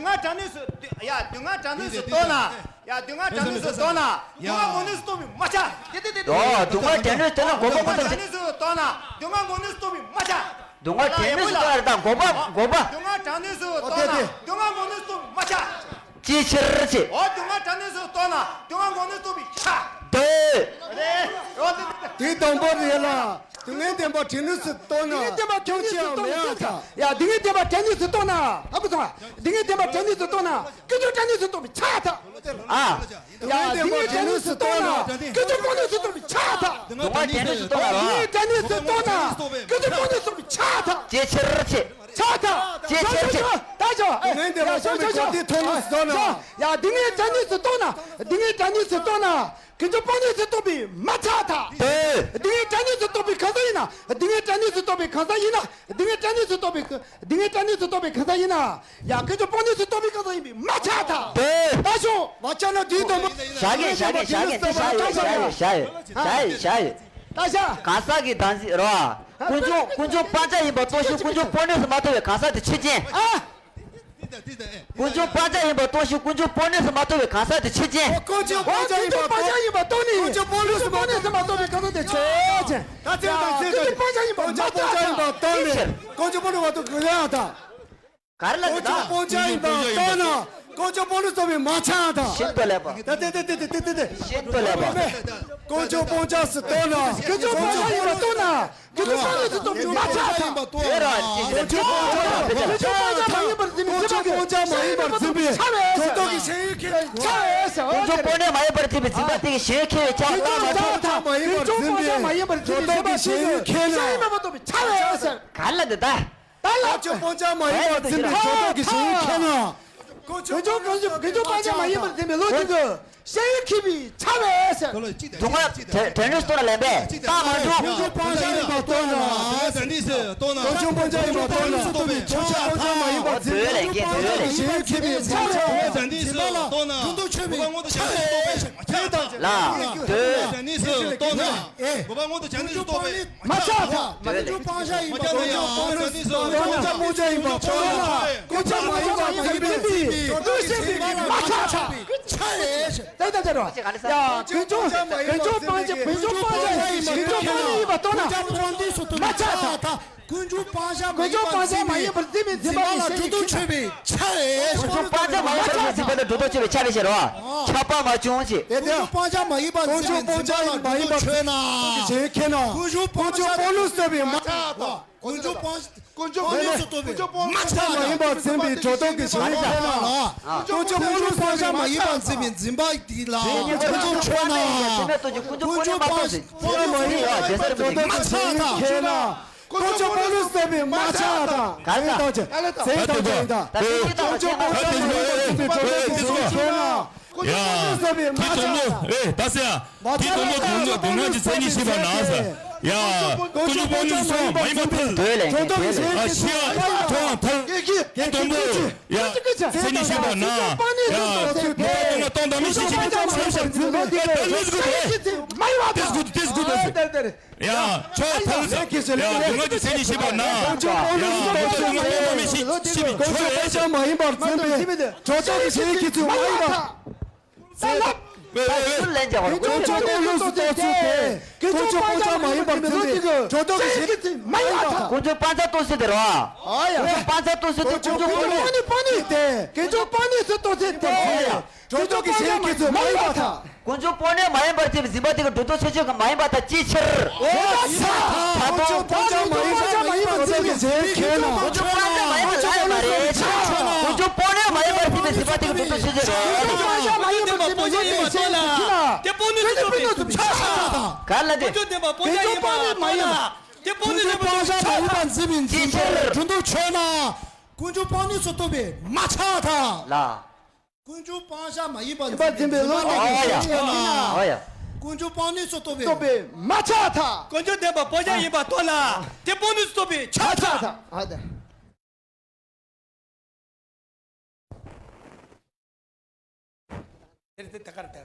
སྡུག་བསྔལ་དྲག་ནུས་སུ། ཡ། སྡུག་བསྔལ་དྲག་ནུས་སུ་རྟོགས་ན། ཡ། སྡུག་བསྔལ་དྲག་ནུས་སུ་རྟོགས་ན། སྡུག་བསྔལ་ངོ་ནུས་སུ་རྟོགས་པའི་མ་ཆགས། ཏེ་ཏེ་ཏེ་ཏེ། ཨོ། སྡུག་བསྔལ་དྲག་ནུས་སུ་རྟོགས་ན་དགོས་པ་ངོ་ནུས་སུ། སྡུག་བསྔལ་དྲག་ནུས་སུ་རྟོགས་ན་སྡུག་བསྔལ་ངོ་ནུས་སུ་རྟོགས་པའི་མ་ཆགས། སྡུག་བསྔལ་དྲག་ནུས་སུ་རྟོགས་ན་དགོས་པ་དགོས་པ། སྡུག་བསྔལ་དྲག་ནུས་སུ་རྟོགས་ན་སྡུག་བསྔལ་ངོ་ནུས་སུ་རྟོགས་པའི་མ་ཆགས། ཅིའི་ཕྱིར་ཅེས། འོ། སྡུག་བསྔལ་དྲག་ནུས་སུ་རྟོགས་ན་སྡུག་བསྔལ་ངོ་ནུས་རྟོགས་པའི་ཆ། འདོད། རེད། འོ་དེ། དེ་དང་པོ་རེད་ལ། སྡུག་བསྔལ་བདེན་པ་དྲག་ནུས་སུ་རྟོགས་ན། སྡུག་བསྔལ་བདེན་པ་དྲག་ནུས་སུ་རྟོགས་ན། ཡ། སྡུག་བསྔལ་བདེན་པ་དྲག་ནུས་སུ་རྟོགས་ན། ཨ་ཁུ་ཚང་། སྡུག་བསྔལ་བདེན་པ་དྲག་ནུས་སུ་རྟོགས་ན་ཀུན་འབྱུང་དྲག་ནུས་སུ་རྟོགས་པའི་ཆ་ད། ཨ། ཡ། སྡུག་བསྔལ་དྲག་ནུས་སུ་རྟོགས་ན་ཀུན་འབྱུང་སྤོང་ནུས་སུ་རྟོགས་པའི་ཆ་ད། སྡུག་བསྔལ་དྲག་ནུས་སུ་རྟོགས་ན། སྡུག་བསྔལ་དྲག་ནུས་སུ་རྟོགས་ན་ཀུན་འབྱུང་སྤོང་ནུས་སུ་རྟོགས་པའི་ཆ་ད། ཅིའི་ཕྱིར་ཅེས། ཆ་ད། ཅིའི་ཕྱིར་ཅེས། ད་ཞོག་ཨེ། སྡུག་བསྔལ་བདེན་པ་ཡ་ཞོག་ཞོག་ཞོག་ད་ཞོག་ཡ། སྡུག་བསྔལ་དྲག་ནུས་སུ་རྟོགས་ན། སྡུག་བསྔལ་དྲག་ནུས་སུ་རྟོགས་ན། ཀུན་འབྱུང་སྤོང་ནུས་སུ་རྟོགས་པའི་མ་ཆ་ད། དེ། སྡུག་བསྔལ་དྲག་ནུས་སུ་རྟོགས་པའི་གང་ཟག་ཡིན་ན། སྡུག་བསྔལ་དྲག་ནུས་སུ་རྟོགས་པའི་གང་ཟག་ཡིན་ན། སྡུག་བསྔལ་དྲག་ནུས་སུ་རྟོགས་པའི། སྡུག་བསྔལ་དྲག་ནུས་སུ་རྟོགས་པའི་གང་ཟག་ཡིན་ན། ཡ། ཀུན་འབྱུང་སྤོང་ནུས་སུ་རྟོགས་པའི་གང་ཟག་ཡིན་པའི་མ་ཆ་ད། དེ། ད་ཞོག་མ་ཆ་ན་དུས་དང་པོ། བཞག་གེ་བཞག་གེ་བཞག་གེ་དེ་བཞག་ཡོད་བཞག་ཡོད་བཞག་ཡོད་བཞག་ཡོད་བཞག་ཡོད། ད་ཞོག་གང་ཟག་གི་བདག་འཛིན་རོ། ཀུན་འབྱུང་ཀུན་འབྱུང་སྤང་བྱ་ཡིན་པ་རྟོགས་ཤིང་ཀུན་འབྱུང་སྤོང་ནུས་སུ་མ་རྟོགས་པའི་གང་ཟག་དེ་ཆོས་ཅན། ཨ། ཀུན་འབྱུང་སྤང་བྱ་ཡིན་པ་རྟོགས་ཤིང་ཀུན་འབྱུང་སྤོང་ནུས་སུ་མ་རྟོགས་པའི་གང་ཟག་དེ་ཆོས་ཅན། ཀུན་འབྱུང་སྤང་བྱ་ཡིན་པ་རྟོགས་ནས་ཀུན་འབྱུང་སྤོང་ནུས་སུ་མ་རྟོགས་པའི་གང་ཟག་དེ་ཆོས་ཅན། ད་ཚེ་དང་ཚེ་ཀུན་འབྱུང་སྤང་བྱ་ཡིན་པ་མ་རྟོགས་ཀུན་འབྱུང་སྤོང་ནུས་སུ་མ་རྟོགས་པའི་གང་ཟག་དེ། ག་རེ་ལབ་ཀུན་འབྱུང་སྤོང་བྱ་ཡིན་པ་རྟོགས་ན་ཀུན་འབྱུང་སྤོང་ནུས་སུ་རྟོགས་པའི་མ་ཆ་ད། ཤིན་ཏུ་ལེགས་པ། ད་དེ་དེ་དེ་དེ་དེ་དེ་ཤིན་ཏུ་ལེགས་པ། ཀུན་འབྱུང་སྤང་བྱ་སུ་རྟོགས་ན། ཀུན་འབྱུང་སྤང་བྱ་ཡིན་པ་རྟོགས་ན། ཀུན་འབྱུང་སྤང་ནུས་སུ་རྟོགས་པའི་མ་ཆ་ད། དེ་རང་ཅི་ཞིག་ཀུན་འབྱུང་སྤང་བྱ་ཀུན་འབྱུང་སྤང་བྱ་མ་ཡིན་པར། དཀོན་མཆོག་སྤང་བྱ་མ་ཡིན་པར་འཛིན་པའི་སྒྲོ་འདོགས་ཀྱི་ཞེན་ཡུལ་ཁས་ལེན། འཆལ་བའི་ཟེར། དཀོན་མཆོག་སྤོང་བྱ་མ་ཡིན་པར་འཛིན་པའི་འཛིན་པ་དེ་གི་ཞེན་ཡུལ་ཁས་ལེན། འཆལ་བ། དཀོན་མཆོག་སྤང་བྱ་མ་ཡིན་པར་འཛིན་པའི་འཛིན་པ་དེ་གི་ཞེན་ཡུལ་ཁས་ལེན། འཆལ་བ། དཀོན་མཆོག་སྤང་བྱ་མ་ཡིན་པར་འཛིན་པའི་འཛིན་པ་དེ་གི་སྒྲོ་འདོགས་ཀྱི་ཞེན་ཡུལ་ཁས་ལེན། ཞེན་ཡུལ་མ་མ་གཏོགས་པའི། འཆལ་བའི་ཟེར། ག་ལ་འདི་ལྟ། ད་ལ། དཀོན་མཆོག་སྤང་བྱ་མ་ཡིན་པར་འཛིན་པའི་སྒྲོ་འདོགས་ཀྱི་ཞེན་ཡུལ་ཁས་ལེན། དཀོན་མཆོག་དཀོན་མཆོག་དཀོན་མཆོག་སྤང་བྱ་མ་ཡིན་པར་འཛིན་པའི་ལུགས་དེ་གི་ཞེན་ཡུལ་ཁས་པའི། འཆལ་བའི་ཟེར། སྡུག་བསྔལ་དྲན་དྲན་ནུས་སྟོར་ལ་ལན་པས་རྟགས་མ་འབྱུང་། དཀོན་མཆོག་སྤང་བྱ་ཡིན་པར་རྟོགས་ན། དཀོན་མཆོག་སྤང་བྱ་ཡིན་པར་རྟོགས་ན། དཀོན་མཆོག་སྤང་བྱ་མ་ཡིན་པར་འཛིན་པའི། འདོད་ལས་ཀྱི། འདོད་ལས། ཞེན་ཡུལ་ཁས་པའི། འཆལ་བའི། འཛིན་པ་ལ་འདུ་འདོད་ཆོད་པའི། འཆལ་བའི། ལ། འདོད། ཨེ། མ་ཆགས་པ། འདོད་ལས། དཀོན་མཆོག་སྤང་བྱ་ཡིན་པར་རྟོགས་ན། དཀོན་མཆོག་སྤང་བྱ་མ་ཡིན་པར་འཛིན་པའི། འདོད་ཆོད་པའི། མ་ཆགས་པ། འཆལ་བའི། ད་ད་ད་རོ། ཡ། དཀོན་མཆོག་དཀོན་མཆོག་སྤང་བྱ། དཀོན་མཆོག་སྤང་བྱ་ཡིན། དཀོན་མཆོག་སྤང་བྱ་ཡིན་པར་རྟོགས་ན། མ་ཆགས་པ། དཀོན་མཆོག་སྤང་བྱ་མ་ཡིན་པར་འཛིན་པའི་འཛིན་པ་ལ་ཞེན་ཡུལ་ཁས་ལེན། འཆལ་བའི། དཀོན་མཆོག་སྤང་བྱ་མ་ཡིན་པར་འཛིན་པ་ལ་སྒྲོ་འདོགས་ཆོད་པའི། འཆལ་བའི་ཟེར་རོ། འཆལ་པ་མ་བྱུང་ཞེས། དེ་ལྟར། དཀོན་མཆོག་སྤང་བྱ་མ་ཡིན་པར་འཛིན་པའི་འཛིན་པ་ལ་སྒྲོ་འདོགས་ཆོད་ན། ཞེན་ཁས་ན། དཀོན་མཆོག་དཀོན་མཆོག་སྤོ་ལོ་བཏབ་པའི། མ་ཆགས་པ། དཀོན་མཆོག་སྤང་། དཀོན་མཆོག་སྤོ་ལོ་བཏབ་པའི། མ་ཆགས་པ། མ་ཡིན་པར་འཛིན་པའི་སྒྲོ་འདོགས་ཀྱི་ཞེན་ཁས་ན། དཀོན་མཆོག་སྤོ་ལོ་བཏབ་པའི། མ་ཆགས་པ། འཛིན་པའི་འཛིན་པ་འདི་ལ་སྒྲོ་འདོགས་ཆོད་ན། དཀོན་མཆོག་སྤང་། སྤོ་ལོ་བཏབ་པའི། མ་ཆགས་པ། ཁས་ན། དཀོན་མཆོག་སྤོ་ལོ་བཏབ་པའི། མ་ཆགས་པ། ག་རེ་དང་། ག་རེ་དང་། དཀོན་མཆོག་སྤོ་ལོ་བཏབ་པའི། སྒྲོ་འདོགས་ཀྱི་ཞེན་ཁས་ན། དཀོན་མཆོག་སྤོ་ལོ་བཏབ་པའི། མ་ཆགས་པ། ཡ། དཀོན་མཆོག་སྤོ་ལོ་བཏབ་པའི། མ་ཆགས་པ། དེ་དང་པོ། ཨེ། ད་ཟེར་ཡ། དེ་དང་པོ་སྡུག་བསྔལ་སྡུག་བསྔལ་གྱི་མཚན་ཉིད་ཤེས་པ་ན་ཟེར། ཡ། དཀོན་མཆོག་སྤོང་ནུས་སུ་མ་ཡིན་པར་ཐལ། འདོད་ལས། འདོད་ལས། ཨ། ཤེས་ཡ་མཐོང་བ་ཐལ། དེ་དང་པོ། ཡ། མཚན་ཉིད་ཤེས་པ་ན། ཡ། མཐོང་བ་སྟོང་པ་མི་ཤེས་ཤེས་པའི་ཆོས་ཤར། ཨེ། ད་ལུས་དགོས་ཏེ། ཏེ་སྒུ་ཏེ་སྒུ་ཏེ། ཡ། ཆོས་ཐལ་ཟེར། ཡ། སྡུག་བསྔལ་གྱི་མཚན་ཉིད་ཤེས་པ་ན། ཡ། མཐོང་བ་སྟོང་པ་མི་ཤེས་ཤེས་པའི་ཆོས་ལས། མ་ཡིན་པར་འཛིན་པའི་སྒྲོ་འདོགས་ཀྱི་ཞེན་ཁས་ན། མ་ཡིན་པ། ད་ལབ། དཀོན་མཆོག་སྤོ་ལོ་བཏབ་པའི། དཀོན་མཆོག་སྤོ་ལོ་བཏབ་པའི། དཀོན་མཆོག་སྤང་བྱ་མ་ཡིན་པར་འཛིན་པའི་སྒྲོ་འདོགས་ཀྱི་ཞེན་ཁས་ན། མ་ཡིན་པ། དཀོན་མཆོག་སྤང་བྱ་རྟོགས་ཚུལ་དེ་རེད་བ། ཨ་ཡ། དཀོན་མཆོག་སྤང་བྱ་རྟོགས་ཚུལ་དེ། དཀོན་མཆོག་སྤོ་ལོ། སྤང་ནི་སྤང་ནི་དེ། དཀོན་མཆོག་སྤང་ནི་སུ་རྟོགས་ཚུལ་དེ། སྒྲོ་འདོགས་ཀྱི་ཞེན་ཁས་ན། མ་ཡིན་པ་དང་། དཀོན་མཆོག་སྤོང་ནུས་མ་ཡིན་པར་འཛིན་པའི་འཛིན་པ་དེ་གི་སྒྲོ་འདོགས་ཆོད་ཆོད་ཀྱི་མ་ཡིན་པ་དང་ཅིའི་ཕྱིར། འོ་ད་ད་དུང་། དཀོན་མཆོག་སྤང་བྱ་མ་ཡིན་པར་འཛིན་པའི་ཞེན་ཁས་ན། དཀོན་མཆོག་སྤང་བྱ་མ་ཡིན་པར་ལབ་ཡ་མ་རེད། དཀོན་མཆོག་སྤོང་ནུས་མ་ཡིན་པར་འཛིན་པའི་འཛིན་པ་དེ་གི་སྒྲོ་འདོགས་ཆོད་ཆོད་རེད། དཀོན་མཆོག་སྤང་བྱ་མ་ཡིན་པར་འཛིན་པའི་ཞེན་ཁས་ན། དེ་སྤོང་ནུས་སུ་རྟོགས་པའི། ཆགས་ཐལ། ག་ལ་དེ། དཀོན་མཆོག་སྤང་བྱ་མ་ཡིན་པར་རྟོགས་ན། དེ་སྤོང་ནུས་སུ་རྟོགས་པའི། དཀོན་མཆོག་སྤང་བྱ་མ་ཡིན་པར་འཛིན་པའི་འཛིན་པ་ལ་སྒྲོ་འདོགས་ཆོད་ན། དཀོན་མཆོག་སྤང་ནུས་སུ་རྟོགས་པའི། མ་ཆགས་ཐལ། ལ། དཀོན་མཆོག་སྤང་བྱ་མ་ཡིན་པར་འཛིན་པའི་བློ་དེ་གི་ཞེན་ཁས་ན། ཨོ་ཡ། དཀོན་མཆོག་སྤང་ནུས་སུ་རྟོགས་པའི། རྟོགས་པའི་མ་ཆགས་ཐལ། དཀོན་མཆོག་བདེན་པར་སྤང་བྱ་ཡིན་པར་རྟོགས་ན། དེ་སྤོང་ནུས་སུ་རྟོགས་པའི་ཆགས་ཐལ། ཨ་ད། དེར་དེ་ད་གར་དེ།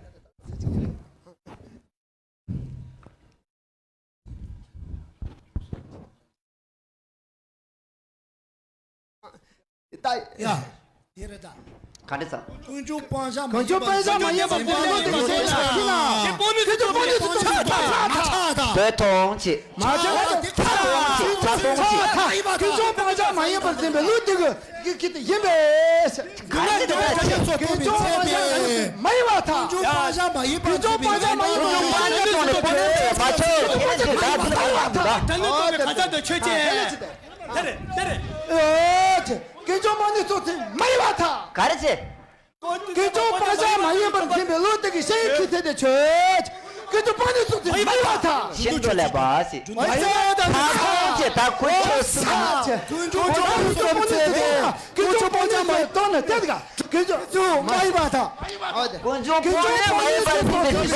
ད། ཡ། དེ་རེད་ད། ག་འདྲ་ཟེར། དཀོན་མཆོག་སྤང་བྱ་མ་ཡིན་པར་འཛིན་པའི་བློ་དེ་གི་ཞེན་ཁས་ན། དེ་སྤོང་ནུས་སུ་རྟོགས་པའི། ཆགས་ཐལ། མ་ཆགས་ཐལ། འདོད་མཐོང་བྱེད། མ་ཆགས་ཐལ། ཆགས་མཐོང་བྱེད། ཆགས་མཐོང་བྱེད། དཀོན་མཆོག་སྤང་བྱ་མ་ཡིན་པར་འཛིན་པའི་བློ་དེ་གི་ཀྱི་ཀྱི་དེ་ཡིན་པས། ག་རེ་འདོད་པ་བྱེད། དཀོན་མཆོག་སྤང་བྱ་མ་ཡིན་པར་འཛིན་པའི། མ་ཡིན་པ་དང་། དཀོན་མཆོག་སྤང་བྱ་མ་ཡིན་པར་འཛིན་པའི། དཀོན་མཆོག་སྤང་བྱ་མ་ཡིན་པར་འཛིན་པའི། མ་ཆགས་ཁས་ལེན་བྱེད། ད་དེ་ལ་ཡོད་པ་ད། ད་ནི་ག་ཚ་དང་ཆོས་ཅན། དེ་རེད་དེ་རེད། ཨེ་ཅེ། དཀོན་མཆོག་སྤང་ནུས་སུ་རྟོགས་ཚུལ་མ་ཡིན་པ་དང་། ག་རེ་བྱེད། དཀོན་མཆོག་སྤང་བྱ་མ་ཡིན་པར་འཛིན་པའི་བློ་དེ་གི་ཞེན་ཁས་ཐལ་ཏེ་ཆོས། དཀོན་མཆོག་སྤང་ནུས་སུ་རྟོགས་ཚུལ་མ་ཡིན་པ་དང་། ཤིན་ཏུ་ལེགས་པ་ཞེས། མ་ཡིན་པ་དང་། ད་ཁོང་ཅེས་ད་དཀོན་མཆོག་སྤང་བྱ། དཀོན་མཆོག་སྤང་ནུས་སུ་རྟོགས་ཚུལ་དེ། དཀོན་མཆོག་སྤང་བྱ་མ་ཡིན་པར་རྟོགས་ན་དེ་ག་དཀོན་མཆོག་སྤང་ནུས་སུ་མ་ཡིན་པ་དང་། དཀོན་མཆོག་སྤང་ནུས་མ་ཡིན་པར་འཛིན་པའི་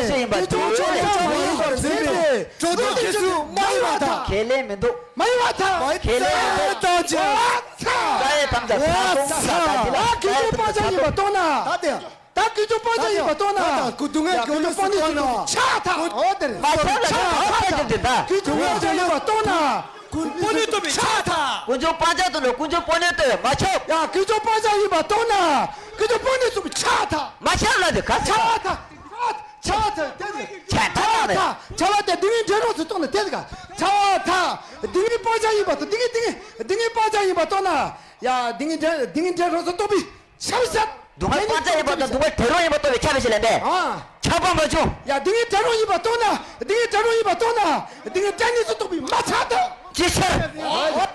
འཛིན་པ་དེ་ལ་དཀོན་མཆོག་སྤང་བྱ་མ་ཡིན་པར་འཛིན་པའི་སྒྲོ་འདོགས་ཀྱི་ཞེན་ཁས་མ་ཡིན་པ་དང་། ཁས་ལེན་མི་འདུག་མ་ཡིན་པ་དང་། ཁས་ལེན་མི་འདུག་ད་ཅི། ད་ཡེ་དམ་བཅའ་ད་སོང་ས་ད་དེ་ལ་ད་དཀོན་མཆོག་སྤང་བྱ་ཡིན་པར་རྟོགས་ན། ད་དེ། ད་དཀོན་མཆོག་སྤང་བྱ་ཡིན་པར་རྟོགས་ན། ད་དཀོན་མཆོག་སྤང་ནུས་སུ་རྟོགས་པའི་ཆགས་ཐལ། འོ་དེ་རེད། མ་ཁྱབ་ལ་ཆགས་ཐལ། དཀོན་མཆོག་སྤང་བྱ་ཡིན་པར་རྟོགས་ན། དཀོན་མཆོག་སྤང་ནུས་སུ་རྟོགས་པའི་ཆགས་ཐལ། དཀོན་མཆོག་སྤང་བྱ་དང་ནི་དཀོན་མཆོག་སྤོང་ནུས་རྟོགས་མ་ཁྱབ། ཡ་དཀོན་མཆོག་སྤང་བྱ་ཡིན་པར་རྟོགས་ན། དཀོན་མཆོག་སྤང་ནུས་སུ་རྟོགས་པའི་ཆགས་ཐལ། མ་ཁྱབ་ལ་དེ་ག་ཆགས་ཐལ། ཆགས་ཐལ་དེ་ནི་ཆགས་ཐལ་ལ་ཆགས་ཐལ། ཆགས་ཐལ་དེ་སྡུག་བསྔལ་འབྲས་རོགས་སུ་རྟོགས་ན་དེ་ག་ཆགས་ཐལ། སྡུག་བསྔལ་སྤང་བྱ་ཡིན་པར་རྟོགས། སྡུག་བསྔལ་སྡུག་བསྔལ་སྡུག་བསྔལ་སྤང་བྱ་ཡིན་པར་རྟོགས་ན། ཡ་སྡུག་བསྔལ་འབྲས་སྡུག་བསྔལ་འབྲས་རོགས་སུ་རྟོགས་པའི། ཆབ་ཤབ། སྡུག་བསྔལ་སྤང་བྱ་ཡིན་པ་དང་སྡུག་བསྔལ་བྲལ་རོགས་ཡིན་པ་རྟོགས་པའི་ཁྱབ་པའི་ཕྱིར་ལན་པས། ཨ། ཁྱབ་པ་མ་བྱུང་། ཡ་སྡུག་བསྔལ་བྲལ་རོགས་ཡིན་པ་རྟོགས་ན། སྡུག་བསྔལ་བྲལ་རོགས་ཡིན་པ་རྟོགས་ན། སྡུག་བསྔལ་བྲལ་ནུས་སུ་རྟོགས་པའི་མ་ཆགས་ཐལ། ཅིའི་ཕྱིར།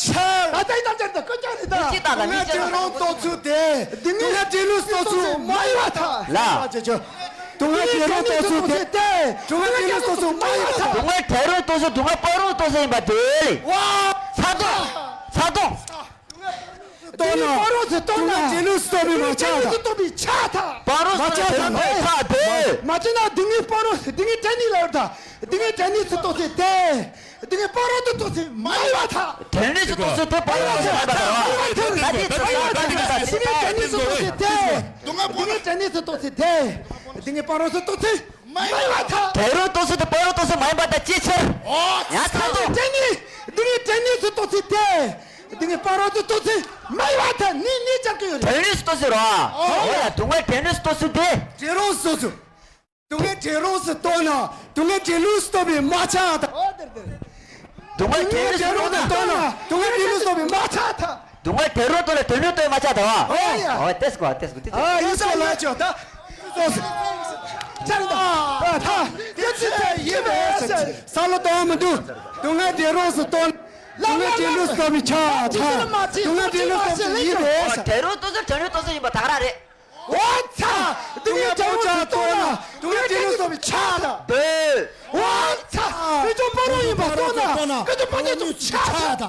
ཆ། ད་ལྟའི་རྣམ་འགྱུར་དང་སྐུ་སྐྱོ་རེད་ད། མི་གཅིག་དང་ད་མི་གཅིག་དང་། སྡུག་བསྔལ་བགྲེས་རུང་ལྟོ་ཚུལ་དེ། སྡུག་བསྔལ་བགྲེས་ལུས་ལྟོ་ཚུལ་མ་ཡིན་པར་ཐལ། ལ། སྡུག་བསྔལ་བགྲེས་རུང་ལྟོ་ཚུལ་དེ། སྡུག་བསྔལ་བགྲེས་ལུས་ལྟོ་ཚུལ་མ་ཡིན་པར་ཐལ། སྡུག་བསྔལ་བགྲེས་རུང་ལྟོ་ཚུལ། སྡུག་བསྔལ་སྤོང་རུང་ལྟོ་ཚུལ་ཡིན་པ་དེ། ཝ། ཚ་ཏོ། ཚ་ཏོ། ལྟོས་ན། སྡུག་བསྔལ་བགྲེས་ལུས་ལྟོ་ཚུལ་མ་ཡིན་པར་ཐལ། སྡུག་བསྔལ་བགྲེས་ལུས་ལྟོ་ཚུལ་མ་ཡིན་པར་ཐལ། སྤོང་རུང་ལྟོ་ཚུལ་ཡིན་པ་དེ། མ་བྱས་ན་སྡུག་བསྔལ་སྤོང་རུང་སྡུག་བསྔལ་བྲལ་ནི་ལ་ཡོད་ད། སྡུག་བསྔལ་བྲལ་ནི་ཚུལ་ལྟོ་ཚུལ་དེ། སྡུག་བསྔལ་སྤོང་རུང་ལྟོ་ཚུལ་མ་ཡིན་པར་ཐལ། བྲལ་ནི་ཚུལ་ལྟོ་ཚུལ་དེ་སྤོང་རུང་ལྟོ་ཚུལ་མ་ཡིན་པར་ཐལ། ད་དེ་ཚུལ་ལ་ད་དེ་ཚུལ་ལ་སྡུག་བསྔལ་བྲལ་ནི་ཚུལ་ལྟོ་ཚུལ་དེ། སྡུག་བསྔལ་བྲལ་ནི་ཚུལ་ལྟོ་ཚུལ་དེ། སྡུག་བསྔལ་སྤོང་རུང་ཚུལ་ལྟོ་ཚུལ་མ་ཡིན་པར་ཐལ། བྲལ་རུང་ལྟོ་ཚུལ་དེ་སྤོང་རུང་ལྟོ་ཚུལ་མ་ཡིན་པར་ཐལ། ཅིའི་ཕྱིར། ཡང་ཚ་ཏོ། སྡུག་བསྔལ་བྲལ་ནི། སྡུག་བསྔལ་བྲལ་ནི་ཚུལ་ལྟོ་ཚུལ་དེ། སྡུག་བསྔལ་སྤོང་རུང་ཚུལ་ལྟོ་ཚུལ་མ་ཡིན་པར་ཐལ། ནི་ནི་ཅར་གི་ཡོད་རེད། བྲལ་ནི་ཚུལ་ལྟོ་ཚུལ་རོ། ཨོ་ཡ། སྡུག་བསྔལ་བྲལ་ནི་ཚུལ་ལྟོ་ཚུལ་དེ། བགྲེས་རུང་ལྟོ་ཚུལ། སྡུག་བསྔལ་བགྲེས་རུང་ལྟོ་ཚུལ་ལྟོས་ན། སྡུག་བསྔལ་བགྲེས་ལུས་ལྟོ་ཚུལ་མ་ཡིན་པར་ཐལ། ཨོ་དེར་དེར། སྡུག་བསྔལ་བགྲེས་ལུས་ལྟོ་ཚུལ་ལྟོས་ན། སྡུག་བསྔལ་བགྲེས་ལུས་ལྟོ་ཚུལ་མ་ཡིན་པར་ཐལ། སྡུག་བསྔལ་བགྲེས་རུང་ལྟོས་ན་བགྲེས་ལུས་ལྟོ་ཚུལ་མ་ཡིན་པར་ཐལ། ཨོ་ཡ། ཨོ་ཏེས་གོ་ཏེས་གོ་ཏེས་གོ། ཨ་ཡིན་ས་ལ་ཅོ་ད། ལྟོས་སོ། ཆར་ད། ད་ད། ཡིན་ཚུལ་ཡིན་པས་ཟེར། ས་ལ་གཏོང་མི་འདུག་སྡུག་བསྔལ་བགྲེས་རུང་ལྟོས་ན། སྡུག་བསྔལ་བགྲེས་ལུས་ལྟོ་ཚུལ་མ་ཡིན་པར་ཐལ། སྡུག་བསྔལ་བགྲེས་ལུས་ལྟོ་ཚུལ་ཡིན་པས་ཟེར། བགྲེས་རུང་ལྟོ་ཚུལ་བགྲེས་ལུས་ལྟོ་ཚུལ་ཡིན་པ་ད་ག་རང་རེད། འོ་ཚ། སྡུག་བསྔལ་བགྲེས་རུང་ལྟོས་ན། སྡུག་བསྔལ་བགྲེས་ལུས་ལྟོ་ཚུལ་མ་ཡིན་པར་ཐལ། འོ་ཚ། དཀོན་མཆོག་སྤོང་རུང་ཡིན་པ་ལྟོས་ན། དཀོན་མཆོག་སྤོང་རུང་ལྟོ་ཚུལ་མ་ཡིན་པར་ཐལ།